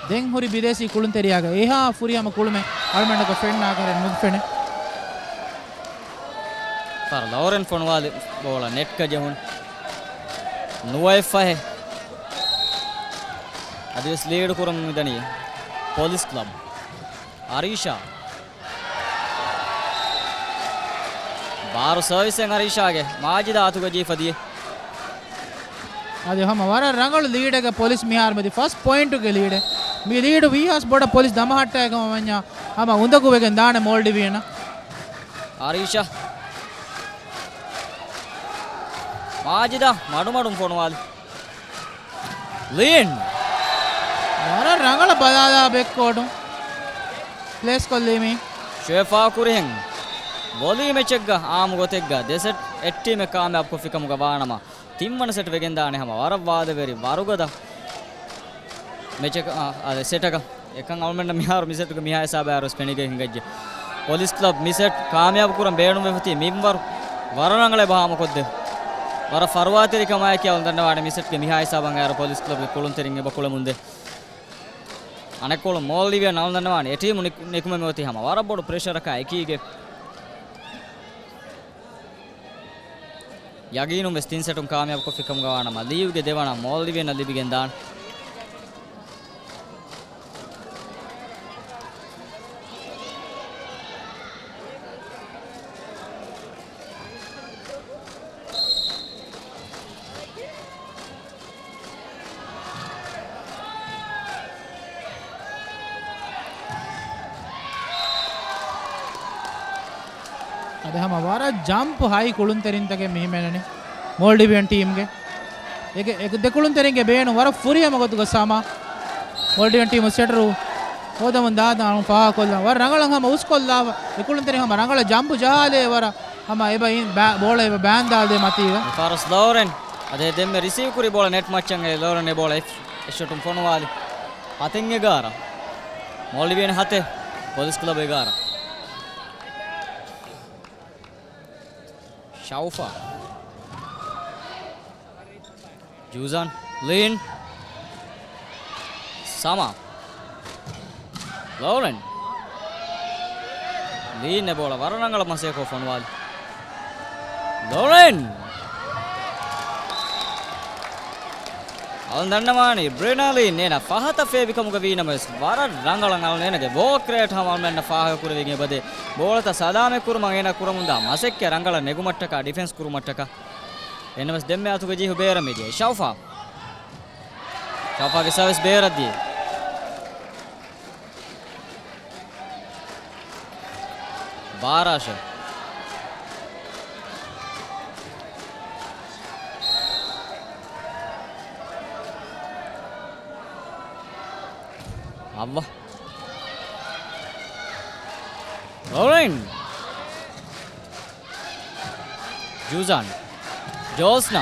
ދެން ހުރި ބިދޭސީ ކުޅުންތެރިޔާގެ އެހާ ފުރިހަމަ ކުޅުމެއް އަޅުމެންނަކަށް ފެންނާކަށް ނުފެނޭ. ފަރު ލޯރެން ފޮނުވާލި ބޯޅަ ނެޓްގަ ޖެހުން. ނުވައެއް ފަހެއް. އަދިވެސް ލީޑު ކުރަމުން މިދަނީ ޕޮލިސް ކްލަބް. އަރީޝާ. ބާރު ސަރވިސެއް އަރީޝާގެ މާޖިދާ އަތުގަ ޖީފަ ދިޔަ. އަދި ހަމަ ވަރަށް ރަނގަޅު ލީޑެއްގަ ޕޮލިސް މިހާރު މެދި ފަސް ޕޮއިންޓުގެ ލީޑެއް. މި ލީޑު ވީހާސް ބޮޑަށް ޕޮލިސް ދަމަހައްޓައިގަ ވަންޏާ ހަމަ އުނދަގޫ ވެގެން ދާނެ މޯލްޑިވިއަނަށް. އަރީޝާ. މާޖިދާ މަޑުމަޑުން ފޮނުވާލި. ލީން. ވަރަށް ރަނގަޅަށް ބަލާލާ ބެކްކޯޓު ޕްލޭސް ކޮށްލީމީ. ޝުއެފާ ކުރިހެން ވޮލީ މެޗެއްގަ އާއްމު ގޮތެއްގަ ދެ ސެޓް އެއް ޓީމެއް ކާމިޔާބު ކޮށްފި ކަމުގަ ވާނަމަ، ތިންވަނަ ސެޓް ވެގެންދާނެ ހަމަ ވަރަށް ވާދަވެރި ވަރުގަދަ މެޗަކަށް، އާ، އާ، ސެޓަކަށް. އެކަން އަޅުމެންނަށް މިހާރު މި ސެޓުގެ މިހާ ހިސާބަށް އަރުވެސް ފެނިގެން ހިނގައްޖެ. ޕޮލިސް ކްލަބް މި ސެޓް ކާމިޔާބު ކުރަން ބޭނުންވެފަ ތި މިންވަރު ވަރަށް ރަނގަޅަށް އެބަ ހާމަކޮށްދެ. ވަރަށް ފަރުވާތެރިކަމާއެކީ އަޅުން ދަންނަވާނެ މި ސެޓްގެ މިހާ ހިސާބަށް އައިރު ޕޮލިސް ކްލަބްގެ ކުޅުންތެރިން އެބަ ކުޅެމުންދޭ. އަނެއްކޮޅުން މޯލްޑިވިއަން އަޅުން ދަންނަވާނެ އެ ޓީމު ނިކު-، ނިކުމެމެ އޮތީ ހަމަ ވަރަށް ބޮޑު ޕްރެޝަރަކާ އެކީގެ. ޔަގީނުން ވެސް ތިން ސެޓުން ކާމިޔާބު ކޮށްފި ކަމުގަ ވާނަމަ، ލީވްގެ ދެވަނަ މޯލްޑިވިއަނަށް ލިބިގެން ދާނެ. އަދި ހަމަ ވަރަށް ޖަމްޕް ހައި ކުޅުންތެރިންތަކެއް މި ހިމެނެނީ މޯލްޑިވިއަން ޓީމްގެ. އޭގެ، އޭގެ ދެ ކުޅުންތެރިންގެ ބޭނުން ވަރަށް ފުރިހަމަ ގޮތުގަ ސަމާ. މޯލްޑިވިއަން ޓީމު ސެޓަރު ހޯދަމުން ދާތަން އަޅުން ފާހަގަކޮށްލަން. ވަރަށް ރަނގަޅަށް ހަމަ އުސްކޮށްލާފަ. އެ ކުޅުންތެރިން ހަމަ ރަނގަޅަށް ޖަމްޕް ޖަހާލޭ ވަރަށް ހަމަ އެބަ އިން ބާ-، ބޯޅަ އެބަ ބާންދާލޭ މަތީގަ. މި ފާރުސް ލޯރެން. އަދި ދެންމެ ރިސީވް ކުރި ބޯޅަ ނެޓް މައްޗަށް އެ ލޯރެން އެ ބޯޅަ އެ ޝޮޓުން ފޮނުވާލި. ހަތެއް އެގާރަ. މޯލްޑިވިއަން ހަތެއް، ޕޮލިސް ކްލަބް އެގާރަ. ޝައުފާ. ޖޫޒާން. ލީން. ސަމާ. ލޯރެން. ލީން އެ ބޯޅަ ވަރަށް ރަނގަޅަށް މަސޭކޯ ފޮނުވާލި. ލޯރެން. އަޅުން ދަންނަވާނީ ބްރެނާލީން އޭނަ ފަހަތަށް ފޭބިކަމުގަ ވީނަމަވެސް، ވަރަށް ރަނގަޅަށް އަޅުން އޭނަގެ ވޯކް ރޭޓް ހަމަ އަޅުމެންނަށް ފާހަގަކުރެވިގެން އެބަދޭ. ބޯޅަތައް ސަލާމަތް ކުރުމަށް އޭނަ ކުރަމުންދާ މަސައްކަތް ރަނގަޅަށް ނެގުމަށްޓަކާ، ޑިފެންސް ކުރުމަށްޓަކާ. އެންމެސް ދެންމެ އަތުގަ ޖީހު ބޭރަށް މިދިޔަ. ޝައުފާ. ޝައުފާގެ ސަރވިސް ބޭރަށް ދިޔަ. ބާރާށެ. އައްވަ. ރޯލިން. ޖޫޒާން. ޖޯސްނާ.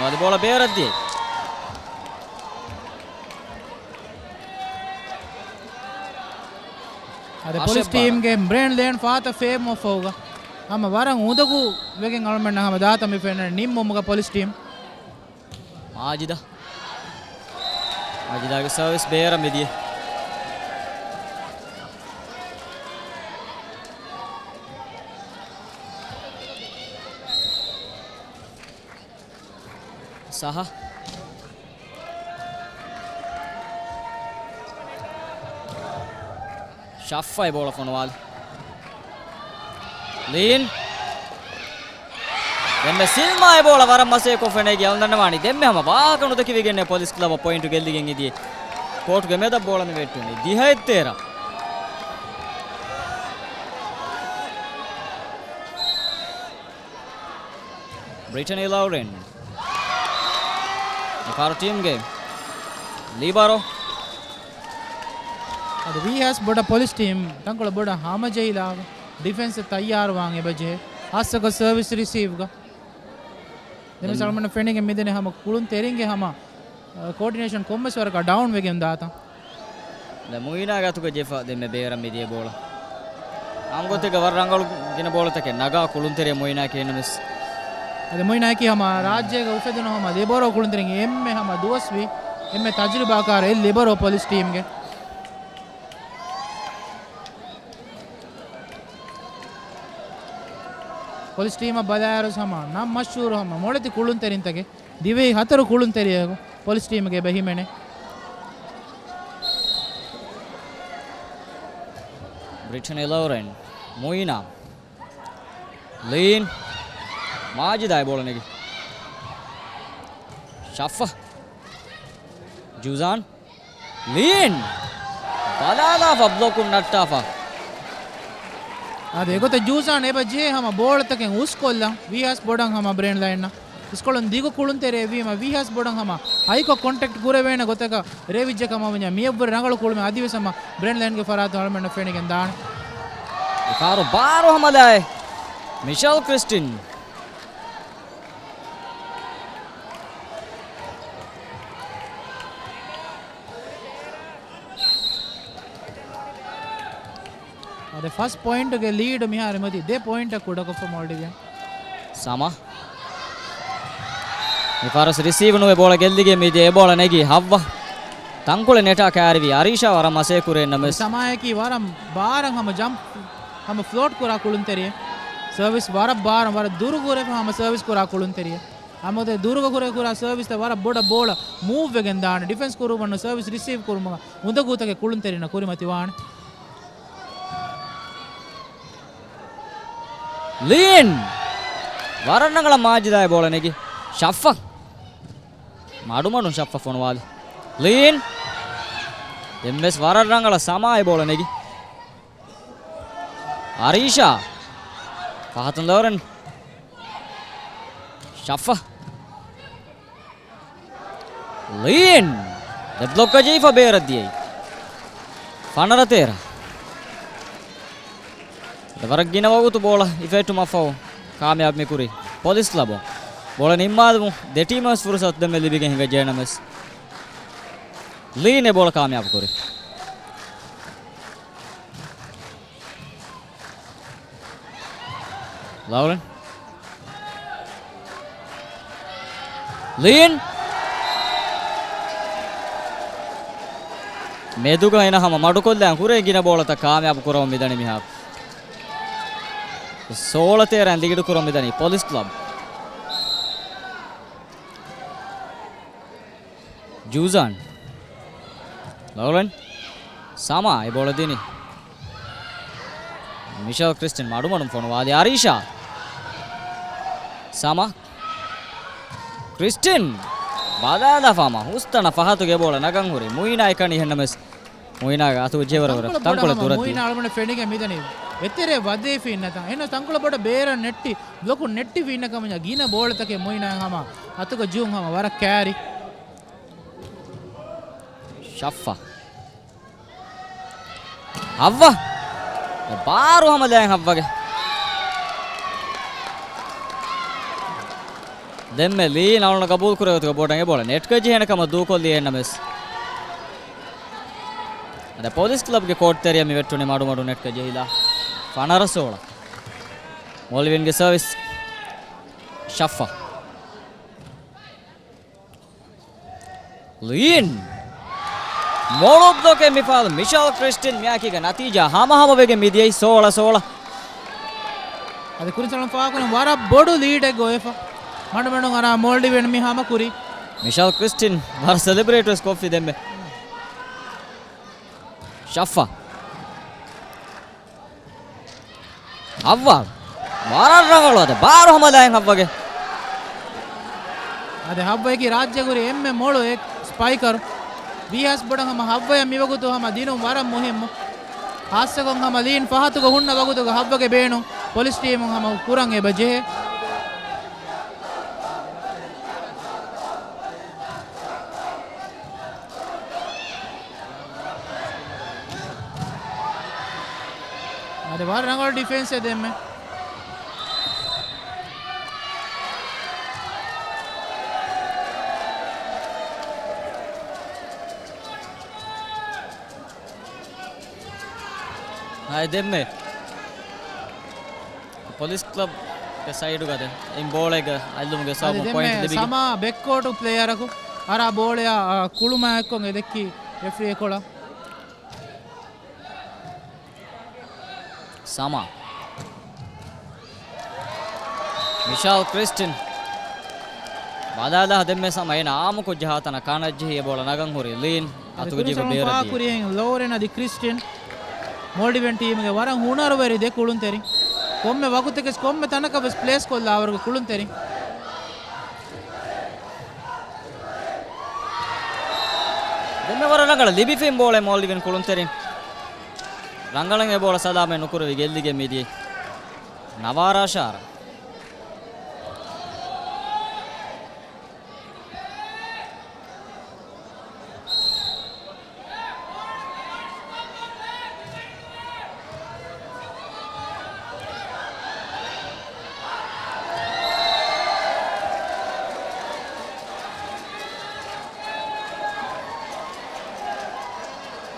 އަދި ބޯޅަ ބޭރަށް ދިޔަ. އަދި ޕޮލިސް އަށެއް ބާރަ. ޓީމްގެ ބްރެން ލޭން ފާތަ ފޭމު ފަހުގަ ހަމަ ވަރަށް އުނދަގޫ ވެގެން އަޅުމެންނަށް ހަމަ ދާތަ މި ފެންނަ ނިންމުމުގަ ޕޮލިސް ޓީމް. މާޖިދާ. މާޖިދާގެ ސަރވިސް ބޭރަށް މިދިޔަ. ސަހަ. ޝައްފަ އެ ބޯޅަ ފޮނުވާލި. ލީން. ދެންމެ ސިލްމާ އެ ބޯޅަ ވަރަށް މަސޭކޮށް ފެނޭގެ އަޅުން ދަންނަވާނީ. ދެންމެ ހަމަ ވާހަކަ ނުދެކިވިގެންނޭ ޕޮލިސް ކްލަބަށް ޕޮއިންޓު ގެއްލިގެން އިދިޔޭ. ކޯޓުގެ މެދަށް ބޯޅަ މި ވެއްޓުނީ. ދިހައެއް ތޭރަ. ބްރިޓަނީ ލައުރެން. މިފަހަރު ޓީމްގެ ލީބަރޯ. އަދި ވީހާސް ބޮޑަށް ޕޮލިސް ޓީމް ތަންކޮޅެއް ބޮޑަށް ހަމަޖެހިލާ ޑިފެންސް ތައްޔާރުވާން އެބަޖެހޭ. ހާއްސަކޮށް ސަރވިސް ރިސީވްގަ. ދެން ދެން ސަލްމަން ފެނިގެން މިދެނެ ހަމަ ކުޅުންތެރިންގެ ހަމަ، އަ، ކޯޑިނޭޝަން ކޮންމެސް ވަރަކަށް ޑައުން ވެގެން ދާތަން. ދެ މުއިނާގެ އަތުގަ ޖެފާ ދެންމެ ބޭރަށް މިދިޔަ ބޯޅަ. އާންމު ގޮތެއްގަ ވަރަށް ރަނގަޅު ގިނަ ބޯޅަތަކެއް ނަގާ ކުޅުންތެރިޔަ މުއިނާ ކިހިނެއްނަމަސް. އަދި މުއިނާއަކީ ހަމަ ރާއްޖޭގަ އުފެދުނު ހަމަ ލިބަރޯ ކުޅުންތެރިން އެންމެ ހަމަ ދުވަސްވީ، އެންމެ ތަޖުރިބާކާރު އެއް ލިބަރޯ ޕޮލިސް ޓީމްގެ. ޕޮލިސް ޓީމަށް ބަލާއިރު ހަމަ ނަން މަޝްހޫރު ހަމަ މޮޅެތި ކުޅުންތެރިންތަކެއް. ދިވެހި ހަތަރު ކުޅުންތެރިޔަކު ޕޮލިސް ޓީމުގެ އެބަ ހިމެނޭ. ބްރިޓަނީ ލައުރެން، މުއިނާ، ލީން، މާޖިދާ އެ ބޯޅަ ނެގި. ޝައްފަ، ޖޫޒާން، ލީން ބަލާލާފަ ބްލޮކުން ނައްޓާފަ. އާދެ، އެގޮތަށް ޖޫޒާން އެބަ ޖެހޭ ހަމަ ބޯޅަތަކެއް އުސްކޮށްލަން، ވީހާސް ބޮޑަށް ހަމަ ބްރޭން ލައިންނަށް އިސްކޮޅުން ދިގު ކުޅުންތެރިއެއް ވީމަ، ވީހާސް ބޮޑަށް ހަމަ ހައިކޮށް ކޮންޓެކްޓް ކުރެވޭނެ ގޮތަކަށް ރޭވިއްޖެ ކަމަށް ވަންޏާ މިއަށްވުރެ ރަނގަޅު ކުޅުމެއް އަދިވެސް ހަމަ ބްރޭން ލައިންގެ ފަރާތުން އަޅުމެންނަށް ފެނިގެން ދާނެ. އެފާރު ބާރު ހަމަލާއެ މިޝަލް ކްރިސްޓިން. އަދި ފަސް ޕޮއިންޓުގެ ލީޑު މިހާރު މަތި ދެ ޕޮއިންޓަށް ކުޑަކޮށްފަ މޯލްޑިވިއަން. ސަމާ. މި ފަރަސް ރިސީވް ނުވެ ބޯޅަ ގެއްލިގެން މިދިޔަ އެ ބޯޅަ ނެގީ ހައްވަ. ތަންކޮޅެއް ނެޓާ ކައިރިވި އަރީޝާ ވަރަށް މަސޭ ކުރޭ ނަމަވެސް. ސަމާޔަކީ ވަރަށް ބާރަށް ހަމަ ޖަމްޕް ހަމަ ފްލޯޓް ކުރާ ކުޅުންތެރިއެއް. ސަރވިސް ވަރަށް ބާރަށް ވަރަށް ދުރު ކުރެފަ ހަމަ ސަރވިސް ކުރާ ކުޅުންތެރިއެއް. ހަމަ ދުރުގަ ކުރެ ކުރާ ސަރވިސްތައް ވަރަށް ބޮޑަށް ބޯޅަ މޫވް ވެގެން ދާނެ. ޑިފެންސް ކުރުމަށް ސަރވިސް ރިސީވް ކުރުމަށް އުނދަގޫތަކެއް ކުޅުންތެރިންނަށް ކުރިމަތިވާނެ. ލީން! ވަރަށް ރަނގަޅަށް މާޖިދާއެ ބޯޅަ ނެގި. ޝައްފަ. މަޑުމަޑުން ޝައްފަ ފޮނުވާލި. ލީން! ދެންވެސް ވަރަށް ރަނގަޅަށް ސަމާ އެ ބޯޅަ ނެގި. އަރީޝާ. ފަހަތުން ލައުރެން. ޝައްފަ. ލީން ދެ ބްލޮކް ޖެހިފަ ބޭރަށް ދިޔައީ. ފަނަރަ ތޭރަ. ވަރަށް ގިނަ ވަގުތު ބޯޅަ ހިފެހެއްޓުމަށްފަހު ކާމިޔާބު މިކުރީ ޕޮލިސް ކްލަބުން. ބޯޅަ ނިންމާލުމުން ދެ ޓީމަށް ފުރުސަތު ދެންމެ ލިބިގެން ހިނގައްޖެ ނަމަވެސް، ލީން އެ ބޯޅަ ކާމިޔާބު ކުރި. ލައުރެން. ލީން. މެދުގަ އޭނަ ހަމަ މަޑުކޮށްލާން ކުރޭ ގިނަ ބޯޅަތައް ކާމިޔާބު ކުރަމުން މިދަނީ މިހާރު. ސޯޅަ ތޭރައިން ލީޑު ކުރަމުން މިދަނީ ޕޮލިސް ކްލަބް. ޖޫޒާން. ލައުރެން. ސަމާ އެ ބޯޅަ ދިނީ. މިޝަލް ކްރިސްޓިން މަޑުމަޑުން ފޮނުވާލި އަރީޝާ. ސަމާ. ކްރިސްޓިން. ބަލާލާފާމަ ހުސްތަނަށް ފަހަތުގެ ބޯޅަ ނަގަން ހުރި. މުއިނާ އެކަނި ހެންނަމެސް. މުއިނާގެ އަތު ޖެވަރަވަރ ތަންކޮޅެއް ދުރަށް ދިޔަ. މުއިނާ އަޅުގަނޑަށް ފެނިގެން މިދަނީ. އެތެރެ ވަދެފިންނަތާ. އެހެންނަމަ ތަންކޮޅެއް ބޮޑަށް ބޭރަށް ނެއްޓި. ބްލޮކު ނެއްޓި ފިންނަ ކަމަށް ގިނަ ބޯޅަތަކެއް މުއިނާ ހަމަ އަތުގަ ޖޫން ހަމަ ވަރަށް ކައިރި. ޝައްފަ. ހައްވަ. ބާރު ހަމަލާން ހައްވަގެ. ދެންމެ ލީން އަޅުން ގަބޫލު ކުރެވޭ ގޮތުގަ ބޯޑަށް އެ ބޯޅަ ނެޓްގަ ޖެހޭނެ ކަމަށް ދޫކޮށްލީ އެހެންނަމެސް. އަދި ޕޮލިސް ކްލަބްގެ ކޯޓް ތެރެއަށް މި ވެއްޓުނީ މަޑުމަޑު ނެޓްގަ ޖެހިލާ. ފަނަރަ ސޯޅަ. މޯލްޑިވިއަންގެ ސަރވިސް. ޝައްފަ. ލީން. މޮޅު ބްލޮކެއް މިފަހަރު މިޝަލް ކްރިސްޓިން މިއާކީގަ ނަތީޖާ ހަމަހަމަ ވެގެން މިދިޔައީ ސޯޅަ ސޯޅަ. އަދި ކުރިން ސަލަމް ފާކުނު ވަރަށް ބޮޑު ލީޑެއް ގޮވެފަ. މަޑުމަޑުން އަރާ މޯލްޑިވިއަން މި ހަމަ ކުރީ. މިޝާލް ކްރިސްޓިން ވަރަށް ސެލެބްރޭޓް ވެސް ކޮށްފި ދެންމެ. ޝައްފާ. ހައްވާ. ވަރަށް ރަނގަޅު އަދި ބާރު ހަމަލާއިން ހައްވާގެ. އަދި ހައްވައަކީ ރާއްޖޭގެ ހުރި އެންމެ މޮޅު އެއް ސްޕައިކަރު. ވީހާސް ބޮޑަށް ހަމަ ހައްވަޔަށް މިވަގުތު ހަމަ ދިނުން ވަރަށް މުހިއްމު. ހާއްސަކޮށް ހަމަ ލީން ފަހަތުގަ ހުންނަ ވަގުތުގަ ހައްވަގެ ބޭނުން ޕޮލިސް ޓީމުން ހަމަ ކުރަން އެބަ ޖެހޭ. އަދި ވަރަށް ރަނގަޅު ޑިފެންސެއް ދެންމެ. ހައި ދެންމެ. ޕޮލިސް ކްލަބްގެ ސައިޑުގަ ދެން އިން ބޯޅައިގަ އައްލުމުގެ އަދި ސަބަބުން ދެންމެ ޕޮއިންޓް ލިބިގެން. ސަމާ ބެކްކޯޓު ޕްލޭޔަރަކު އަރާ ބޯޅަޔާ، އާ، ކުޅުމާ އެއްކޮށް އެ ދެއްކި ރެފްރީ އެކޮޅަށް. ސަމާ. މިޝާލް ކްރިސްޓިން. ބަލާލާ ދެންމެ ސަމާ އޭނަ އާއްމުކޮށް ޖަހާ ތަނަށް ކަނަށްޖެހި އެ ބޯޅަ ނަގަން ހުރި ލީން. އަދި އަތުގަ ކުރިން ޖެހިފަ ސަމާ ބޭރަށް ފާހަގަ ދިޔަ. ކުރިހެން ލޯރެން އަދި ކްރިސްޓިން. މޯލްޑިވިއަން ޓީމުގެ ވަރަށް ހުނަރުވެރި ދެ ކުޅުންތެރިން. ކޮންމެ ވަގުތެކެސް ކޮންމެ ތަނަކަށް ވެސް ޕްލޭސް ކޮށްލާ އަވަރުގެ ކުޅުންތެރިން. ދެންމެ ވަރަށް ރަނގަޅަށް ލިބިފިން ބޯޅަ މޯލްޑިވިއަން ކުޅުންތެރިން. ރަނގަޅަށް އެ ބޯޅަ ސަލާމަތް ނުކުރެވި ގެއްލިގެން މިދިޔައީ. ނަވާރާ ޝާރާ.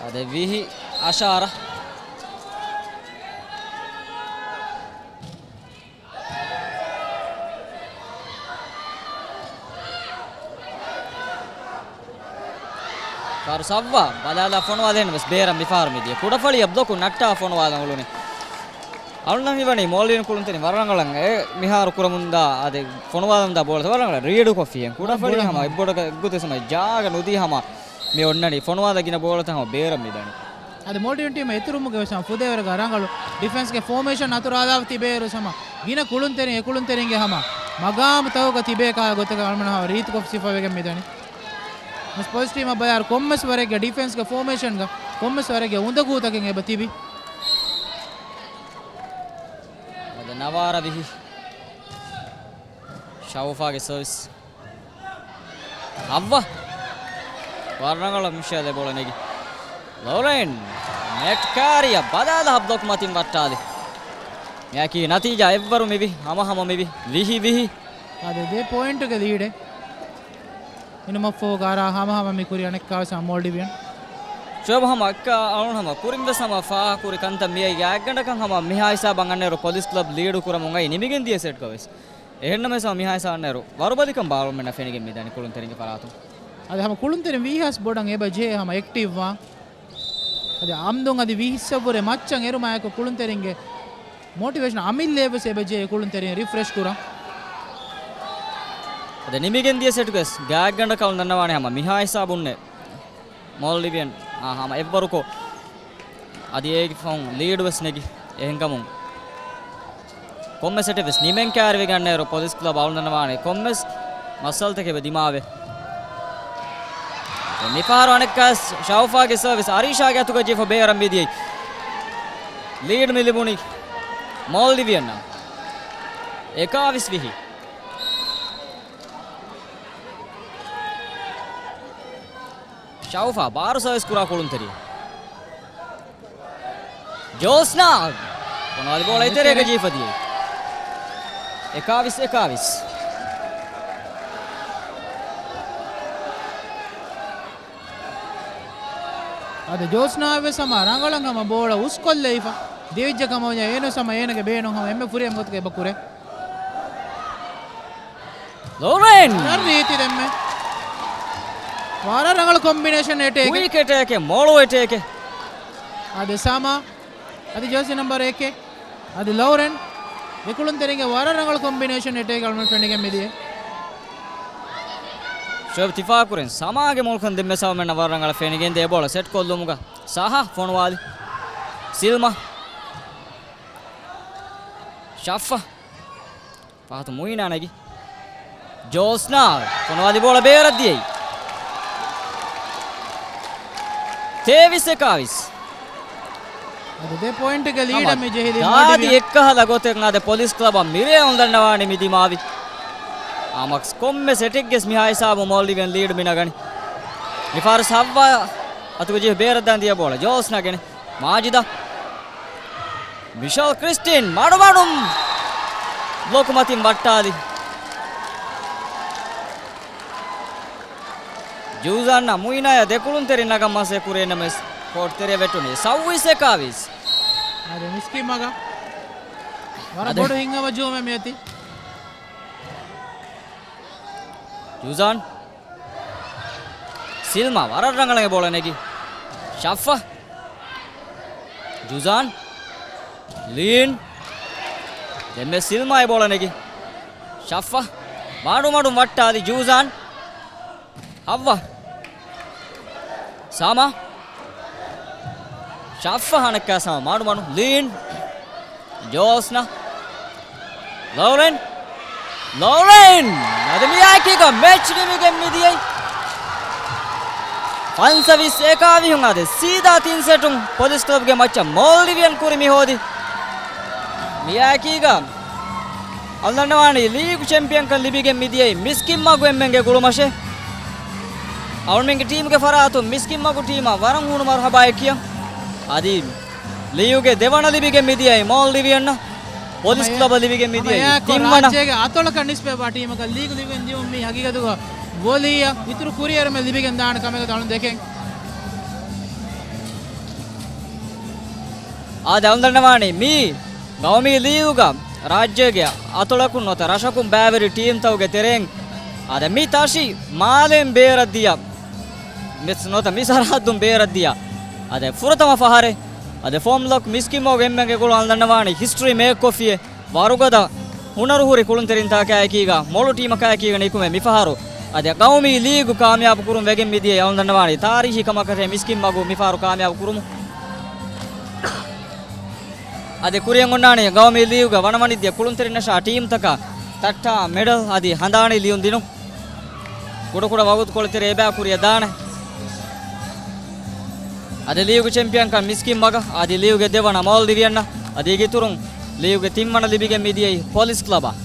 އަދި ވިހި އަށާރަ. ފާރު ސައްވާ ބަލާލާ ފޮނުވާލެވެން ވެސް ބޭރަށް މިފަހަރު މިދިޔަ. ކުޑަފަޅިއަށް ބްލޮކު ނައްޓާ ފޮނުވާލަން އުޅުނީ. އަޅުންނަށް ހީވަނީ މޯލްޑިވިއަން ކުޅުންތެރިން ވަރަށް ރަނގަޅަށް އެ މިހާރު ކުރަމުންދާ އަދި ފޮނުވާލަމުންދާ ބޯޅަތައް ވަރަށް ރަނގަޅަށް ރީޑުކޮށްފިހެން. ކުޑަފަޅި ހަމަ އެއްބޮޑަކަށް އެއްގޮތެއް ހަމަ ޖާގަ ނުދީ ހަމަ މި އޮންނަނީ ފޮނުވާލަ ގިނަ ބޯޅަތައް ހަމަ ބޭރަށް މިދަނީ. އަދި މޯލްޑިވިއަން ޓީމަށް އެތުރުމުގެ ވެސް ހަމަ ފުދޭވަރަކަށް ރަނގަޅު ޑިފެންސްގެ ފޯމޭޝަން އަތުރާލާ ތިބޭއިރު ހަމަ ގިނަ ކުޅުންތެރިން އެ ކުޅުންތެރިންގެ ހަމަ މަގާމު ތަކުގަ ތިބޭ ކަހަލަ ގޮތަކަށް އަޅުމެން ހަމަ ރީތިކޮށް ސިފަވެގެން މިދަނީ. މިސް ޕޮލިސް ޓީމަށް ބަލާއިރު ކޮންމެސް ވަރެއްގެ ޑިފެންސްގެ ފޯމޭޝަންގަ ކޮންމެސް ވަރެއްގެ އުނދަގޫތަކެއް އެބަ ތިބި. އަދި ނަވާރަ ވިހި. ޝައުފާގެ ސަރވިސް. ހައްވަ. ވަރަށް ރަނގަޅަށް މިޝާލް އެ ބޯޅަ ނެގި. ލޯރެން. ނެޓް ކާރިއަށް ބަލާލާ ބްލޮކް މަތިން ވައްޓާލި. މިއަކީ ނަތީޖާ އެއްވަރު މިވި. ހަމަހަމަ މިވި. ވިހި ވިހި. އަދި ދެ ޕޮއިންޓުގެ ލީޑެއް. އިނުމަށްފަހު ގާރާ ހަމަހަމަ މި ކުރި އަނެއްކާވެސް މޯލްޑިވިއަން. ޝޯބް ހަމަ އެއްކާ އަޅުން ހަމަ ކުރިން ވެސް ހަމަ ފާހަގަކުރި ކަންތައް މިއައީ ގާތްގަނޑަކަށް ހަމަ މިހާ ހިސާބަށް އަންނައިރު ޕޮލިސް ކްލަބް ލީޑު ކުރަމުން އައި ނިމިގެން ދިޔަ ސެޓްގަ ވެސް. އެހެންނަމަވެސް ހަމަ މިހާ ހިސާބަށް އަންނައިރު ވަރުބަލިކަން ބާރުމެންނަށް ފެނިގެން މިދަނީ ކުޅުންތެރިންގެ ފަރާތުން. އަދި ހަމަ ކުޅުންތެރިން ވީހާސް ބޮޑަށް އެބަ ޖެހޭ ހަމަ އެކްޓިވް ވާން. އަދި އަމްދުން އަދި ވީހިއްސަށްވުރެ މައްޗަށް އެރުމާއެކު ކުޅުންތެރިންގެ މޯޓިވޭޝަން އަމިއްލައަށްވެސް އެބަޖެހޭ ކުޅުންތެރިން ރިފްރެޝް ކުރަން. އަދި ނިމިގެން ދިޔަ ސެޓުގެ ގާތްގަނޑަކަށް ދަންނަވާނެ ހަމަ މިހާ ހިސާބުންނެ މޯލްޑިވިއަން އާ ހަމަ އެއްވަރުކޮށް، އަދި އޭގެ ފަހުން ލީޑު ވެސް ނެގި. އެހެންކަމުން ކޮންމެ ސެޓެއް ވެސް ނިމެން ކައިރިވެގެން އަންނައިރު ޕޮލިސް ކްލަބް އަޅުގަނޑު ދަންނަވާނެ ކޮންމެސް މައްސަލަތަކެއް އެބަ ދިމާވެ. މިފަހަރު އަނެއްކާވެސް ޝައުފާގެ ސަރވިސް އަރީޝާގެ އަތުގަ ޖެހިފަ ބޭރަށް މިދިޔައީ. ލީޑް މި ލިބުނީ މޯލްޑިވިއަންނަށް. އެކާވީސް ވިހި. ޝައުފާ ބާރު ސަރވިސް ކުރާ ކުޅުންތެރި. ޖޯސްނާ ކޮންވާލި ބޯޅަ އެތެރޭގަ ޖީފަދިޔަ. އެކާވީސް އެކާވީސް. އަދި ޖޯސްނާ ވެސް ހަމަ ރަނގަޅަށް ހަމަ ބޯޅަ އުސްކޮށްލައިފަ ދެވިއްޖެ ކަމަށް އޭނަ ހަމަ އޭނަގެ ބޭނުން ހަމަ އެންމެ ފުރިހަމަ ގޮތަކަށް އެބަ ކުރޭ. ލޯރެން! ވަރަށް ރީތި ދެންމެ. ވަރަށް ރަނގަޅު ކޮމްބިނޭޝަން އެޓޭކެއް. ކުއިކް އެޓޭކެއް، މޮޅު އެޓޭކެއް. އަދި ސާމާ، އަދި ޖާސި ނަމްބަރު އެކެއް، އަދި ލޯރެން. ދެ ކުޅުންތެރިންގެ ވަރަށް ރަނގަޅު ކޮމްބިނޭޝަން އެޓޭކެއް އަޅުގަނޑު ފެނިގެން މިދިޔަ. ޝޮއިބް ތިފާކުރިން ސަމާގެ މުޅުކަން ދެންމެ ސަމަމެންނަށް ވަރަށް ރަނގަޅަށް ފެނިގެންދޭ ބޯޅަ ސެޓް ކޮށްލުމުގަ ސަހަ ފޮނުވާލި. ސިލްމާ. ޝައްފަ. ފަހަތު މުއިނާ ނެގި. ޖޯސްނާ ފޮނުވާލި ބޯޅަ ބޭރަށް ދިޔައީ. ތޭވީސް އެކާވީސް. އަދި ދެ ޕޮއިންޓްގެ ލީޑަށް ހަމަ މި ޖެހިލީ ދާދި މޯލްޑިވިއަން. އެއްކަހަލަ ގޮތެއް އަދި ޕޮލިސް ކްލަބަށް މިރޭ އޮންދަންނަވާނީ މި ދިމާވި. އާމަކްސް ކޮންމެސް އެޓެކްގެސް މިހާ ހިސާބު މޯލްޑިވިއަން ލީޑް މި ނަގަނީ. މި ފާރިސް ހައްވާ އަތުގެ ޖެހި ބޭރަށް ދާން ދިޔަ ބޯޅަ ޖޯސްނާ ގެނެ. މާޖިދާ. މިޝަލް ކްރިސްޓިން މަޑުމަޑުން ބްލޮކު މަތިން ވައްޓާލި. ޖޫޒާންއާ މުއިނާޔާ ދެކުޅުންތެރިން ނަގަން މަސޭ ކުރޭ ނަމަވެސް ކޯޓް ތެރެއަށް ވެއްޓުނީ. ސައްވީސް އެކާވީސް. އަދި މިސްކިތްމަގަށް ވަރަށް އަދެ. ބޮޑު ހިތްހަމަޖެއްވުމެއް މިއޮތީ. ޖޫޒާން. ސިލްމާ ވަރަށް ރަނގަޅަށް އެ ބޯޅަ ނެގި. ޝައްފަ. ޖޫޒާން. ލީން. ދެންމެ ސިލްމާ އެ ބޯޅަ ނެގި. ޝައްފަ. މަޑުމަޑުން ވައްޓާލި ޖޫޒާން. ހައްވާ. ސާމާ. ޝައްފަ ހަނެއްކާ ސާމާ މަޑުމަޑުން. ލީން. ޖޯސްނާ. ލޯރެން. ލޯރެން! އަދި މިއާއެކީގަ މެޗް ނިމިގެން މިދިޔައީ. ފަންސަވީސް އެކާވީހުން އަދި ސީދާ ތިން ސެޓުން ޕޮލިސް ކްލަބްގެ މައްޗަށް މޯލްޑިވިއަން ކުރި މި ހޯދި. މިއާއެކީގަ އަޅުގަނޑު ދަންނަވާނީ ލީގު ޗެމްޕިއަންކަން ލިބިގެން މިދިޔައީ މިސްކިތްމަގު އެންމެންގެ ގުޅުމަށޭ. އަޅުގަނޑުމެންގެ ޓީމުގެ ފަރާތުން މިސްކިތްމަގު ޓީމަށް ވަރަށް ހޫނު މަރުހަބާއެއް ކިޔަން. އަދި ލީގުގެ ދެވަނަ ލިބިގެން މިދިޔައީ މޯލްޑިވިއަންނަށް. ޕޮލިސް ހަމަ ކްލަބަށް ލިބިގެން މިދިޔައީ ހަމަ ތިންވަނަ. ރާއްޖޭގެ އަތޮޅަކަށް ނިސްބަތްވާ ޓީމަކަށް ލީގު ލިބިގެން ދިޔުން މީ ހަގީގަތުގަ ވޮލީއަށް އިތުރު ކުރިއެރުމެއް ލިބިގެން ދާނެ ކަމެއް އަޅުގަނޑު ދެކެން. އާދެ، އަޅުގަނޑު ދަންނަވާނީ މީ ގައުމީ ލީގުގަ ރާއްޖޭގެ އަތޮޅަކުން ނުވަތަ ރަށަކުން ބައިވެރި ޓީމްތަކުގެ ތެރެއިން އާދެ، މި ތަށި މާލެއިން ބޭރަށް ދިޔަ، މިސް ނުވަތަ މި ސަރަހައްދުން ބޭރަށް ދިޔަ އާދެ، ފުރަތަމަ ފަހަރެއް. އާދެ، ފޯމް ލޮކް މިސްކިތްމަގު އެންމެންގެ ގުޅުން އަޅުގަނޑު ދަންނަވާނީ ހިސްޓްރީ މޭކް ކޮށްފިއޭ. ވަރުގަދަ ހުނަރު ހުރި ކުޅުންތެރިންތަކާއެކީގަ މޮޅު ޓީމަކާއެކީގަ ނިކުމެ މިފަހަރު އަދި ގައުމީ ލީގު ކާމިޔާބު ކުރުން ވެގެން މިދިޔައީ އަޅުގަނޑު ދަންނަވާނީ ތާރީހީ ކަމަކަށޭ މިސްކިތްމަގު މިފަހަރު ކާމިޔާބު ކުރުމުން. އަދި ކުރިއަށް އޮންނާނީ ގައުމީ ލީގުގަ ވަނަވަނިދިޔަ ކުޅުންތެރިންނަށާ ޓީމްތަކަށް ތައްޓާ މެޑަލް އަދި ހަނދާނީ ލިޔުން ދިނުން. ކުޑަކުޑަ ވަގުތުކޮޅުތެރޭ އެބައި ކުރިއަށް ދާނެ. އަދި ލީގު ޗެމްޕިއަންކަން މިސްކިތްމަގަށް އަދި ލީގުގެ ދެވަނަ މޯލްޑިވިއަންނަށް އަދި އިތުރުން ލީގުގެ ތިންވަނަ ލިބިގެން މިދިޔައީ ޕޮލިސް ކްލަބަށް.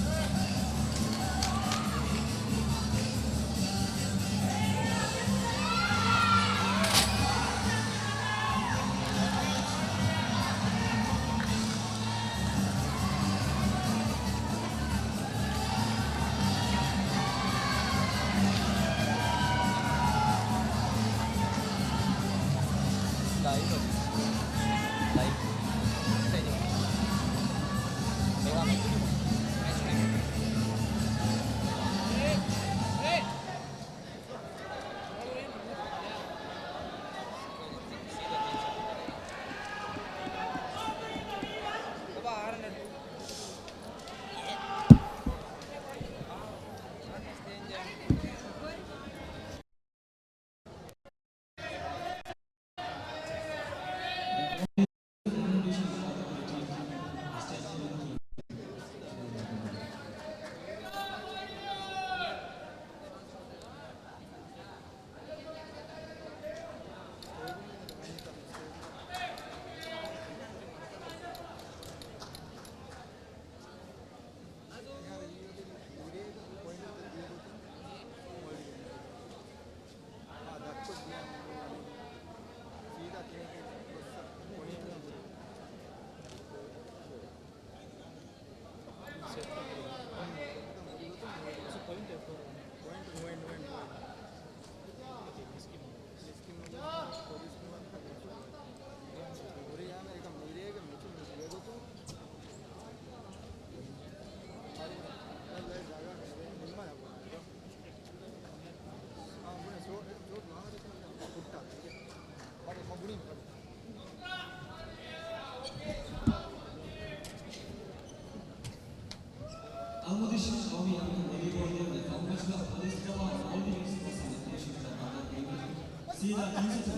ސީދާ ތިން ސެޓު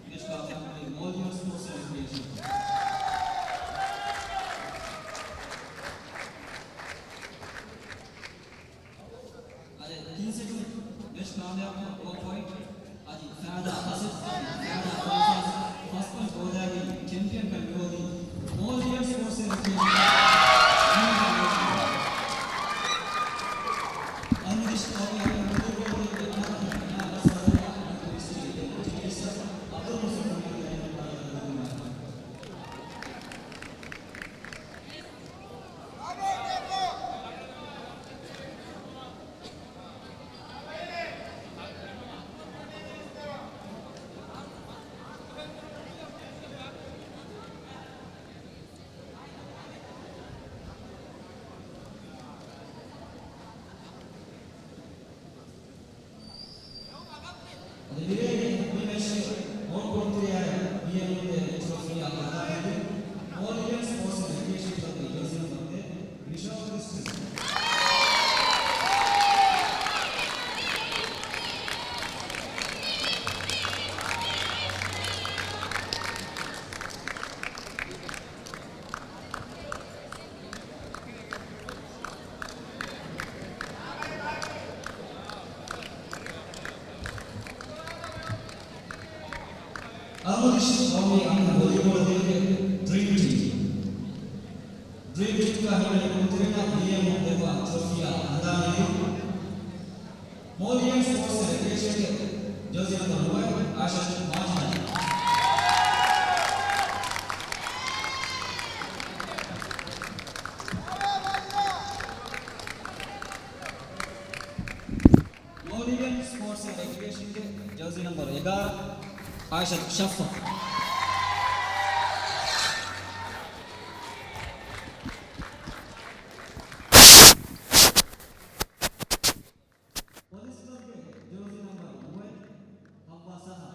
މެޗް ކާމިޔާބު މޯލްޑިވްސް ސްޕޯޓްސް އެސޯސިއޭޝަން. އަދި ތިން ސެޓު މެޗް ކާމިޔާބު ފޯ ޕޮއިންޓް އަދި ފައިދާ ހަސަތު އަދި ފައިދާ ފަސް ފަސް ޕޮއިންޓް ގޯލާގެން ޗެމްޕިއަންކަން މިވަނީ މޯލްޑިވްސް ސްޕޯޓްސް އެސޯސިއޭޝަން. އަޅުގަނޑު ޤައުމީ އަންހެން ވޮލީބޯޅަ ދެއްކޭ ޑްރީމް ޓީމް. ޑްރީމް ޓީމްގަ ހިމެނޭ ކުޅުންތެރިންނަށް ލިޔެމުން ދެއްވާ ޓްރޮފީއާ ހަނދާން ލިޔުން. މޯލްޑިވްސް ސްޕޯޓްސް ރެކްރިއޭޝަންގެ ޖާސި ނަމްބަރު ނުވައެއް އާޝަތު މާޖިދަށް. މޯލްޑިވްސް ސްޕޯޓްސް ރެކްރިއޭޝަންގެ ޖާސި ނަމްބަރު އެގާރަ އާޝަތު ޝައްފަ. ޕޮލިސް ކްލަބްގެ ޖާސި ނަމްބަރު ނުވައެއް ހައްވާ ސަހާ.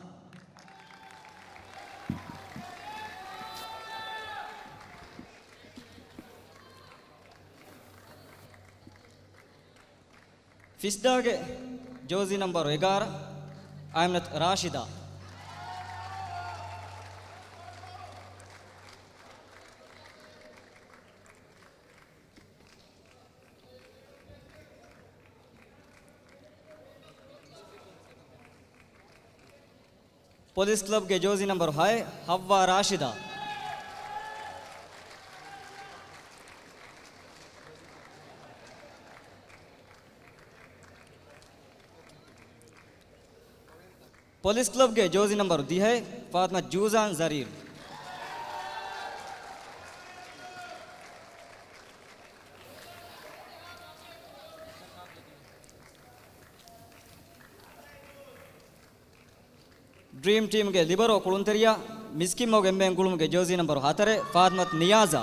ފިސްޑާގެ ޖާސި ނަމްބަރު އެގާރަ އައިމްނަތު ރާޝިދާ. ޕޮލިސް ކްލަބްގެ ޖާސި ނަމްބަރު ހައެއް ހައްވާ ރާޝިދާ. ޕޮލިސް ކްލަބްގެ ޖާސި ނަމްބަރު ދިހައެއް ފާތިމަތު ޖޫޒާން ޒަރީރް. ޑްރީމް ޓީމްގެ ލިބަރޯ ކުޅުންތެރިޔާ މިސްކިތްމަގުގެ އެންމެން ގުޅުމުގެ ޖާސި ނަމްބަރު ހަތަރެއް ފާތިމަތު ނިޔާޒާ.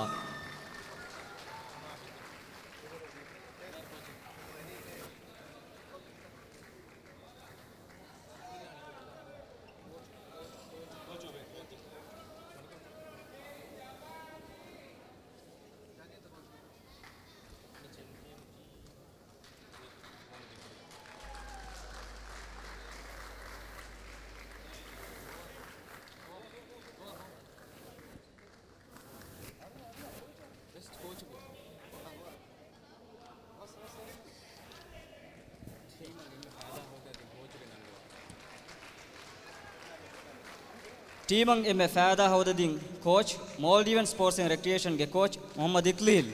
ޓީމަށް އެންމެ ފައިދާ ހޯދަދިން ކޯޗް، މޯލްޑިވްސް ސްޕޯޓްސް އެންޑް ރެކްރިއޭޝަންގެ ކޯޗް މުޙައްމަދު އިޤްލީލް.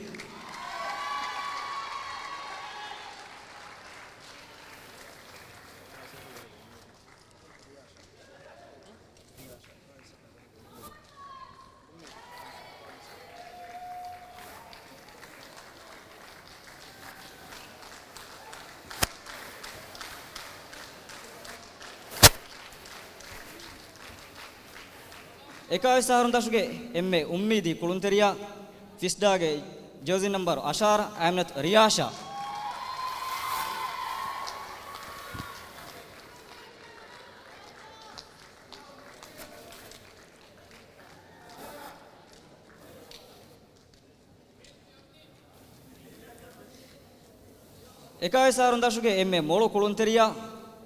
އެކާވީސް އަހަރުން ދަށުގެ އެންމެ އުއްމީދީ ކުޅުންތެރިޔާ، ފިސްޑާގެ ޖާސި ނަމްބަރު އަށާރަ އައިމްނަތު ރިޔާޝާ. އެކާވީސް އަހަރުން ދަށުގެ އެންމެ މޮޅު ކުޅުންތެރިޔާ،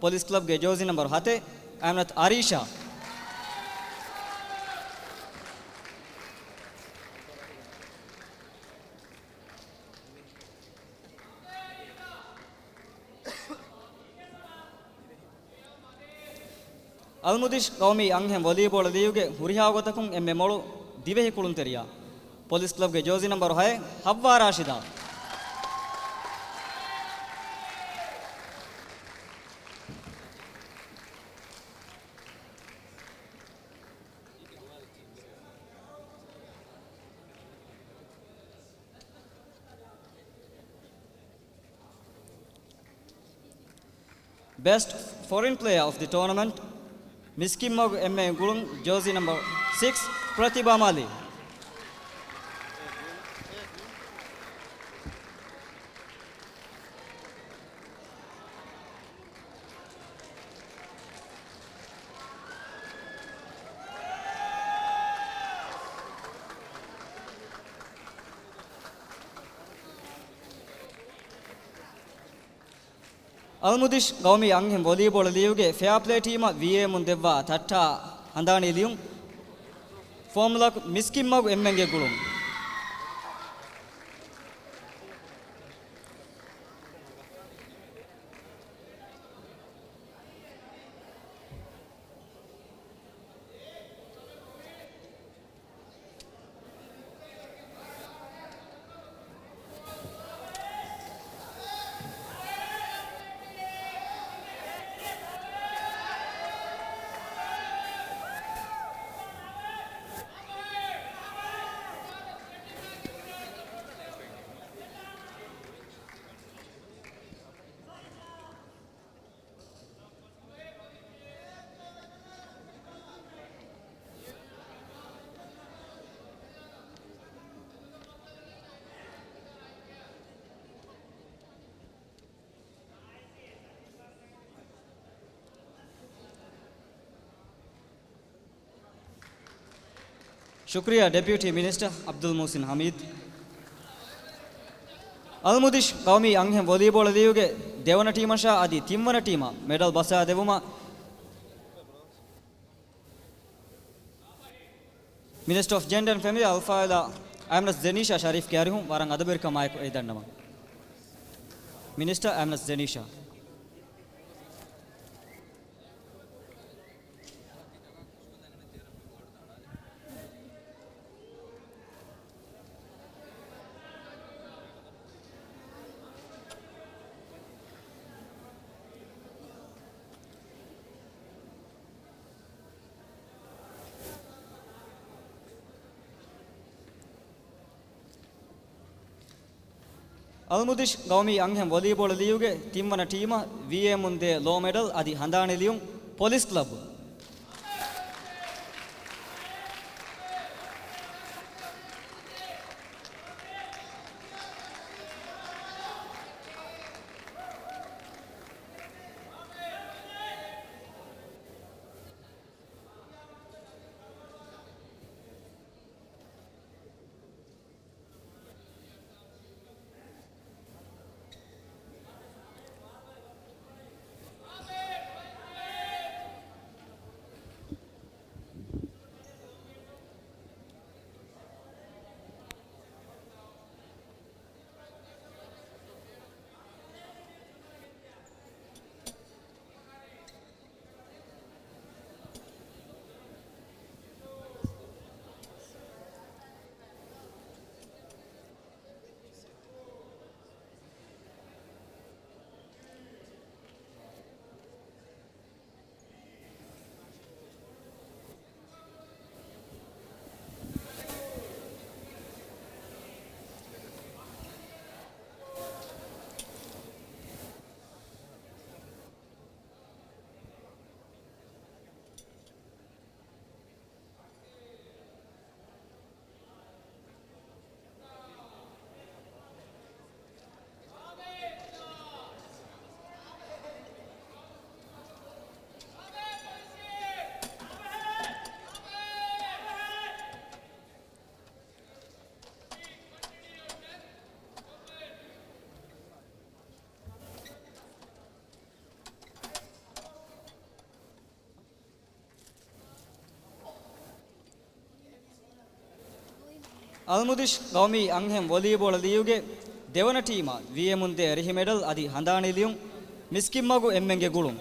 ޕޮލިސް ކްލަބްގެ ޖާސި ނަމްބަރު ހަތެއް އަމިނަތު އަރީޝާ. އަލްމުދިޝް ގައުމީ އަންހެން ވޮލީބޯޅަ ލީގުގެ ހުރިހާ ގޮތަކުން އެންމެ މޮޅު ދިވެހި ކުޅުންތެރިޔާ، ޕޮލިސް ކްލަބްގެ ޖޯޒީ ނަމްބަރު ހައެއް، ހައްވާ ރާޝިދާ. Best Foreign Player of the Tournament، މިސްކިތްމަގު އެންމެ ގުޅުން، ޖޯޒީ ނަމްބަރު ސިކްސް، ޕްރޮތިބާ މާލީ. އަލްމުދިޝް ގައުމީ އަންހެން ވޮލީބޯޅަ ލީގުގެ ފެއާޕްލޭ ޓީމަށް ވީއޭއެމުން ދެއްވާ ތައްޓާ ހަނދާނީ ލިޔުން. ފޯމުލަކު މިސްކިތްމަގު އެންމެންގެ ގުޅުން. ޝުކުރިއްޔާ ޑެޕިއުޓީ މިނިސްޓަރ އަބްދުލް މުހުސިން ހަމީދު. އަލްމުދިޝް ގައުމީ އަންހެން ވޮލީބޯޅަ ލީގުގެ ދެވަނަ ޓީމަށާ އަދި ތިންވަނަ ޓީމަށް މެޑަލް ބަސާދެވުމަށް މިނިސްޓަރ އޮފް ޖެންޑަރ އެންޑް ފެމިލީ އަލްފާޟިލާ އަމިނަތު ޒެނީޝާ ޝަރީފްގެ އަރިހުން ވަރަށް އަދަބުވެރިކަމާއެކު އެދަންނަވަން. މިނިސްޓަރ އަމިނަތު ޒެނީޝާ. އަލްމުދިޝް ގައުމީ އަންހެން ވޮލީބޯޅަ ލީގުގެ ތިންވަނަ ޓީމަށް ވީއޭއެމުން ދޭ ލޯ މެޑަލް އަދި ހަނދާނީ ލިޔުން، ޕޮލިސް ކްލަބު. އަލްމުދިޝް ގައުމީ އަންހެން ވޮލީބޯޅަ ލީގުގެ ދެވަނަ ޓީމަށް ވީއެމުން ދޭ ރިހި މެޑަލް އަދި ހަނދާނީ ލިޔުން. މިސްކިތްމަގު އެންމެންގެ ގުޅުން.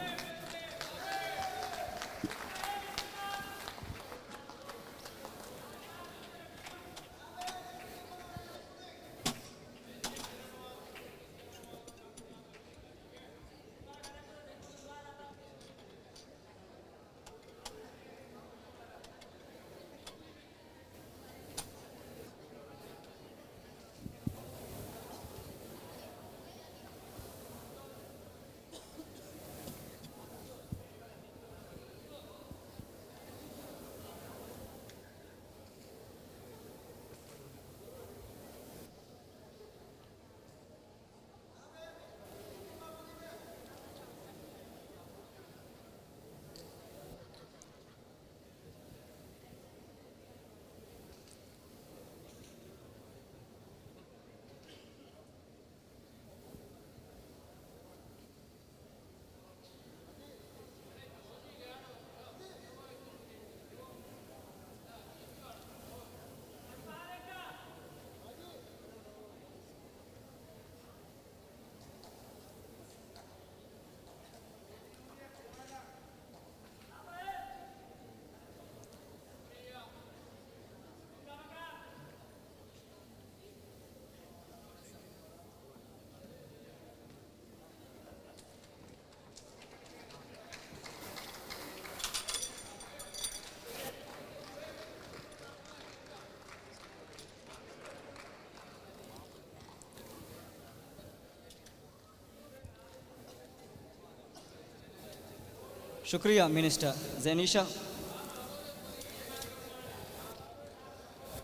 ޝުކުރިއްޔާ މިނިސްޓަރ ޒެނީޝާ.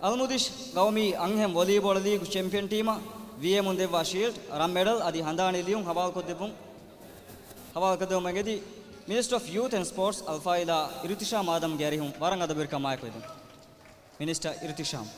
އަލްމުދިޝް ގައުމީ އަންހެން ވޮލީބޯޅަ ލީގު ޗެމްޕިއަން ޓީމަށް ވީއެމުން ދެއްވާ ޝީލްޑް، ރަން މެޑަލް އަދި ހަނދާނީ ލިޔުން ހަވާލުކޮށްދެއްވުން. ހަވާލުކޮށްދެއްވުމަށް އެދި މިނިސްޓަރ އޮފް ޔޫތު އެންޑް ސްޕޯޓްސް އަލްފާޟިލާ އިރުތިޝާމް އާދަމްގެ އަރިހުން ވަރަށް އަދަބުވެރިކަމާއެކު އެދުން. މިނިސްޓަރ އިރުތިޝާމް.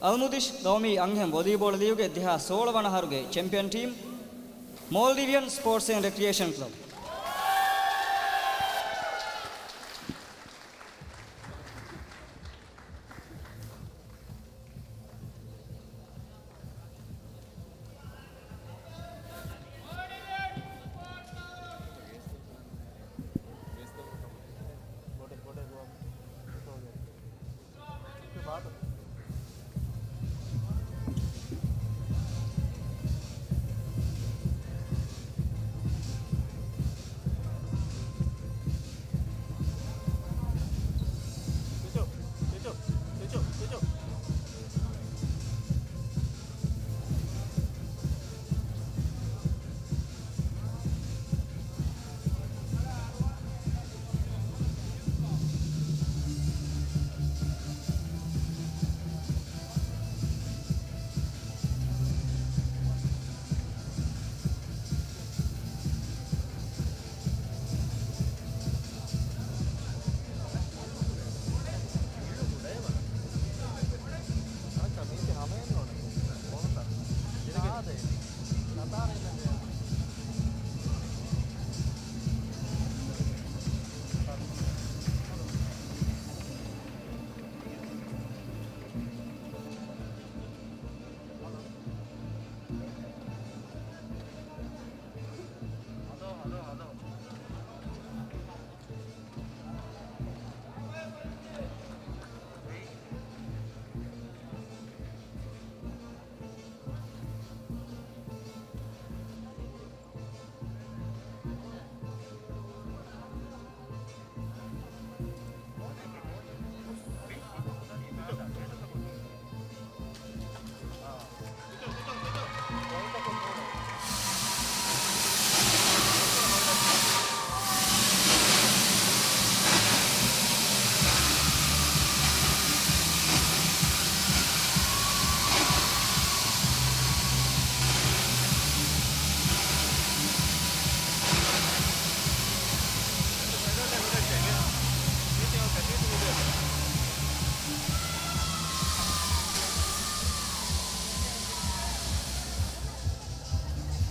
އަލްމުދިޝް ގައުމީ އަންހެން ވޮލީބޯޅަ ލީގުގެ ދެހާސް ސޯޅަ ވަނަ އަހަރުގެ ޗެމްޕިއަން ޓީމް، މޯލްޑިވިއަން ސްޕޯޓްސް އެންޑް ރެކްރިއޭޝަން ކްލަބް.